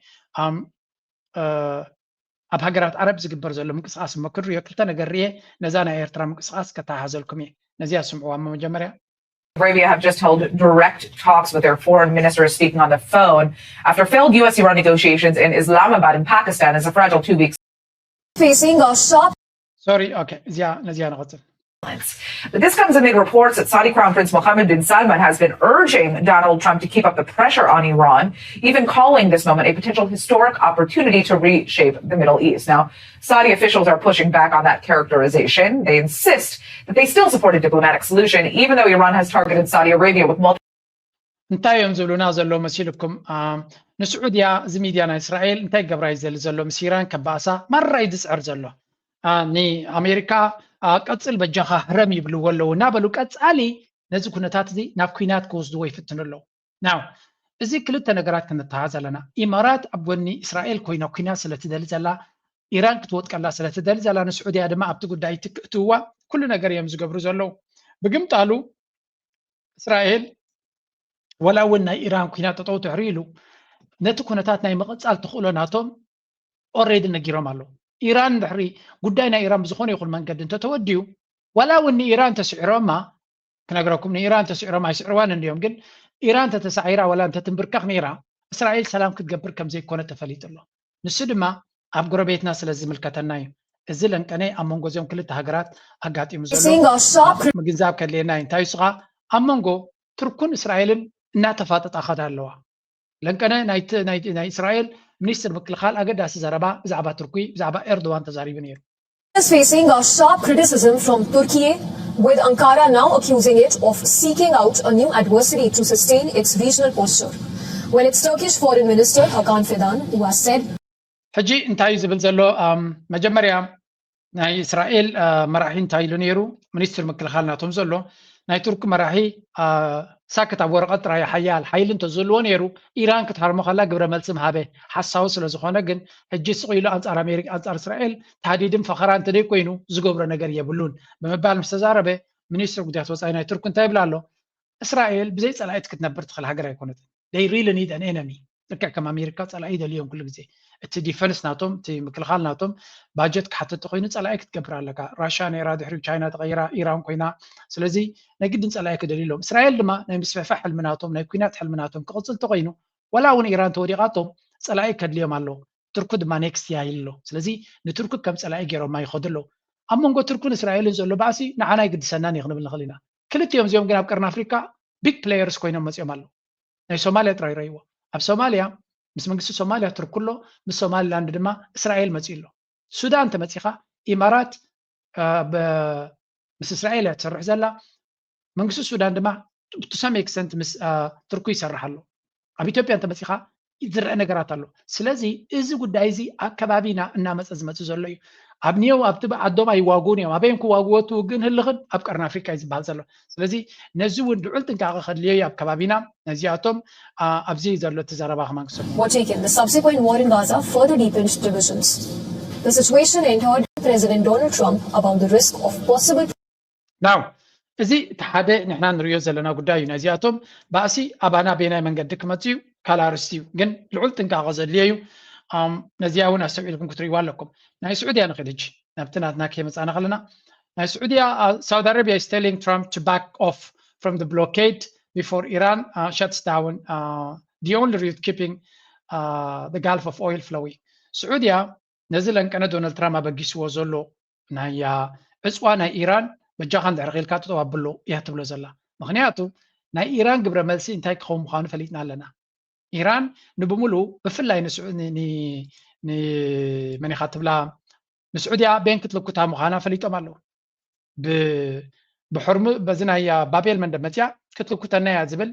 ኣብ ሃገራት ዓረብ ዝግበር ዘሎ ምንቅስቃስ እሞ ክንሪኦ ክልተ ነገር ርኤ ነዛ ናይ ኤርትራ ምንቅስቃስ ከተሓሓዘልኩም እየ። ነዚኣ ስምዕዋ እሞ መጀመርያ። Arabia have just held direct talks with their foreign minister speaking on the phone after failed U S Iran negotiations in Islamabad in Pakistan as a fragile two weeks facing a sharp ሶሪ ኦኬ እዚኣ ነዚኣ ንቐጽል። This comes amid reports that Saudi Crown Prince Mohammed bin Salman has been urging Donald Trump to keep up the pressure on Iran, even calling this moment a potential historic opportunity to reshape the Middle East. Now, Saudi officials are pushing back on that characterization. They insist that they still support a diplomatic solution, even though Iran has targeted Saudi Arabia with multiple እንታይ እዮም ዝብሉና ዘለዉ መሲልኩም? ንስዑድያ እዚ ሚድያ ናይ እስራኤል እንታይ ገብራ እዩ ዘሊ ዘሎ? ምስ ኢራን ከባእሳ ማራ እዩ ዝፅዕር ዘሎ። ንኣሜሪካ ቀፅል በጃኻ ህረም ይብልዎ ኣለዉ እናበሉ ቀፃሊ ነዚ ኩነታት እዚ ናብ ኩናት ክወስድዎ ይፍትኑ ኣለዉ። ናው እዚ ክልተ ነገራት ክንተሃዝ ኣለና። ኢማራት ኣብ ጎኒ እስራኤል ኮይና ኩናት ስለትደሊ ዘላ፣ ኢራን ክትወጥቀላ ስለትደሊ ዘላ፣ ንስዑድያ ድማ ኣብቲ ጉዳይ ትክእትዋ ኩሉ ነገር እዮም ዝገብሩ ዘለዉ። ብግምጣሉ እስራኤል ወላ እውን ናይ ኢራን ኩናት ጠጠው ትሕሪ ኢሉ ነቲ ኩነታት ናይ ምቕፃል ተኽእሎ ናቶም ኦሬዲ ነጊሮም ኣለዉ። ኢራን ድሕሪ ጉዳይ ናይ ኢራን ብዝኾነ ይኹን መንገዲ እንተተወዲዩ ዋላ እውን ንኢራን ተስዒሮማ ክነግረኩም ንኢራን ተስዒሮም ኣይስዕርዋን እንዲዮም ግን ኢራን ተተሳዒራ ወላ እንተትንብርከኽ ነይራ እስራኤል ሰላም ክትገብር ከም ዘይኮነ ተፈሊጡ ኣሎ። ንሱ ድማ ኣብ ጎረቤትና ስለ ዝምልከተና እዩ። እዚ ለንቀነ ኣብ መንጎ እዚኦም ክልተ ሃገራት ኣጋጢሙ ዘሎ ምግንዛብ ከድልየና እዩ። እንታይ እሱ ከዓ ኣብ መንጎ ቱርኩን እስራኤልን እናተፋጠጣ ከዳ ኣለዋ። ለንቀነ ናይ እስራኤል ሚኒስትር ምክልኻል ኣገዳሲ ዘረባ ብዛዕባ ቱርኪ ብዛዕባ ኤርዶዋን ተዛሪቡ ነይሩ። Is facing a sharp criticism from Turkey, with Ankara now accusing it of seeking out a new adversary to sustain its regional posture. Well, it's Turkish Foreign Minister Hakan Fidan who has said ሕጂ እንታይ እዩ ዝብል ዘሎ? መጀመርያ ናይ እስራኤል መራሒ እንታይ ኢሉ ነይሩ? ሚኒስትር ምክልኻል ናቶም ዘሎ ናይ ቱርክ መራሒ ሳክት ኣብ ወረቐት ጥራይ ሓያል ሓይሊ እንተዝህልዎ ነይሩ ኢራን ክትሃርሞ ከላ ግብረ መልሲ ምሃበ ሓሳዊ ስለ ዝኾነ ግን ሕጂ ስቕ ኢሉ ኣንጻር ኣሜሪካ ኣንጻር እስራኤል ታህዲድን ፈኸራ እንተደይ ኮይኑ ዝገብሮ ነገር የብሉን ብምባል ምስ ተዛረበ ሚኒስትር ጉዳያት ወፃኢ ናይ ቱርክ እንታይ ይብል ኣሎ? እስራኤል ብዘይ ፀላኢት ክትነብር ትኽእል ሃገር ኣይኮነትን። They really need an enemy። ልክዕ ከም ኣሜሪካ ፀላኢ ይደልዮም ኩሉ ግዜ። እቲ ዲፈንስ ናቶም እቲ ምክልኻል ናቶም ባጀት ክሓትት ተኮይኑ ፀላኢ ክትገብር ኣለካ። ራሻ ነይራ ድሕሪ ቻይና ተቀይራ ኢራን ኮይና። ስለዚ ናይ ግድን ፀላኢ ክደልዩ ኣለዎም። እስራኤል ድማ ናይ ምስፍሕፋሕ ሕልሚ ናቶም ናይ ኩናት ሕልሚ ናቶም ክቕፅል ተኮይኑ ዋላ እውን ኢራን ተወዲቓቶም ፀላኢ ከድልዮም ኣለዎ። ቱርኩ ድማ ኔክስት ያይል ኣሎ። ስለዚ ንቱርኩ ከም ፀላኢ ገይሮማ ይኸዱ ኣለዉ። ኣብ መንጎ ቱርኩን እስራኤልን ዘሎ ባእሲ ንዓና ይግድሰናን እዩ ክንብል ንኽእል ኢና። ክልቲኦም እዚኦም ግን ኣብ ቀርኒ ኣፍሪካ ቢግ ፕሌየርስ ኮይኖም መፂኦም ኣለዉ። ናይ ሶማልያ ጥራይ ረይዎ። ኣብ ሶማልያ ምስ መንግስቲ ሶማልያ ቱርኩ ኣሎ፣ ምስ ሶማሊላንድ ድማ እስራኤል መፂኡ ኣሎ። ሱዳን ተመፂኻ ኢማራት ምስ እስራኤል እያ ትሰርሕ ዘላ። መንግስቲ ሱዳን ድማ to some extent ምስ ቱርኩ ይሰርሕ ኣሎ። ኣብ ኢትዮጵያ እንተመፂኻ ዝረአ ነገራት ኣሎ። ስለዚ እዚ ጉዳይ እዚ ኣብ ከባቢና እናመፀ ዝመፅእ ዘሎ እዩ። ኣብ ኒዮው ኣብቲ ዓዶም ኣይዋጉን እዮም። ኣበይም ክዋግዎ እቲ ውግእን ህልኽን ኣብ ቀርኒ ኣፍሪካ እዩ ዝበሃል ዘሎ። ስለዚ ነዚ እውን ልዑል ጥንቃቐ ከድልዮ እዩ ኣብ ከባቢና። ነዚኣቶም ኣብዚ ዘሎ እቲ ዘረባ ከማን ክሰሙ። Were taken. The subsequent war in Gaza further deepened divisions. The situation entered President Donald Trump about the risk of possible ናው እዚ እቲ ሓደ ንሕና ንሪኦ ዘለና ጉዳይ እዩ። ነዚኣቶም ባእሲ ኣባና ቤናይ መንገዲ ክመፅ እዩ ካልእ ኣርስቲ እዩ። ግን ልዑል ጥንቃቐ ዘድልዮ እዩ። ነዚኣ እውን ኣስተውዒልኩም ክትርእይዋ ኣለኩም። ናይ ስዑድያ ንኽእል ሕጂ ናብቲ ናትና ከይመፃና ከለና ናይ ስዑድያ ሳውዲ ኣረቢያ is telling Trump to back off from the blockade before Iran uh, shuts down uh, the only route keeping uh, the Gulf of oil flowing. ስዑድያ ነዚ ለንቀነ ዶናልድ ትራምፕ ኣበጊስዎ ዘሎ ናይ ዕፅዋ ናይ ኢራን በጃኻ እንድሕር ኽኢልካ ጠጠው ኣብሎ እያ ትብሎ ዘላ። ምኽንያቱ ናይ ኢራን ግብረ መልሲ እንታይ ክኸውን ምዃኑ ፈሊጥና ኣለና። ኢራን ንብሙሉ ብፍላይ ንመን ኢኻ ትብላ ንስዑድያ ቤን ክትልኩታ ምዃና ፈሊጦም ኣለዉ። ብሕርሙ በዚ ናይ ባቤል መንደብ መፅያ ክትልኩተና እያ ዝብል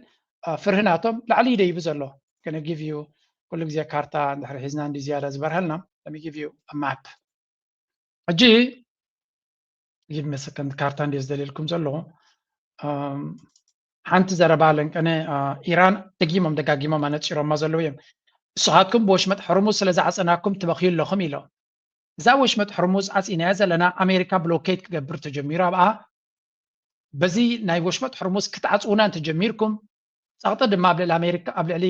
ፍርሂ ናቶም ላዕሊ ይደይቡ ዘሎ። Can I give you ኩሉ ግዜ ካርታ እንድሕር ሒዝና እንዲ ዝያዳ ዝበርሀልና። Let me give you a map። ሕጂ give me a second ካርታ እንዲ ዝደልየልኩም ዘለኹ ሓንቲ ዘረባ ለንቀነ ኢራን ደጊሞም ደጋጊሞም ኣነፂሮማ ዘለዉ እዮም። ንስኻትኩም ብወሽመጥ ሕርሙዝ ስለ ዝዓፀናኩም ትበኽዩ ኣለኹም ኢሎም። እዛ ወሽመጥ ሕርሙዝ ዓፂናያ ዘለና ኣሜሪካ ብሎኬድ ክገብር ተጀሚሩ ኣብኣ በዚ ናይ ወሽመጥ ሕርሙዝ ክትዓፅውና እንተጀሚርኩም ፀቕጢ ድማ ኣብ ልዕሊ ኣሜሪካ ኣብ ልዕሊ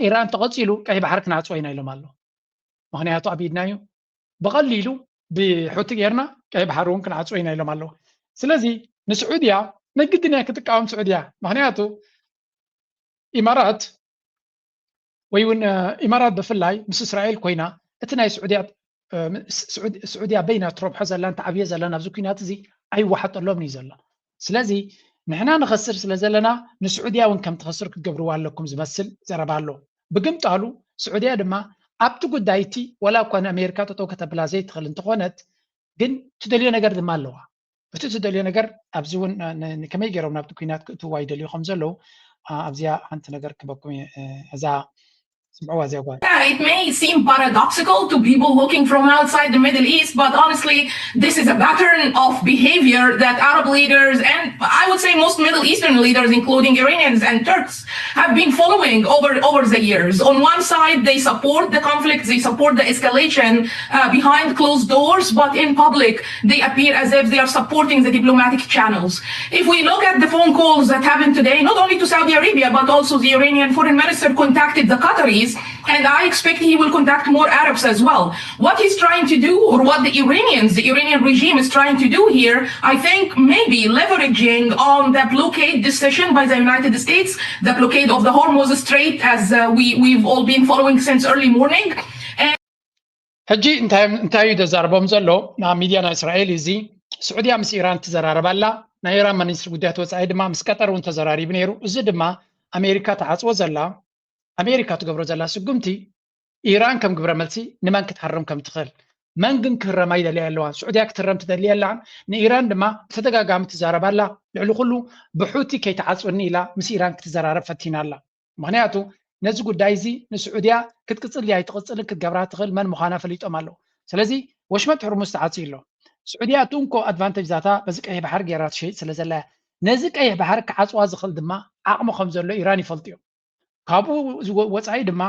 ኢራን ተቐፂሉ ቀይ ባሕሪ ክንዓፅዎ ኢና ኢሎም ኣሎ። ምክንያቱ ኣብ ኢድና እዩ። ብቐሊሉ ብሑቲ ጌርና ቀይ ባሕሪ እውን ክንዓፅዎ ኢና ኢሎም ኣለዉ። ስለዚ ንስዑድያ ንግድን እያ ክትቃወም ስዑድያ። ምክንያቱ ኢማራት ወይ እውን ኢማራት ብፍላይ ምስ እስራኤል ኮይና እቲ ናይ ስዑድያ ስዑድያ በይና ትረብሖ ዘላን ተዓብዮ ዘላን ኣብዚ ኩናት እዚ ኣይወሓጠሎምን እዩ ዘሎ። ስለዚ ንሕና ንኸስር ስለ ዘለና ንስዑድያ እውን ከም ትኸስር ክትገብርዋ ኣለኩም ዝመስል ዘረባ ኣሎ። ብግምጣሉ ስዑድያ ድማ ኣብቲ ጉዳይ እቲ ዋላ እኳ ንኣሜሪካ ጠጠው ከተብላ ዘይትኽእል እንተኾነት ግን ትደልዮ ነገር ድማ ኣለዋ። እቲ ትደልዮ ነገር ኣብዚ እውን ከመይ ገይሮም ናብቲ ኩናት ክእትዋ ይደልዩ ከም ዘለዉ ኣብዚኣ ሓንቲ ነገር ክበኩም እዛ ስምዕዋ እዚኣ ጓል። Yeah, it may seem paradoxical to people looking from outside the Middle East, but honestly, this is a pattern of behavior that Arab leaders and I would say most Middle Eastern leaders, including Iranians and Turks, have been following over, over the years. On one side, they support the conflict, they support the escalation uh, behind closed doors, but in public, they appear as if they are supporting the diplomatic channels. If we look at the phone calls that happened today, not only to Saudi Arabia, but also the Iranian foreign minister contacted the Qataris, and I expect he will contact more Arabs as well. What he's trying to do, or what the Iranians, the Iranian regime is trying to do here, I think maybe leveraging on the blockade decision by the United States, the blockade of the Hormuz Strait, as uh, we, we've all been following since early morning. ሕጂ እንታይ እዩ ዘዛርቦም ዘሎ? ኣብ ሚድያ ናይ እስራኤል እዚ ስዑድያ ምስ ኢራን ትዘራረብ ኣላ። ናይ ኢራን ሚኒስትሪ ጉዳያት ወፃኢ ድማ ምስ ቀጠር እውን ተዘራሪቡ ነይሩ። እዚ ድማ ኣሜሪካ ትዓፅዎ ዘላ ኣሜሪካ ትገብሮ ዘላ ስጉምቲ ኢራን ከም ግብረ መልሲ ንመን ክትሃርም ከም ትኽእል፣ መን ግን ክህረማ ይደልያ ኣለዋን። ስዑድያ ክትህረም ትደሊ የላን። ንኢራን ድማ ብተደጋጋሚ ትዛረብ ኣላ። ልዕሊ ኩሉ ብሑቲ ከይትዓፅወኒ ኢላ ምስ ኢራን ክትዘራረብ ፈቲና ኣላ። ምክንያቱ ነዚ ጉዳይ እዚ ንስዑድያ ክትቅፅል ድያ ኣይትቅፅልን ክትገብራ ትኽእል መን ምዃና ፈሊጦም ኣለዉ። ስለዚ ወሽመጥ ሕርሙዝ ተዓፅዩ ኣሎ። ስዑድያ እቲ እንኮ ኣድቫንቴጅ ዛታ በዚ ቀይሕ ባሕሪ ገይራ ትሸይጥ ስለ ዘላ እያ። ነዚ ቀይሕ ባሕሪ ክዓፅዋ ዝኽእል ድማ ዓቕሚ ከም ዘሎ ኢራን ይፈልጡ እዮም። ካብኡ ዝወ- ወፃኢ ድማ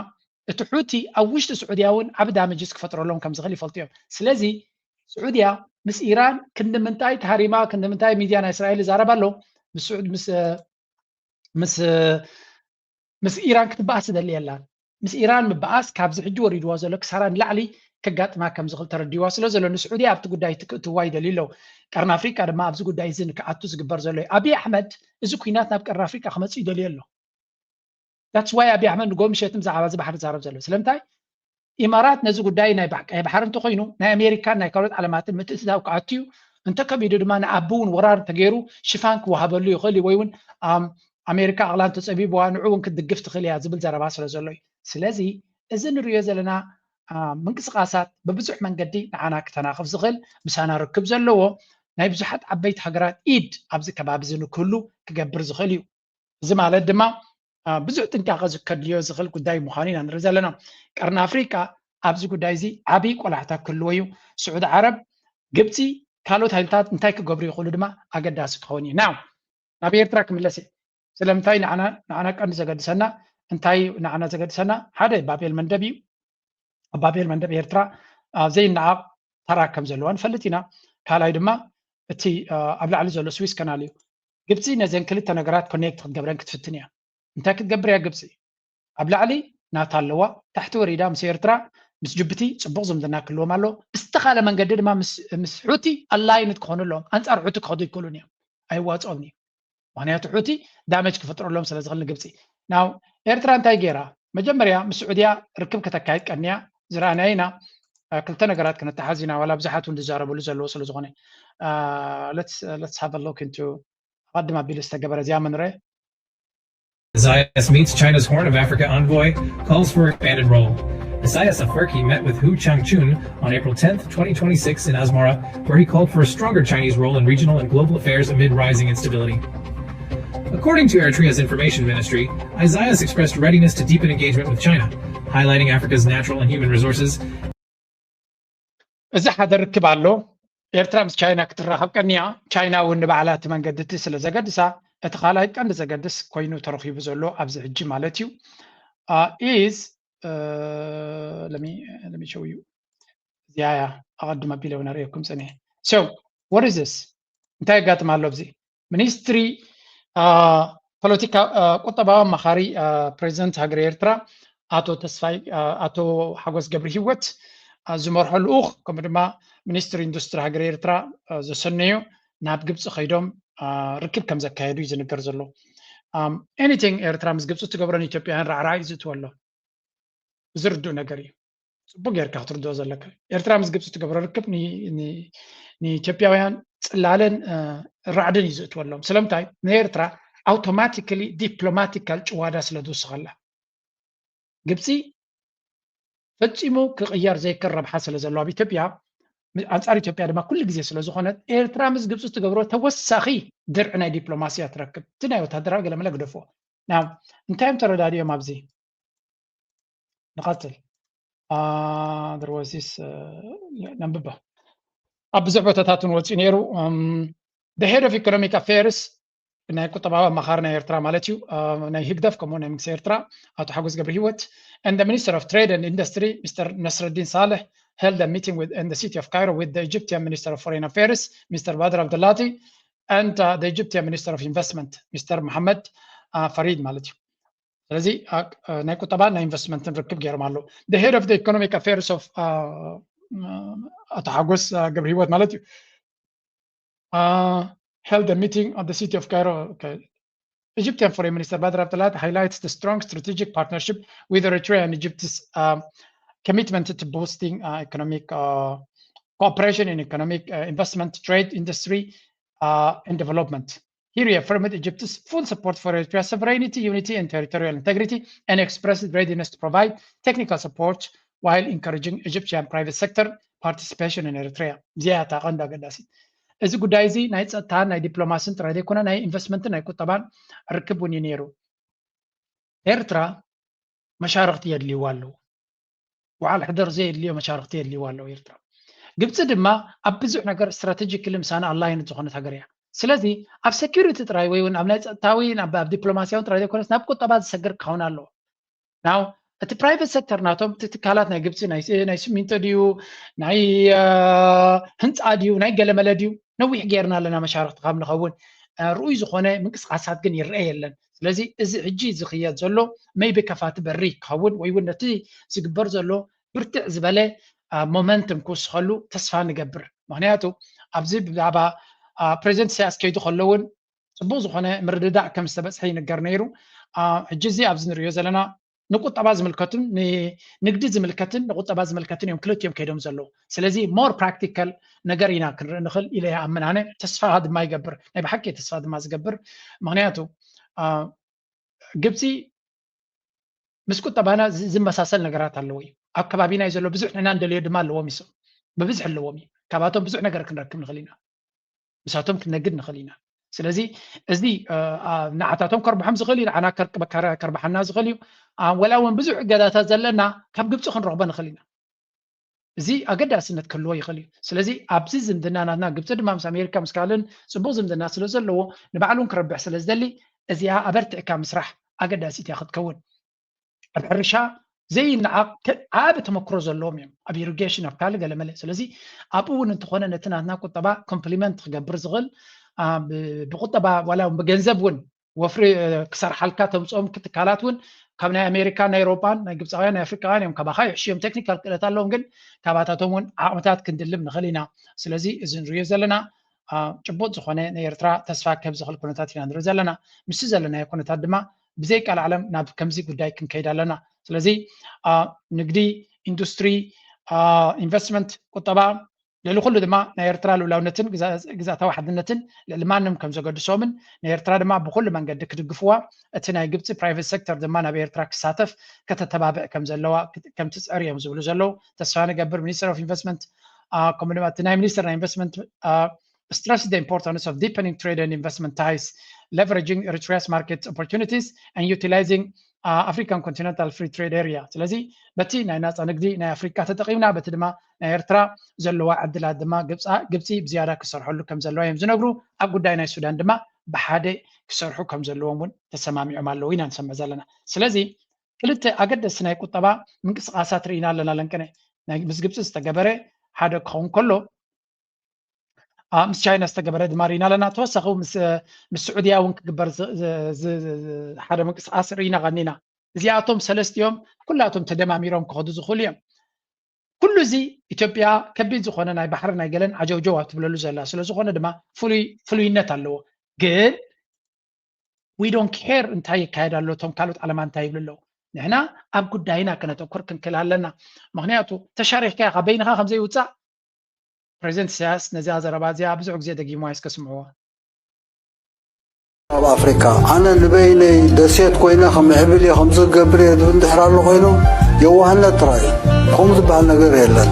እቲ ሑቲ ኣብ ውሽጢ ስዑድያ እውን ዓቢ ዳመጅስ ክፈጥረሎም ከም ዝኽእል ይፈልጡ እዮም። ስለዚ ስዑድያ ምስ ኢራን ክንዲ ምንታይ ተሃሪማ ክንዲ ምንታይ ሚድያ ናይ እስራኤል ይዛረብ ኣሎ ምስ ስዑድ- ምስ ምስ ምስ ኢራን ክትበኣስ ትደሊ የላን። ምስ ኢራን ምበኣስ ካብዚ ሕጂ ወሪድዋ ዘሎ ክሳራ ንላዕሊ ከጋጥማ ከም ዝኽእል ተረዲዋ ስለ ዘሎ ንስዑድያ ኣብቲ ጉዳይ ትክእትዋ ይደልዩ ኣለዉ። ቀርኒ ኣፍሪቃ ድማ ኣብዚ ጉዳይ እዚ ንክኣቱ ዝግበር ዘሎ እዩ። ኣብይ ኣሕመድ እዚ ኩናት ናብ ቀርኒ ኣፍሪቃ ክመፅእ ይደልዮ ኣሎ። That's why ኣብይ ኣሕመድ ንጎ ምሸት ብዛዕባ እዚ ባሕሪ ዛረብ ዘሎ ስለምንታይ ኢማራት ነዚ ጉዳይ ናይ ባሕ- ቀይ ባሕሪ እንተኮይኑ ናይ ኣሜሪካን ናይ ካልኦት ዓለማትን ምትእትታው ክኣትዩ እንተከቢዱ ድማ ንኣቢ እውን ወራር ተገይሩ ሽፋን ክወሃበሉ ይኽእል እዩ ወይ እውን ኣም- ኣሜሪካ ኣቕላ እንተፀቢብዋ ንዑ እውን ክትድግፍ ትኽእል እያ ዝብል ዘረባ ስለ ዘሎ እዩ። ስለዚ እዚ ንሪዮ ዘለና አ፣ ምንቅስቃሳት ብብዙሕ መንገዲ ንዓና ክተናኽፍ ዝኽእል ምሳና ርክብ ዘለዎ ናይ ብዙሓት ዓበይቲ ሃገራት ኢድ ኣብዚ ከባቢ እዚ ንክህሉ ክገብር ዝኽእል እዩ። እዚ ማለት ድማ አ፣ ብዙሕ ጥንቃቐ ዝከድልዮ ዝኽእል ጉዳይ ምዃኑ ኢና ንርኢ ዘለና። ቀርኒ ኣፍሪቃ ኣብዚ ጉዳይ እዚ ዓብዪ ቆላሕታ ክህልዎ እዩ። ስዑዲ ዓረብ፣ ግብፂ፣ ካልኦት ሃይልታት እንታይ ክገብሩ ይኽእሉ ድማ ኣገዳሲ ክኸውን እዩ። ናው ናብ ኤርትራ ክምለስ እየ። ስለምንታይ ንዓና ንዓና ቀንዲ ዘገድሰና እንታይ ንዓና ዘገድሰና ሓደ ባቤል መንደብ እዩ። ኣብ ባቤል መንደብ ኤርትራ አ፣ ዘይነዓቕ ተራ ከም ዘለዋ ንፈልጥ ኢና። ካልኣይ ድማ እቲ አ፣ ኣብ ላዕሊ ዘሎ ስዊስ ከናል እዩ። ግብፂ ነዘን ክልተ ነገራት ኮኔክት ክትገብረን ክትፍትን እያ። እንታይ ክትገብር እያ ግብፂ? ኣብ ላዕሊ ናታ ኣለዋ፣ ታሕቲ ወሪዳ ምስ ኤርትራ ምስ ጅቡቲ ፅቡቕ ዝምድና ክህልዎም ኣሎ። ብዝተኻለ መንገዲ ድማ ምስ ምስ ሑቲ ኣላይንድ ክኾኑ ኣለዎም። ኣንፃር ሑቲ ክኸዱ ይክእሉን እዮም፣ ኣይዋፅኦምን እዩ። ምክንያቱ ሑቲ ዳመጅ ክፈጥረሎም ስለ ዝኽእል ንግብፂ። ናው ኤርትራ እንታይ ገይራ? መጀመርያ ምስ ስዑድያ ርክብ ከተካይድ ቀንያ ዝረኣናዮ ኢና። አ፣ ክልተ ነገራት ክነተሓዝ ኢና፣ ዋላ ብዙሓት እውን ዝዛረብሉ ዘለዎ ስለ ዝኾነ። አ፣ let's let's have a look into ኣቐድም ኣቢሉ ዝተገበረ እዚኣ ምንረ Isaias meets China's Horn of Africa envoy, calls for expanded role. Isaias Afwerki met with Hu Changchun on April tenth, twenty twenty-six in Asmara, where he called for a stronger Chinese role in regional and global affairs amid rising instability. According to Eritrea's information ministry, Isaias expressed readiness to deepen engagement with China, highlighting Africa's natural and human resources. እዚ ሓደ ርክብ ኣሎ። ኤርትራ ምስ ቻይና ክትራኸብ ቀንያ፣ ቻይና እውን ንባዕላ እቲ መንገዲ እቲ ስለ ዘገድሳ፣ እቲ ካልኣይ ቀንዲ ዘገድስ ኮይኑ ተረኺቡ ዘሎ ኣብዚ ሕጂ ማለት እዩ። Uh, is uh, let me let me show you. እዚኣ እያ ኣቐድም ኣቢለ እውን ኣርእየኩም ጸኒሐ። So what is this? እንታይ የጋጥም ኣሎ ኣብዚ? ሚኒስትሪ አ፣ ፖለቲካ አ፣ ቁጠባዊ ኣማኻሪ አ፣ ፕሬዚደንት ሃገር ኤርትራ ኣቶ ተስፋይ አ፣ ኣቶ ሓጎስ ገብረ ህይወት አ፣ ዝመርሖ ልኡኽ ከምኡ ድማ ሚኒስትሪ ኢንዱስትሪ ሃገር ኤርትራ አ፣ ዘሰነዩ ናብ ግብፂ ከይዶም አ፣ ርክብ ከም ዘካየዱ እዩ ዝንገር ዘሎ። ኣም፣ ኤኒቲንግ ኤርትራ ምስ ግብፂ ትገብሮ ንኢትዮጵያውያን ራዕራዕ እዩ ዝእትወሎም። ዝርድእ ነገር እዩ። ፅቡቅ ጌርካ ክትርድኦ ዘለካ ኤርትራ ምስ ግብፂ ትገብሮ ርክብ ን- ን- ንኢትዮጵያውያን ፅላለን እ፣ ራዕድን እዩ ዝእትወሎም። ስለምንታይ ንኤርትራ ኣውቶማቲካሊ ዲፕሎማቲካል ጭዋዳ ስለ ዝውስኸላ ግብፂ ፈፂሙ ክቕየር ዘይክእል ረብሓ ስለ ዘለዎ ኣብ ኢትዮጵያ ም- ኣንፃር ኢትዮጵያ ድማ ኩሉ ግዜ ስለ ዝኾነት ኤርትራ ምስ ግብፂ ትገብሮ ተወሳኺ ድርዒ ናይ ዲፕሎማሲ እያ ትረክብ። እቲ ናይ ወታደራዊ ገለመለ ግደፎ። ና እንታይ እዮም ተረዳዲኦም ኣብዚ ንቐፅል። Uh, there was this uh, ነንብባ ኣብ ብዙሕ ቦታታት እውን ወፂኡ ነይሩ። Um, the head of economic affairs ናይ ቁጠባዊ ኣማኻሪ ናይ ኤርትራ ማለት እዩ uh, ናይ ህግደፍ ከምኡ ናይ መንግስቲ ኤርትራ ኣቶ ሓጎስ ገብረ ህይወት and the minister of trade and industry Mr Nasreddin Saleh held a meeting with, in the city of Cairo with the Egyptian minister of foreign affairs Mr Badr Abdulati and uh, the Egyptian minister of investment Mr Mohammed uh, Farid ማለት እዩ። ስለዚ ናይ ቁጠባን ናይ ኢንቨስትመንትን ርክብ ገይሮም ኣለዉ። The head of the economic affairs of uh, uh, ኣቶ ሓጎስ uh, ገብረ ህይወት ማለት እዩ uh, held a meeting at the city of Cairo. Okay. Egyptian Foreign Minister Badr Abdelatty highlights the strong strategic partnership with Eritrea and Egypt's uh, commitment to boosting uh, economic uh, cooperation in economic uh, investment, trade, industry, uh, and development. He reaffirmed Egypt's full support for Eritrea's sovereignty, unity, and territorial integrity, and expressed readiness to provide technical support while encouraging Egyptian private sector participation in Eritrea። እዚኣ እታ ቀንዲ ኣገዳሲት። እዚ ጉዳይ እዚ ናይ ጸጥታን ናይ ዲፕሎማስን ጥራይ ዘይኮነ ናይ ኢንቨስትመንትን ናይ ቁጠባን ርክብ እውን እዩ ነይሩ። ኤርትራ መሻርክቲ የድልይዋ ኣለዉ። በዓል ሕደር ዘየድልዮ መሻርክቲ የድልይዋ ኣለዉ ኤርትራ። ግብፂ ድማ ኣብ ብዙሕ ነገር ስትራቴጂክሊ ምሳና ኣላይንድ ዝኾነት ሃገር እያ። ስለዚ ኣብ ሴኪሪቲ ጥራይ ወይ እውን ኣብ ናይ ጸጥታዊ ኣብ ዲፕሎማሲያዊ ጥራይ ዘይኮነስ ናብ ቁጠባ ዝሰግር ክኸውን ኣለዎ። ናው እቲ ፕራይቨት ሴክተር ናቶም እቲ ትካላት ናይ ግብፂ ናይ ሲሚንቶ ድዩ ናይ ህንፃ ድዩ ናይ ገለመለ ድዩ ነዊሕ ጌርና ኣለና መሻርክቲ ካብ ንኸውን ርኡይ ዝኾነ ምንቅስቃሳት ግን ይረአ የለን። ስለዚ እዚ ሕጂ ዝኽየድ ዘሎ maybe ከፋቲ በሪ ክኸውን ወይ እውን ነቲ ዝግበር ዘሎ ብርትዕ ዝበለ ሞመንትም ክውስኸሉ ተስፋ ንገብር። ምክንያቱ ኣብዚ ብዛዕባ ፕሬዚደንት ኢሳያስ ከይዱ ከለውን ፅቡቅ ዝኾነ ምርድዳእ ከም ዝተበፅሐ ይንገር ነይሩ። ሕጂ እዚ ኣብዚ ንሪኦ ዘለና ንቁጠባ ዝምልከቱን ንንግዲ ዝምልከትን ንቁጠባ ዝምልከትን እዮም ክልቲኦም ከይዶም ዘለዉ። ስለዚ ሞር ፕራክቲካል ነገር ኢና ክንርኢ ንኽእል ኢለ ይኣምን ኣነ። ተስፋ ድማ ይገብር፣ ናይ ብሓቂ ተስፋ ድማ ዝገብር። ምክንያቱ ግብፂ ምስ ቁጠባና ዝመሳሰል ነገራት ኣለዎ እዩ። ኣብ ከባቢና እዩ ዘሎ ብዙሕ ንሕና እንደልዮ ድማ ኣለዎም ይስም ብብዝሕ ኣለዎም እዩ። ካብኣቶም ብዙሕ ነገር ክንረክብ ንኽእል ኢና። ምሳቶም ክንነግድ ንኽእል ኢና። ስለዚ እዚ ንዓታቶም ከርብሖም ዝኽእል እዩ፣ ንዓና ከርብሓና ዝኽእል እዩ። ወላ እውን ብዙሕ እገዳታት ዘለና ካብ ግብፂ ክንረኽቦ ንኽእል ኢና። እዚ ኣገዳስነት ክህልዎ ይኽእል እዩ። ስለዚ ኣብዚ ዝምድና ናትና ግብፂ ድማ ምስ ኣሜሪካ ምስ ካልእን ፅቡቅ ዝምድና ስለ ዘለዎ ንባዕሉን ክረብሕ ስለ ዝደሊ እዚኣ ኣበርቲዕካ ምስራሕ ኣገዳሲት እያ ክትከውን። ኣብ ሕርሻ ዘይነዓቕ ዓቢ ተመክሮ ዘለዎም እዮም ኣብ ኢሪጌሽን ኣብ ካልእ ገለመለ። ስለዚ ኣብኡ እውን እንተኾነ ነቲ ናትና ቁጠባ ኮምፕሊመንት ክገብር ዝኽእል ብቁጠባ ዋላ ብገንዘብ እውን ወፍሪ ክሰርሓልካ ተምፅኦም ትካላት እውን ካብ ናይ ኣሜሪካን ናይ ኤሮጳን ናይ ግብፃውያን ናይ ኣፍሪካውያን እዮም። ካባኻ ይሕሽዮም ቴክኒካል ክእለት ኣለዎም ግን ካባታቶም እውን ዓቕምታት ክንድልም ንኽእል ኢና። ስለዚ እዚ ንሪኦ ዘለና ጭቡጥ ዝኾነ ናይ ኤርትራ ተስፋ ከብ ዝኽእል ኩነታት ኢና ንርኢ ዘለና። ምስዚ ዘለናዮ ኩነታት ድማ ብዘይቃል ዓለም ናብ ከምዚ ጉዳይ ክንከይድ ኣለና። ስለዚ ንግዲ፣ ኢንዱስትሪ፣ ኢንቨስትመንት፣ ቁጠባ ልዕሊ ኩሉ ድማ ናይ ኤርትራ ልኡላውነትን ግዛእታዊ ሓድነትን ልዕሊ ማንም ከም ዘገድሶምን ንኤርትራ ድማ ብኩሉ መንገዲ ክድግፍዋ እቲ ናይ ግብፂ ፕራይቨት ሴክተር ድማ ናብ ኤርትራ ክሳተፍ ከተተባብዕ ከም ዘለዋ ከም ትፅዕር እዮም ዝብሉ ዘለዉ። ተስፋ ንገብር ሚኒስትር ኦፍ ኢንቨስትመንት ከምኡ ድማ እቲ ናይ ሚኒስትር ናይ ኢንቨስትመንት stressed the importance of deepening trade and investment ties, leveraging Eritrea's market opportunities, and utilizing uh, African continental free trade area። ስለዚ በቲ ናይ ናፃ ንግዲ ናይ ኣፍሪካ ተጠቂምና በቲ ድማ ናይ ኤርትራ ዘለዋ ዕድላት ድማ ግብፂ ብዝያዳ ክሰርሐሉ ከም ዘለዋ እዮም ዝነግሩ። ኣብ ጉዳይ ናይ ሱዳን ድማ ብሓደ ክሰርሑ ከም ዘለዎም እውን ተሰማሚዖም ኣለዉ ኢና ንሰምዕ ዘለና። ስለዚ ክልተ ኣገደስቲ ናይ ቁጠባ ምንቅስቃሳት ርኢና ኣለና። ለንቅነ ምስ ግብፂ ዝተገበረ ሓደ ክኸውን ከሎ ምስ ቻይና ዝተገበረ ድማ ርኢና ኣለና። ተወሳኺ ምስ ስዑድያ እውን ክግበር ሓደ ምንቅስቃስ ርኢና ቀኒና። እዚኣቶም ሰለስቲኦም ኩላቶም ተደማሚሮም ክኸዱ ዝኽእሉ እዮም። ኩሉ እዚ ኢትዮጵያ ከቢድ ዝኾነ ናይ ባሕሪ ናይ ገለን ዓጀውጀው ኣብ ትብለሉ ዘላ ስለዝኾነ ድማ ፍሉይ ፍሉይነት ኣለዎ። ግን we don't care እንታይ ይካየድ ኣሎ፣ እቶም ካልኦት ዓለማ እንታይ ይብሉ ኣለዉ። ንሕና ኣብ ጉዳይና ከነተኩር ክንክእል ኣለና። ምክንያቱ ተሻሪሕካ ኢኻ በይንኻ ከምዘይውፃእ ፕሬዚደንት ኢሳያስ ነዚኣ ዘረባ እዚኣ ብዙሕ ግዜ ደጊሞ ኣየስከስምዕዎ። ኣብ ኣፍሪካ ኣነ ንበይነይ ደሴት ኮይነ ከምዕብል እየ ከምዚ ክገብር እየ ዝብል እንድሕር ኣሎ ኮይኑ የዋህነት ጥራይ እዩ። ከምኡ ዝበሃል ነገር የለን።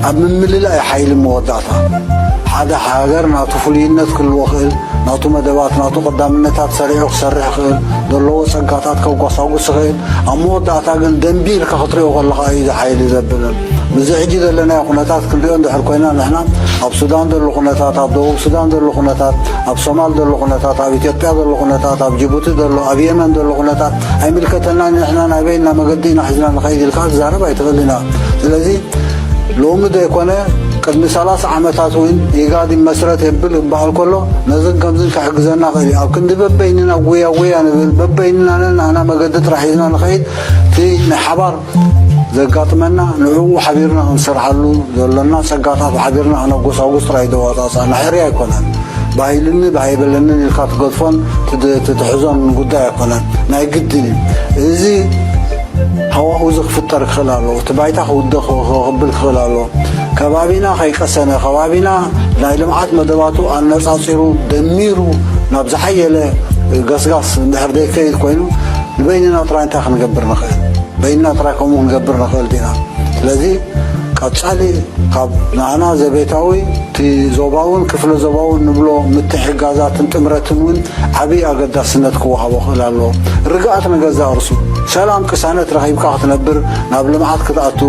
ኣብ ምምልላእ እዩ ሓይሊ መወዳእታ። ሓደ ሃገር ናቱ ፍሉይነት ክህልዎ ክእል፣ ናቱ መደባት፣ ናቱ ቀዳምነታት ሰሪዑ ክሰርሕ ክእል፣ ዘለዎ ጸጋታት ከጓሳጉስ ክእል፣ ኣብ መወዳእታ ግን ደንቢ ኢልካ ክትሪኦ ከለኻ እዩ እዚ ሓይሊ ዘብል። ምስዚ ሕጂ ዘለናዮ ኩነታት ክንሪኦ እንድሕር ኮይና ንሕና ኣብ ሱዳን ዘሎ ኩነታት፣ ኣብ ደቡብ ሱዳን ዘሎ ኩነታት፣ ኣብ ሶማል ዘሎ ኩነታት፣ ኣብ ኢትዮጵያ ዘሎ ኩነታት፣ ኣብ ጅቡቲ ዘሎ፣ ኣብ የመን ዘሎ ኩነታት ኣይምልከተናን። ንሕና ናይ በይንና መገዲ ኢና ሒዝና ንኸይድ ኢልካ ክትዛረብ ኣይትኽእልን ኢኻ። ስለዚ ሎሚ ዘይኮነ ቅድሚ ሰላሳ ዓመታት እውን ኢጋድ ይመስረት የብል ክበሃል ከሎ ነዝን ከምዝን ክሕግዘና ክእል እዩ። ኣብ ክንዲ በበይንና ጉያ ጉያ ንብል በበይንና ነናና መገዲ ጥራሕ ሒዝና ንኸይድ እቲ ናይ ሓባር ዘጋጥመና ንዕኡ ሓቢርና ክንሰርሓሉ ዘሎና ጸጋታት ሓቢርና ክነጎሳጉስ ጥራይ ዘዋጻጽኣና ሕርያ ኣይኮነን። ብኣይልኒ ብኣይበለንን ኢልካ ትገድፎን ትትሕዞን ጉዳይ ኣይኮነን፣ ናይ ግድን እዩ። እዚ ሃዋሁ እዚ ክፍጠር ክኽእል ኣለዎ። እቲ ባይታ ክውደ ክብል ክኽእል ኣለዎ። ከባቢና ከይቀሰነ፣ ከባቢና ናይ ልምዓት መደባቱ ኣነጻጺሩ ደሚሩ ናብ ዝሓየለ ገስጋስ እንድሕር ዘይከይድ ኮይኑ፣ ንበይንና ጥራይ እንታይ ክንገብር ንኽእል? በይንና ጥራይ ከምኡ ክንገብር ንኽእል ዲና? ስለዚ ቀጻሊ ካብ ንዓና ዘቤታዊ እቲ ዞባውን ክፍለ ዞባውን ንብሎ ምትሕግጋዛትን ጥምረትን እውን ዓብዪ ኣገዳስነት ክወሃቦ ክእል ኣለዎ። ርግኣት ንገዛእ ርእሱ፣ ሰላም ቅሳነት ረኺብካ ክትነብር፣ ናብ ልምዓት ክትኣቱ፣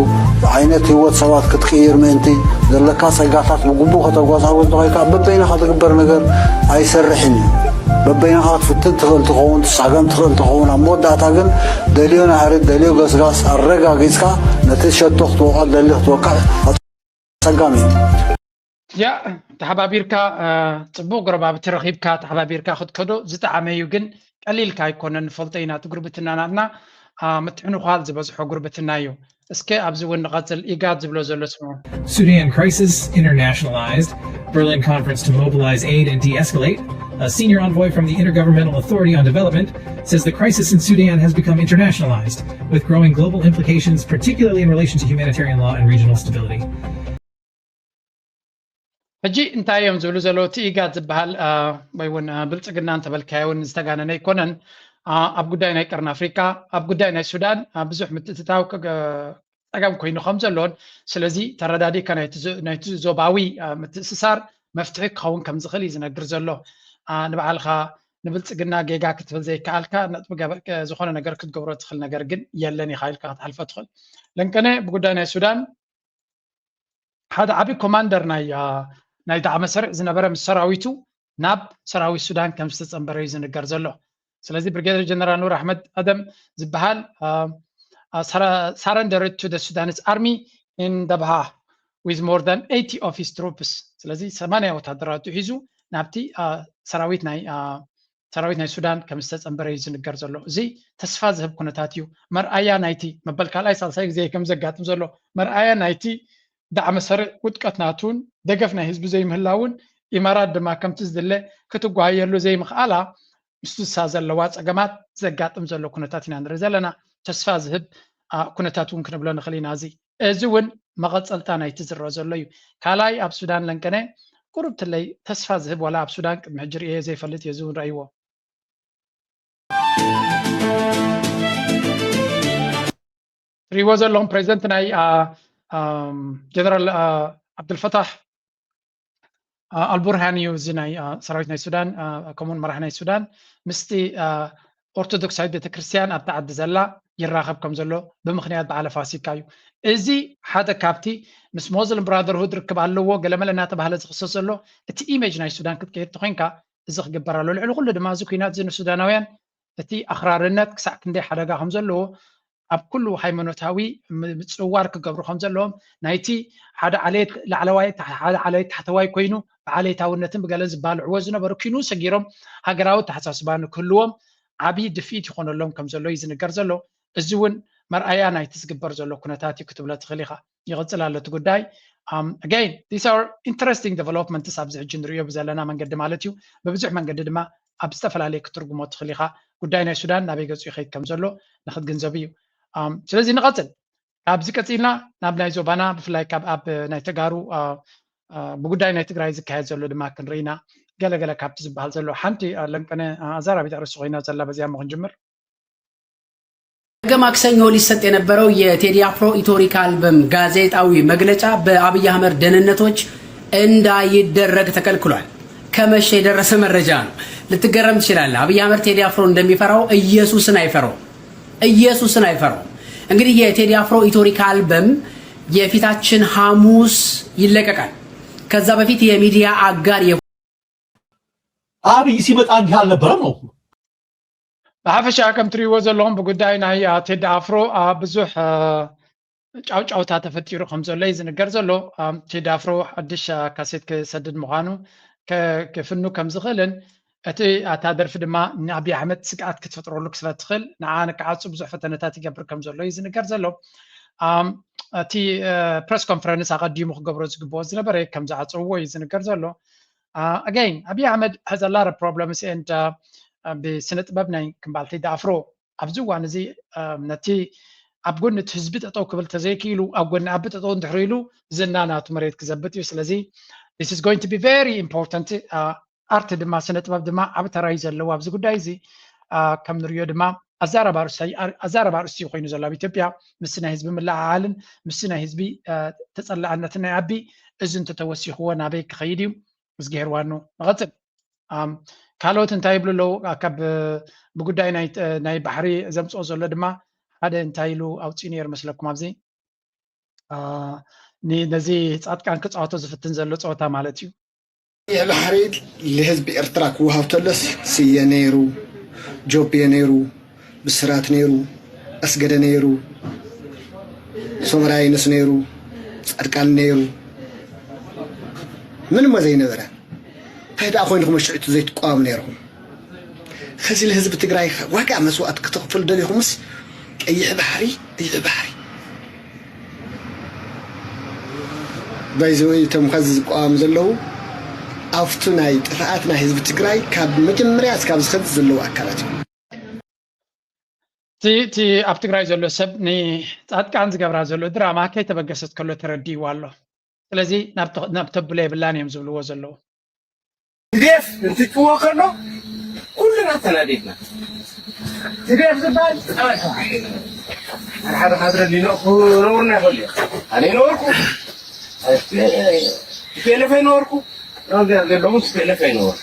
ዓይነት ህይወት ሰባት ክትቅይር ምእንቲ ዘለካ ጸጋታት ብግቡእ ከተጓሳጉዝ እንተኾይንካ፣ በበይንኻ ትግበር ነገር ኣይሰርሕን እዩ። በበይንኻ ክትፍትን ትኽእል ትኸውን፣ ትሳገም ትኽእል ትኸውን። ኣብ መወዳእታ ግን ደልዮ ናህሪ፣ ደልዮ ገስጋስ ኣረጋጊጽካ ነቲ ሸቶ ክትወቕዖ ትደሊ ክትወቅዕ ኣጸጋሚ እዩ። ያ ተሓባቢርካ፣ እ፣ ጽቡቕ ጎረባብቲ ረኺብካ ተሓባቢርካ ክትከዶ ዝጠዓመ እዩ። ግን ቀሊልካ ኣይኮነን፣ ንፈልጦ ኢና። እቲ ጉርብትና ናትና፣ እ፣ ምትሕንዃል ዝበዝሖ ጉርብትና እዩ። እስከ ኣብዚ እውን ንቐጽል። ኢጋድ ዝብሎ ዘሎ ስምዑ። Sudan crisis internationalized. Berlin conference to mobilize aid and de-escalate. A senior envoy from the Intergovernmental Authority on Development says the crisis in Sudan has become internationalized, with growing global implications, particularly in relation to humanitarian law and regional stability. ሕጂ እንታይ እዮም ዝብሉ ዘለዉ? እቲ ኢጋድ ዝበሃል፣ እ፣ ወይ እውን፣ እ፣ ብልጽግና እንተበልካዮ እውን ዝተጋነነ ኣይኮነን። እ፣ ኣብ ጉዳይ ናይ ቀርኒ ኣፍሪቃ፣ ኣብ ጉዳይ ናይ ሱዳን፣ እ፣ ብዙሕ ምትእትታው ክገ-፣ ጸገም ኮይኑ ከም ዘሎን፣ ስለዚ ተረዳዲእካ ናይቲ ዞ-፣ ናይቲ ዞባዊ፣ እ፣ ምትእስሳር መፍትሒ ክኸውን ከም ዝኽእል እዩ ዝነግር ዘሎ። እ፣ ንባዕልኻ ንብልጽግና ጌጋ ክትብል ዘይከኣልካ፣ ነጥቢ ገበ-፣ ዝኾነ ነገር ክትገብሮ ትኽእል ነገር ግን የለን ኢኻ ኢልካ ክትሓልፎ ትኽእል። ለንቀነ ብጉዳይ ናይ ሱዳን ሓደ ዓቢ ኮማንደር ናይ፣ አ፣ ናይ ዳዕመ ሰርዕ ዝነበረ ምስ ሰራዊቱ ናብ ሰራዊት ሱዳን ከም ዝተጸንበረ እዩ ዝንገር ዘሎ። ስለዚ ብሪጌደር ጀነራል ኑር ኣሕመድ ኣደም ዝበሃል፣ አ፣ አ፣ ሰረ-፣ surrendered to the Sudanese army in Dabha with more than eighty of his troops። ስለዚ ሰማንያ ወታደራቱ ሒዙ ናብቲ፣ አ፣ ሰራዊት ናይ፣ አ፣ ሰራዊት ናይ ሱዳን ከም ዝተጸንበረ እዩ ዝንገር ዘሎ። እዚ ተስፋ ዝህብ ኩነታት እዩ። መርኣያ ናይቲ መበል ካልኣይ ሳልሳይ ግዜ ከም ዘጋጥም ዘሎ መርኣያ ናይቲ ዳዕመ ሰርዕ ውድቀት ናቱን ደገፍ ናይ ህዝቢ ዘይምህላውን ኢማራት ድማ ከምቲ ዝድለ ክትጓየሉ ዘይምኽኣላ ምስሳ ዘለዋ ጸገማት ዘጋጥም ዘሎ ኩነታት ኢና ንርኢ ዘለና። ተስፋ ዝህብ፣ አ፣ ኩነታት እውን ክንብሎ ንኽእል ኢና። እዚ እዚ እውን መቐጸልታ ናይቲ ዝረአ ዘሎ እዩ። ካልኣይ ኣብ ሱዳን ለንቀነ ቁሩብ ትለይ ተስፋ ዝህብ ዋላ ኣብ ሱዳን ቅድሚ ሕጂ ርእየ ዘይፈልጥ እዩ። እዚ እውን ረእይዎ። ትሪእዎ ዘለኹም ፕሬዚደንት ናይ፣ አ፣ ኣም፣ ጀነራል፣ አ፣ ዓብዱልፈታሕ፣ አ፣ ኣልቡርሃን እዩ። እዚ ናይ፣ አ፣ ሰራዊት ናይ ሱዳን፣ አ፣ ከምኡውን መራሒ ናይ ሱዳን ምስቲ፣ አ፣ ኦርቶዶክሳዊት ቤተክርስትያን ኣብቲ ዓዲ ዘላ ይራኸብ ከም ዘሎ ብምኽንያት በዓለ ፋሲካ እዩ። እዚ ሓደ ካብቲ ምስ ሞስሊም ብራደርሁድ ርክብ ኣለዎ ገለመለ እናተባህለ ዝኽሰስ ዘሎ፣ እቲ ኢሜጅ ናይ ሱዳን ክትቀይር ተኾይንካ እዚ ክግበር ኣሎ። ልዕሊ ኩሉ ድማ እዚ ኲናት እዚ ንሱዳናውያን እቲ ኣኽራርነት ክሳዕ ክንደይ ሓደጋ ከም ዘለዎ ኣብ ኩሉ ሃይማኖታዊ ም-፣ ምጽውዋር ክገብሩ ከም ዘለዎም፣ ናይቲ ሓደ ዓሌት ላዕለዋይ፣ ታ-፣ ሓደ ዓሌት ታሕተዋይ ኮይኑ ብዓሌታውነትን ብገለን ዝባልዕዎ ዝነበሩ ኪኑ ሰጊሮም ሃገራዊ ኣተሓሳስባ ንክህልዎም ዓብዪ ድፍኢት ይኾነሎም ከም ዘሎ እዩ ዝንገር ዘሎ። እዚ እውን መርኣያ ናይቲ ዝግበር ዘሎ ኩነታት እዩ ክትብሎ ትኽእል ኢኻ። ይቕጽል ኣሎ እቲ ጉዳይ። Um, again, these are interesting developments ኣብዚ ሕጂ ንርእዮ ብዘለና መንገዲ ማለት እዩ። ብብዙሕ መንገዲ ድማ ኣብ ዝተፈላለየ ክትርጉሞ ትኽእል ኢኻ። ጉዳይ ናይ ሱዳን ናበይ ገጹ ይኸይድ ከም ዘሎ ንክትግንዘቡ እዩ። Um, ስለዚ ንቐጽል። ካብዚ ቀጺልና ናብ ናይ ዞባና፣ ብፍላይ ካብ ኣብ ናይ ተጋሩ፣ አ፣ አ፣ ብጉዳይ ናይ ትግራይ ዝካየድ ዘሎ ድማ ክንርኢ ኢና። ገለገለ ካብቲ ዝበሃል ዘሎ ሓንቲ፣ አ፣ ለንቀነ፣ አ፣ ኣዛራቢት ኣርእስቲ ኮይና ዘላ፣ በዚኣ እሞ ክንጅምር። ነገ ማክሰኞ ሊሰጥ የነበረው የቴዲ አፍሮ ኢቶሪካ አልበም ጋዜጣዊ መግለጫ በአብይ አህመድ ደህንነቶች እንዳይደረግ ተከልክሏል። ከመሸ የደረሰ መረጃ ነው። ልትገረም ትችላለህ። አብይ አህመድ ቴዲ አፍሮ እንደሚፈራው ኢየሱስን አይፈራውም። ኢየሱስን አይፈራውም። እንግዲህ የቴዲ አፍሮ ኢቶሪካ አልበም የፊታችን ሐሙስ ይለቀቃል። ከዛ በፊት የሚዲያ አጋር የ- አብይ ሲመጣ እንዲህ አልነበረም ነው። ብሓፈሻ ከም ትሪእዎ ዘለኹም ብጉዳይ ናይ፣ አ፣ ቴዲ ኣፍሮ፣ አ፣ ብዙሕ፣ አ፣ ጫውጫውታ ተፈጢሩ ከም ዘሎ እዩ ዝንገር ዘሎ። አ፣ ቴዲ ኣፍሮ ሓድሽ፣ አ፣ ካሴት ክሰድድ ምዃኑ ከ-፣ ክፍኑ ከም ዝኽእልን እቲ፣ ኣታ ደርፊ ድማ ንኣብይ ኣሕመድ ስግኣት ክትፈጥረሉ ስለ ትኽእል ንዓ ንክዓጹ ብዙሕ ፈተነታት ይገብር ከም ዘሎ እዩ ዝንገር ዘሎ። ኣም፣ እቲ፣ አ፣ ፕረስ ኮንፈረንስ ኣቐዲሙ ክገብሮ ዝግብኦ ዝነበረ ከም ዝዓጸውዎ እዩ ዝንገር ዘሎ። አ፣ again ኣብይ ኣሕመድ has a lot of problems and፣ አ፣ ብስነ ጥበብ ናይ ክምባል ቴዲ ኣፍሮ ኣብዚ እዋን እዚ፣ አ፣ ነቲ ኣብ ጎኒ እቲ ህዝቢ ጠጠው ክብል ተዘይክኢሉ ኣብ ጎኒ ኣቢ ጠጠው እንድሕር ኢሉ ዝና ናቱ መሬት ክዘብጥ እዩ። ስለዚ this is going to be very important. ኣርት ድማ ስነ ጥበብ ድማ ዓብ ተራዩ ዘለዎ ኣብዚ ጉዳይ እዚ። ከም ንሪዮ ድማ ኣዛረባ ኣርእስቲ ኮይኑ ዘሎ ኣብ ኢትዮጵያ ምስ ናይ ህዝቢ ምልዓዓልን ምስ ናይ ህዝቢ ተፀላእነትን ናይ ኣቢ እዚ እንተተወሲኽዎ ናበይ ክኸይድ እዩ? እዝግሄር ዋኑ ንቐፅል። ካልኦት እንታይ ይብሉ ኣለዉ? ካብ ብጉዳይ ናይ ባሕሪ ዘምፅኦ ዘሎ ድማ ሓደ እንታይ ኢሉ ኣውፅኡ ነይሩ መስለኩም ኣብዚ ነዚ ፃድቃን ክፃወቶ ዝፍትን ዘሎ ፀወታ ማለት እዩ። ይህ ባሕሪ ለህዝብ ኤርትራ ክወሃብ ተለስ ስየ ነይሩ፣ ጆቤ ነይሩ፣ ብስራት ነይሩ፣ ኣስገደ ነይሩ፣ ሶመራይንስ ነይሩ፣ ፃድቃን ነይሩ፣ ምንሞ ዘይነበረ እንታይ ደኣ ኮይንኩም ሽዕቱ ዘይትቋሙ ነይርኩም? ኸዚ ለህዝቢ ትግራይ ዋጋ መስዋእት ክትኽፍል ደሊኹምስ ቀይሕ ባሕሪ ቀይሕ ባሕሪ ባይዘወይ እቶም ከዚ ዝቃወሙ ዘለዉ ኣብቱ ናይ ጥፍኣት ናይ ህዝቢ ትግራይ ካብ መጀመርያ እስካብ ዝኸዚ ዘለዉ ኣካላት እዮም። እቲ ኣብ ትግራይ ዘሎ ሰብ ንፃድቃን ዝገብራ ዘሎ ድራማ ከይተበገሰት ከሎ ተረዲእዋ ኣሎ። ስለዚ ናብ ተብሎ የብላን እዮም ዝብልዎ ዘለዉ። ትዴፍ እንትጭዎ ከሎ ኩልና ተናዲድና። ትዴፍ ዝበሃል ፃባይ ተባሒሉ ሓደ ሓደ ካድረ ሊኖ ክነውርና ይኽእል እዩ። ኣነ ይነበርኩ ቲፒኤልኤፍ ኣይነበርኩ። ዘለዉ ቲፒኤልኤፍ ኣይነበርኩ።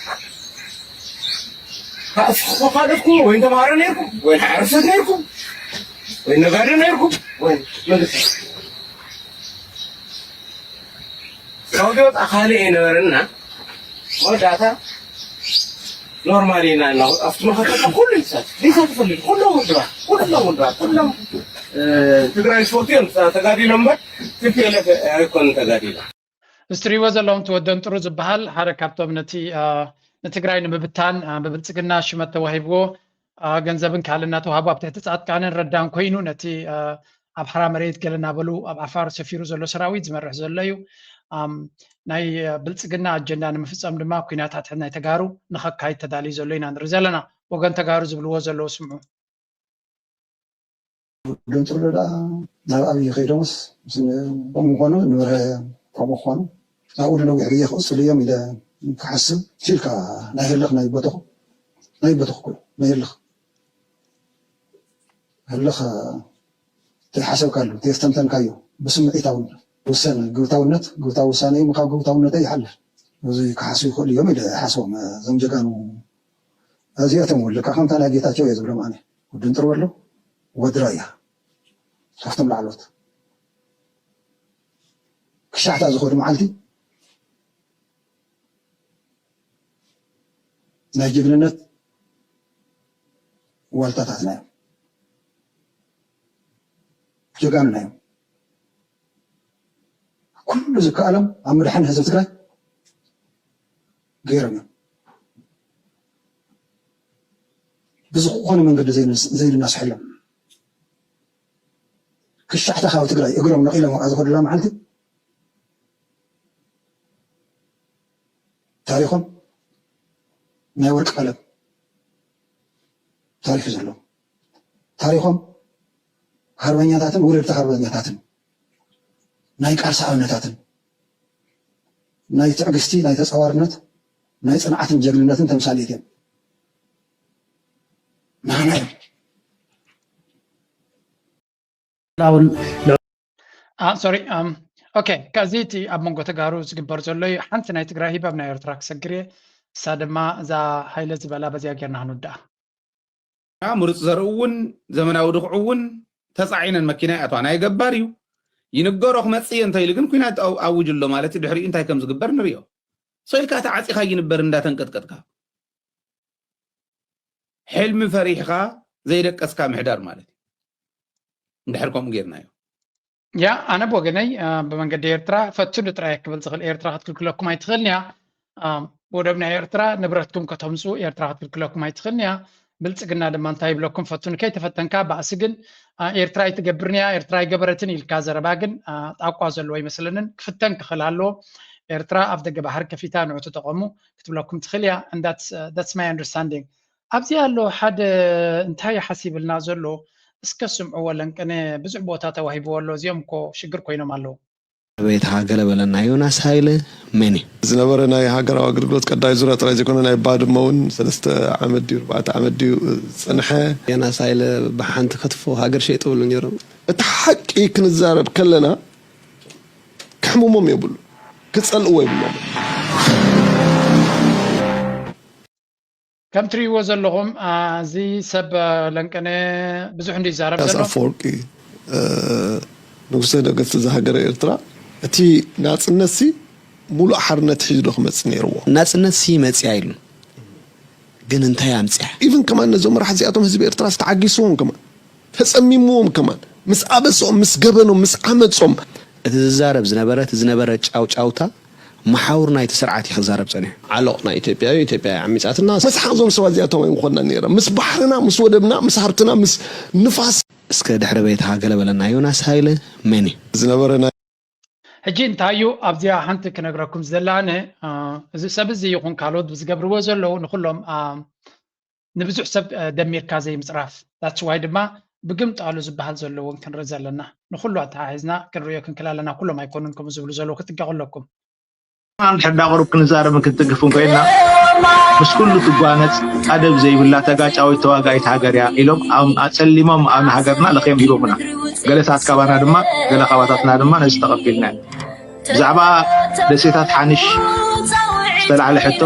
ካልኦትኩም ወይ ተምሃሮ ነይርኩም ወይ ሓረስቶት ነይርኩም ወይ ነጋዶ ነይርኩም ወይ መንግስቲ ሰውዲ ወጣ ካልእ የነበረና መወዳእታ ኖርማል ኢና እና ኣብቲ መኸተታ ኩሉ ይሳት ይሳት ኩሉ ኩሎም ውድባት ኩሎም ውድባት ኩሎም ትግራይ ዝፈቱ እዮም ተጋዲሎም እምበር ቲፒኤልኤፍ ኣይኮኑን ተጋዲሎም። እስትሪዎ ዘለዎም ትወደን ጥሩ ዝበሃል ሓደ ካብቶም ነቲ ንትግራይ ንምብታን ብብልፅግና ሽመት ተዋሂብዎ ገንዘብን ካልእ እናተዋህቡ ኣብ ትሕቲ ፃድቃንን ረዳን ኮይኑ ነቲ ኣብ ሓራ መሬት ገለ እናበሉ ኣብ ዓፋር ሰፊሩ ዘሎ ሰራዊት ዝመርሕ ዘሎ እዩ። ናይ ብልፅግና ኣጀንዳ ንምፍፀም ድማ ኩናት ኣትሕት ናይ ተጋሩ ንኸካይድ ተዳልዩ ዘሎ ኢና ንርኢ ዘለና። ወገን ተጋሩ ዝብልዎ ዘለዉ ስምዑ። ወደን ጥርዶ ደኣ ናብ ኣብይ ከይዶምስ ከምኡ ምኾኑ ንብርሀ ከምኡ ክኾኑ ኣብኡ ንነዊሕ ግዜ ክቕፅሉ እዮም ኢለ ክሓስብ ችልካ ናይ ህልኽ ናይ በተኹ ናይ በተኹ ኩሉ ናይ ህልኽ ህልኽ ተይሓሰብካሉ ተየስተንተንካዮ ብስምዒታውነት ውሰን ግብታውነት ግብታዊ ውሳነ እዩ ካብ ግብታውነተ ይሓልፍ እዚ ክሓስቡ ይኽእሉ እዮም ኢለ ሓስቦም እዞም ጀጋኑ እዚኣቶም እውን ልካ ከምታ ናይ ጌታቸው እየ ዝብሎም ኣነ ውድን ጥርበሎ ወድራ እያ ካብቶም ላዕሎት ክሻዕታ ዝኸዱ መዓልቲ ናይ ጅግንነት ዋልታታትና እዮም ጀጋኑና እዮም ኩሉ ዝከኣሎም ኣብ ምድሓን ህዝቢ ትግራይ ገይሮም እዮም ብዝኾነ መንገዲ ዘይንናስሐሎም ክሻዕታ ካብ ትግራይ እግሮም ነቒሎም ኣብኣ ዝኸዱላ መዓልቲ ታሪኾም ናይ ወርቂ ቀለም ታሪክ እዩ ዘለዎም ታሪኾም ሃርበኛታትን ወለድቲ ሃርበኛታትን ናይ ቃልሲ ኣብነታትን ናይ ትዕግስቲ ናይ ተፃዋርነት ናይ ፅንዓትን ጀግንነትን ተምሳሌት እዮም ንዓና እዮም ሶሪ ኦኬ ከዚ እቲ ኣብ መንጎ ተጋሩ ዝግበር ዘሎ እዩ ሓንቲ ናይ ትግራይ ህባብ ናይ ኤርትራ ክሰግር እየ እሳ ድማ እዛ ሃይለ ዝበላ በዚያ ጌርና ክንውድኣ ምሩፅ ዘርእ እውን ዘመናዊ ድኽዑ እውን ተፃዒነን መኪና ይኣትዋ ናይ ገባር እዩ ይንገሮ ክመፅእ እየ እንተኢሉ ግን ኩናት ኣውጅ ኣሎ ማለት ድሕሪኡ እንታይ ከም ዝግበር ንሪኦ ሰው ኢልካ ተዓፂኻ ይንበር እንዳተንቀጥቀጥካ ሕልሚ ፈሪሕኻ ዘይደቀስካ ምሕዳር ማለት እዩ እንድሕር ከምኡ ጌርናዮ ያ ኣነ ብወገነይ ብመንገዲ ኤርትራ ፈትሉ ጥራይ ክብል ዝኽእል ኤርትራ ክትክልክለኩም ኣይትኽእልን እያ ወደብ ናይ ኤርትራ ንብረትኩም ከተምፁ ኤርትራ ክትክልክለኩም ኣይትኽእልን እያ ብልፅግና ድማ እንታይ ይብለኩም ፈትኑ ከይተፈተንካ ባእሲ ግን ኤርትራ ኣይትገብርን እያ ኤርትራ ኣይገበረትን ኢልካ ዘረባ ግን ጣቋ ዘለዎ ኣይመስለንን ክፍተን ክኽእል ኣለዎ ኤርትራ ኣፍ ደገ ባሕሪ ከፊታ ንዑ ተጠቐሙ ክትብለኩም ትኽእል እያ that's my understanding ኣብዚ ኣሎ ሓደ እንታይ ሓሲብልና ዘሎ እስከ ስምዕዎ ለንቅነ ብዙሕ ቦታ ተዋሂብዎ ኣሎ እዚኦም እኮ ሽግር ኮይኖም ኣለዉ ቤት ሃገረ በለና ዮናስ ሃይለ መን እዩ? ዝነበረ ናይ ሃገራዊ ኣገልግሎት ቀዳይ ዙርያ ጥራይ ዘይኮነ ናይ ባድመ እውን ሰለስተ ዓመት ድዩ ኣርባዕተ ዓመት ድዩ ዝፀንሐ። ዮናስ ሃይለ ብሓንቲ ክትፎ ሃገር ሸይጠብሉ ነይሮም። እቲ ሓቂ ክንዛረብ ከለና ክሕምሞም የብሉ ክፀልእዎ የብሎም። ከም ትርእይዎ ዘለኹም እዚ ሰብ ለንቀነ ብዙሕ እንዲ ይዛረብ ዘሎ ኣፈወርቂ ንጉሰ ነገስት እዛ ሃገረ ኤርትራ እቲ ናፅነት ሲ ሙሉእ ሓርነት ሒዙ ዶ ክመፅእ ነይርዎ። ናፅነት ሲ መፅያ ኢሉ ግን እንታይ ኣምፅያ? ኢቭን ከማን ነዞም መራሕቲ እዚኣቶም ህዝቢ ኤርትራ ዝተዓጊስዎም ከማን ተፀሚምዎም ከማን ምስ ኣበስኦም ምስ ገበኖም ምስ ዓመፆም እቲ ዝዛረብ ዝነበረ እቲ ዝነበረ ጫውጫውታ መሓውር ናይቲ ስርዓት እዩ ክዛረብ ፀኒሑ። ዓሎቕ ናይ ኢትዮጵያ እዩ፣ ኢትዮጵያ እያ ዓሚፃትና። መስሓቕ እዞም ሰባት እዚኣቶም ኣይምኾንና ነይረ። ምስ ባሕርና፣ ምስ ወደብና፣ ምስ ሃብትና፣ ምስ ንፋስ። እስከ ድሕሪ ቤትኻ ገለ በለና ዮናስ ሃይለ መን እዩ? ዝነበረ ናይ ሕጂ እንታይ እዩ ኣብዚኣ ሓንቲ ክነግረኩም ዝደሊ ኣነ፣ እዚ ሰብ እዚ ይኹን ካልኦት ዝገብርዎ ዘለዉ ንኹሎም ንብዙሕ ሰብ ደሚርካ ዘይምፅራፍ። That's why ድማ ብግምጣሉ ዝበሃል ዘሎ እውን ክንርኢ ዘለና። ንኹሉ ኣተሓሒዝና ክንርእዮ ክንክል ኣለና። ኩሎም ኣይኮኑን ከምኡ ዝብሉ ዘለዉ፣ ክትጥንቀቑ ኣለኩም። እንድሕር ዳ ቁሩብ ክንዛረብን ክንትንክፍን ኮይንና ምስ ኩሉ ትጓነፅ ኣደብ ዘይብላ ተጋጫዊት ተዋጋኢት ሃገር እያ ኢሎም ኣም- ኣፀሊሞም ኣብ ንሃገርና ለኽዮም ሂቦምና። ገለታት ካባና ድማ ገለ ካባታትና ድማ ነዚ ተቐቢልና ኢና። ብዛዕባ ደሴታት ሓንሽ ዝተላዕለ ሕቶ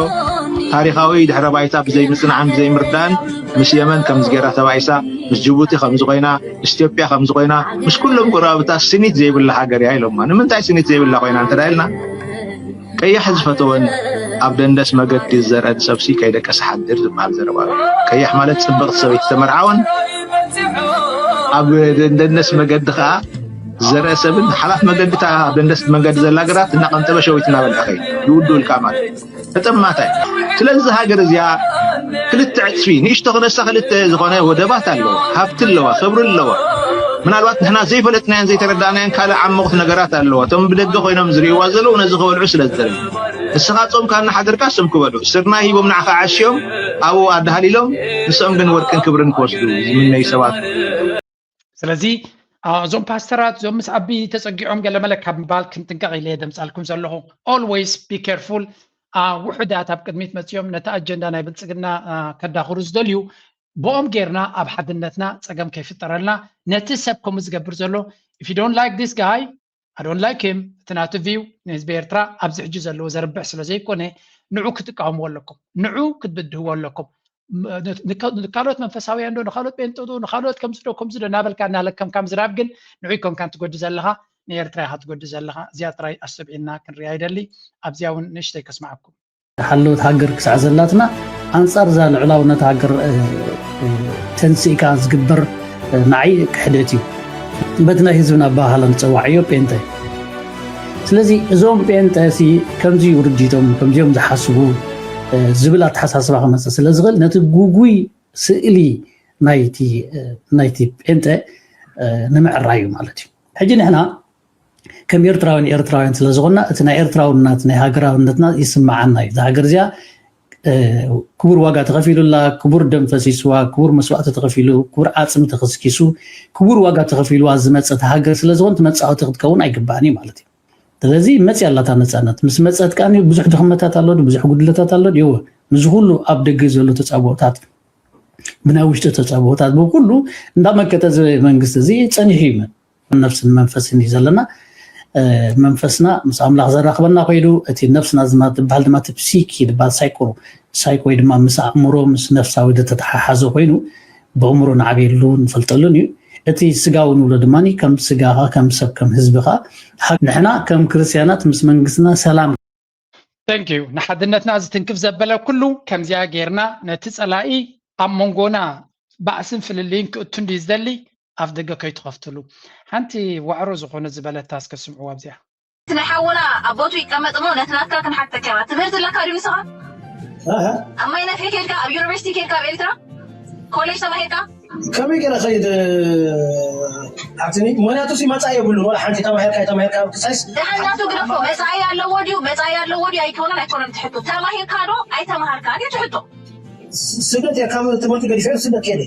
ታሪኻዊ ድሕረ ባይታ ብዘይምፅናዕን ብዘይምርዳእን ምስ የመን ከምዚ ገይራ ተባኢሳ፣ ምስ ጅቡቲ ከምዚ ኮይና፣ ምስ ኢትዮጵያ ከምዚ ኮይና፣ ምስ ኩሎም ጎረባብታ ስኒት ዘይብላ ሃገር እያ ኢሎማ። ንምንታይ ስኒት ዘይብላ ኮይና እንተ ኢልና ቀያሕ ዝፈተወን ኣብ ደንደስ መገዲ ዝዘርአን ሰብሲ ከይደቀሰ ሓድር ዝበሃል ዘረባ ኣሎ። ቀያሕ ማለት ጽብቕቲ ሰበይቲ ተመርዓወን ኣብ ደንደስ መገዲ ከኣ ዝዘርአ ሰብን ሓላፍ መገዲ እታ ኣብ ደንደስ መገዲ ዘላ ግራት እናቐንጠበ ሸዊት እናበልዐ ከይዱ ይውድኡልካ ማለት እዩ። ተጠማታይ። ስለዚ እዛ ሃገር እዚኣ ክልተ ዕጽፊ ንእሽቶ ክነሳ ክልተ ዝኾነ ወደባት ኣለዋ፣ ሃብቲ ኣለዋ፣ ክብሪ ኣለዋ። ምናልባት ንሕና ዘይፈለጥናዮን ዘይተረዳእናዮን ካልእ ዓመቑት ነገራት ኣለዋ። እቶም ብደገ ኮይኖም ዝርእይዋ ዘለዉ ነዚ ክበልዑ ስለ ዝደለዩ። ንስኻ ጾምካ እናሓደርካ እሶም ክበልዑ፣ ስርናይ ሂቦም ንዓኻ ዓሽዮም ኣብኡ ኣዳህሊሎም ንሶም ግን ወርቅን ክብርን ክወስዱ ዝምነዩ ሰባት። ስለዚ እዞም ፓስተራት እዞም ምስ ኣቢ ተጸጊዖም ገለመለ ካብ ምባል ክንጥንቀቕ ኢለ የደምጻልኩም ዘለኹ። Always be careful። ውሑዳት ኣብ ቅድሚት መጺኦም ነቲ ኣጀንዳ ናይ ብልጽግና ከዳኽሩ ዝደልዩ ብኦም ጌርና ኣብ ሓድነትና ጸገም ከይፍጠረልና ነቲ ሰብ ከምኡ ዝገብር ዘሎ if you don't like this guy I don't like him እቲ ናቱ view ንህዝቢ ኤርትራ ኣብዚ ሕጂ ዘለዎ ዘርብሕ ስለ ዘይኮነ ንዑ ክትቃወምዎ ኣለኩም ንዑ ክትብድህዎ ኣለኩም ንካልኦት መንፈሳውያን ዶ ንካልኦት ጴንጦ ዶ ንካልኦት ከምዚ ዶ ከምዚ ዶ እናበልካ እናለከምካ ምዝራብ ግን ንዑ ይኮንካን ትጎዲ ዘለኻ ንኤርትራ ኢኻ ትጎዲ ዘለኻ እዚኣ ጥራይ ኣስተብዒልና ክንሪኣ ይደሊ ኣብዚኣ እውን ንእሽተይ ከስምዓኩም ሓለወት ሃገር ክሳዕ ዘላትና ኣንጻር እዛ ልዕላውነት ሃገር ተንሲእካ ዝግበር ንዓይ ክሕደት እዩ። በቲ ናይ ህዝብና ኣበሃህላ ንጸዋዕዮ ጴንጠ። ስለዚ እዞም ጴንጠ ሲ ከምዚ እዩ ርዲቶም ከምዚኦም ዝሓስቡ ዝብል ኣተሓሳስባ ክመጽእ ስለ ዝኽእል ነቲ ጉጉይ ስእሊ ናይቲ ናይቲ ጴንጠ ንምዕራይ እዩ ማለት እዩ። ሕጂ ንሕና ከም ኤርትራውያን ኤርትራውያን ስለ ዝኾንና እቲ ናይ ኤርትራውነት ናይ ሃገራውነትና ይስምዓና እዩ። እዛ ሃገር እዚኣ ክቡር ዋጋ ተኸፊሉላ፣ ክቡር ደም ፈሲስዋ፣ ክቡር መስዋእቲ ተኸፊሉ፣ ክቡር ዓፅሚ ተኸስኪሱ፣ ክቡር ዋጋ ተኸፊልዋ ዝመፀት ሃገር ስለ ዝኾን ትመፃወቲ ክትከውን ኣይግባእን እዩ ማለት እዩ። ስለዚ መፅያ ኣላታ ነፃነት ምስ መፀት ከዓ ብዙሕ ድኽመታት ኣሎ ብዙሕ ጉድለታት ኣሎ እወ ንዚ ኩሉ ኣብ ደገ ዘሎ ተፃብኦታት ብናይ ውሽጢ ተፃብኦታት ብኩሉ እንዳመከተ እዚ መንግስቲ እዚ ፀኒሑ እዩ ነፍስን መንፈስን እዩ ዘለና። መንፈስና ምስ ኣምላኽ ዘራኽበና ኮይኑ እቲ ነፍስና ዝማ ትበሃል ድማ እቲ ፕሲኪ ዝበሃል ሳይኮ ሳይኮ ወይ ድማ ምስ ኣእምሮ ምስ ነፍሳዊ ዝተተሓሓዘ ኮይኑ ብእምሮ ንዓብየሉ ንፈልጠሉን እዩ። እቲ ስጋዊ ንብሎ ድማ ከም ስጋኻ ከም ሰብ ከም ህዝብኻ ንሕና ከም ክርስትያናት ምስ መንግስትና ሰላም Thank you ንሓድነትና ዝትንክፍ ዘበለ ኩሉ ከምዚኣ ጌርና ነቲ ጸላኢ ኣብ መንጎና ባእስን ፍልልይን ክእቱ እንድዩ ዝደሊ ኣፍ ደገ ከይትኸፍትሉ ሓንቲ ዋዕሮ ዝኾነ ዝበለታ እስከ ስምዕዋ ኣብዚኣ እቲ ናይ ሓውና ኣብ ቦቱ ይቀመጥ እሞ ነቲ ናትካ ክንሓተካ ኢና ትምህርቲ ኣለካ ድዩ ንስኻ ኣብ ማይ ነፍሒ ከድካ ኣብ ዩኒቨርሲቲ ከድካ ኣብ ኤርትራ ኮሌጅ ተማሂርካ ከመይ ገይረ ከይድ ኣብቲ ምክንያቱ ሲ መፃኢ የብሉን ወላ ሓንቲ ተማሂርካ ኣይተማሂርካ ክሳይስ ደሓን ናቱ ግደፎ መፃኢ ኣለዎ ድዩ መፃኢ ኣለዎ ድዩ ኣይኮነን ኣይኮነን ትሕቱ ተማሂርካ ዶ ኣይተማሃርካ ድዩ ትሕቶ ስደት እየ ካብ ትምህርቲ ገዲፈ ስደት ከይደ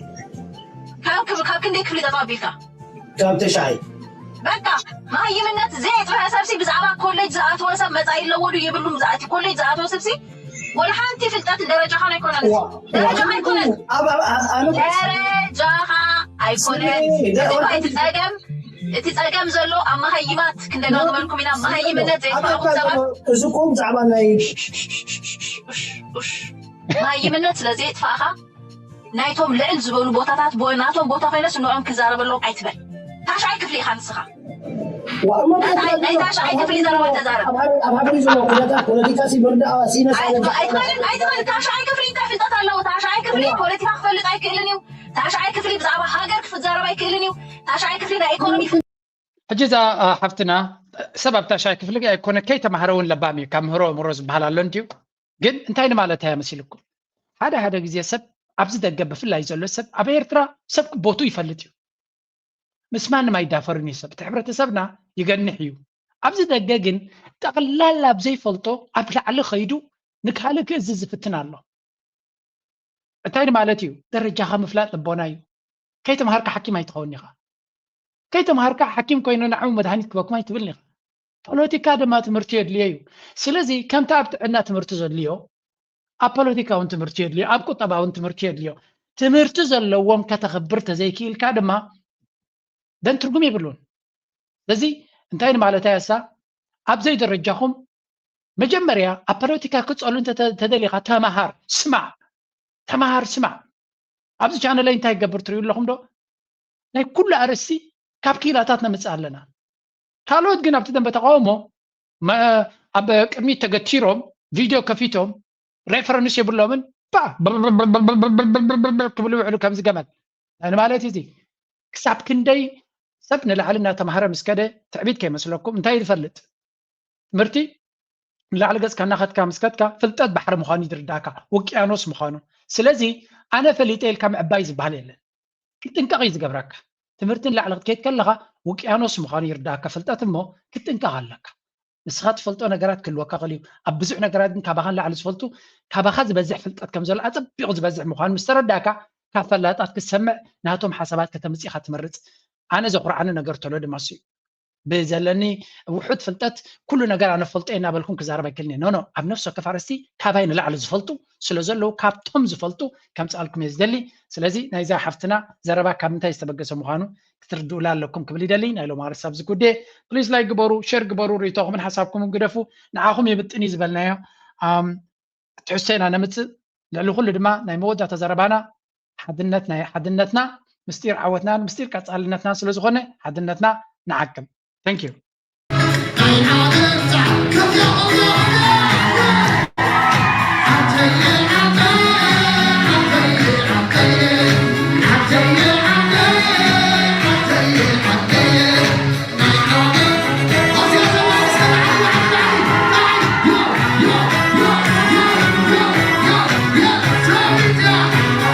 ካብ ክብ- ካብ ክንደይ ክፍሊ ጠጠው ኣቢልካ ካብ ተሻዓይ በቃ መሃይምነት ዘየጥረሐ ሰብሲ ብዛዕባ ኮሌጅ ዝኣተወ ሰብ መጻኢ ኣለዎ ዶ የብሉም ዝኣቲ ኮሌጅ ዝኣተወ ሰብሲ ወላ ሓንቲ ፍልጠት ደረጃኻ ኣይኮነን። ደረጃኻ ኣይኮነን። ደረጃኻ ኣይኮነን። እቲ ጸገም እቲ ጸገም ዘሎ ኣብ መሃይማት ክንደጋግመልኩም ኢና። መሃይምነት ዘይፈለኹም ሰባት እዚ እኮ ብዛዕባ ናይ መሃይምነት ስለ ዘየጥፋእኻ ናይቶም ልዕል ዝበሉ ቦታታት ናቶም ቦታ ኮይነስ ንኦም ክዛረበሎም ኣይትበል። ታሽዓይ ክፍሊ ኢኻ ንስኻ። ናይ ታሽዓይ ክፍሊ ዘረባ ተዛረብ። ኣብ ሃገር ዘሎ ኩነታት ፖለቲካ ሲምርዳኣ ሲነስ ኣይትበል። ታሽዓይ ክፍሊ እንታይ ፍልጠት ኣለዎ? ታሽዓይ ክፍሊ ፖለቲካ ክፈልጥ ኣይክእልን እዩ። ታሽዓይ ክፍሊ ብዛዕባ ሃገር ክዛረብ ኣይክእልን እዩ። ታሽዓይ ክፍሊ ናይ ኢኮኖሚ ሕጂ እዛ ሓፍትና ሰብ ኣብ ታሽዓይ ክፍሊ ኣይኮነ ከይተማህረ እውን ለባም እዩ ካብ ምህሮ እምሮ ዝበሃል ኣሎ እንድዩ። ግን እንታይ ንማለት እያ መሲልኩም? ሓደ ሓደ ግዜ ሰብ ኣብዚ ደገ ብፍላይ ዘሎ ሰብ ኣብ ኤርትራ ሰብ ቦቱ ይፈልጥ እዩ። ምስ ማንም ኣይዳፈርን እዩ ሰብ። እቲ ሕብረተሰብና ይገንሕ እዩ። ኣብዚ ደገ ግን ጠቕላላ ኣብ ዘይፈልጦ ኣብ ላዕሊ ከይዱ ንካልእ ክእዝዝ ዝፍትን ኣሎ። እንታይ ማለት እዩ? ደረጃኻ ምፍላጥ ልቦና እዩ። ከይተምሃርካ ሓኪም ኣይትኸውን ኢኻ። ከይተምሃርካ ሓኪም ኮይኑ ንዓኡ መድሃኒት ክበኩም ኣይትብልን ኢኻ። ፖለቲካ ድማ ትምህርቲ የድልዮ እዩ። ስለዚ ከምቲ ኣብ ጥዕና ትምህርቲ ዘድልዮ ኣብ ፖለቲካ እውን ትምህርቲ የድልዮ፣ ኣብ ቁጠባ እውን ትምህርቲ የድልዮ። ትምህርቲ ዘለዎም ከተኽብር ተዘይክኢልካ ድማ ደን ትርጉም የብሉን። ስለዚ እንታይ ንማለታ እያ እሳ ኣብ ዘይደረጃኹም መጀመርያ ኣብ ፖለቲካ ክጸሉ እንተ ተደሊኻ ተማሃር፣ ስማዕ፣ ተማሃር፣ ስማዕ። ኣብዚ ቻነለይ እንታይ ይገብር ትሪኡ ኣለኹም ዶ? ናይ ኩሉ ኣርእስቲ ካብ ክኢላታት ነምጽእ ኣለና። ካልኦት ግን ኣብቲ ደንበ ተቃውሞ ኣብ ቅድሚት ተገቲሮም ቪድዮ ከፊቶም ሬፈረንስ የብሎምን ባ ክብሉ ይውዕሉ ከምዚ ገመል። እንታይ ማለት እዚ ክሳብ ክንደይ ሰብ ንላዕሊ እናተማሃረ ምስ ከደ ትዕቢት ከይመስለኩም እንታይ ዝፈልጥ ትምህርቲ ንላዕሊ ገጽካ እናኸድካ ምስ ከድካ ፍልጠት ባሕሪ ምዃኑ ይርዳእካ ውቅያኖስ ምዃኑ ስለዚ ኣነ ፈሊጠ ኢልካ ምዕባይ ዝበሃል የለን ክጥንቀቕ እዩ ዝገብረካ ትምህርቲ ንላዕሊ ክትከይድ ከለኻ ውቅያኖስ ምዃኑ ይርዳእካ ፍልጠት እሞ ክትጥንቀቕ ኣለካ ንስኻ ትፈልጦ ነገራት ክህልወካ ክእል እዩ ኣብ ብዙሕ ነገራት ግን ካባኻ ንላዕሊ ዝፈልጡ ካባኻ ዝበዝሕ ፍልጠት ከም ዘሎ ኣጸቢቑ ዝበዝሕ ምዃኑ ምስ ተረዳእካ ካብ ፈላጣት ክትሰምዕ ናቶም ሓሳባት ከተምጽእ ኢኻ ትመርጽ ኣነ ዘኹርዓኒ ነገር ተሎ ድማ እሱ እዩ ብዘለኒ ውሑድ ፍልጠት ኩሉ ነገር ኣነ ፈልጦ እናበልኩም ክዛረብ ኣይክእልን እየ ኖኖ ኣብ ነፍሲ ወከፍ ኣርእስቲ ካባይ ንላዕሊ ዝፈልጡ ስለ ዘለዉ ካብቶም ዝፈልጡ ከምፅኣልኩም እየ ዝደሊ ስለዚ ናይዛ ሓፍትና ዘረባ ካብ ምንታይ ዝተበገሰ ምዃኑ ክትርድኡላ ኣለኩም ክብል ይደሊ ናይ ሎማሪ ሳብ ዝጉዴ ፕሊስ ላይክ ግበሩ ሸር ግበሩ ርእቶኹምን ሓሳብኩምን ግደፉ ንዓኹም ይምጥን እዩ ዝበልናዮ ትሕዝቶ ኢና ነምፅእ ልዕሊ ኩሉ ድማ ናይ መወዳእታ ዘረባና ሓድነት ናይ ሓድነትና ምስጢር ዓወትናን ምስጢር ቀፃልነትናን ስለዝኾነ ሓድነትና ንዓቅብ thank you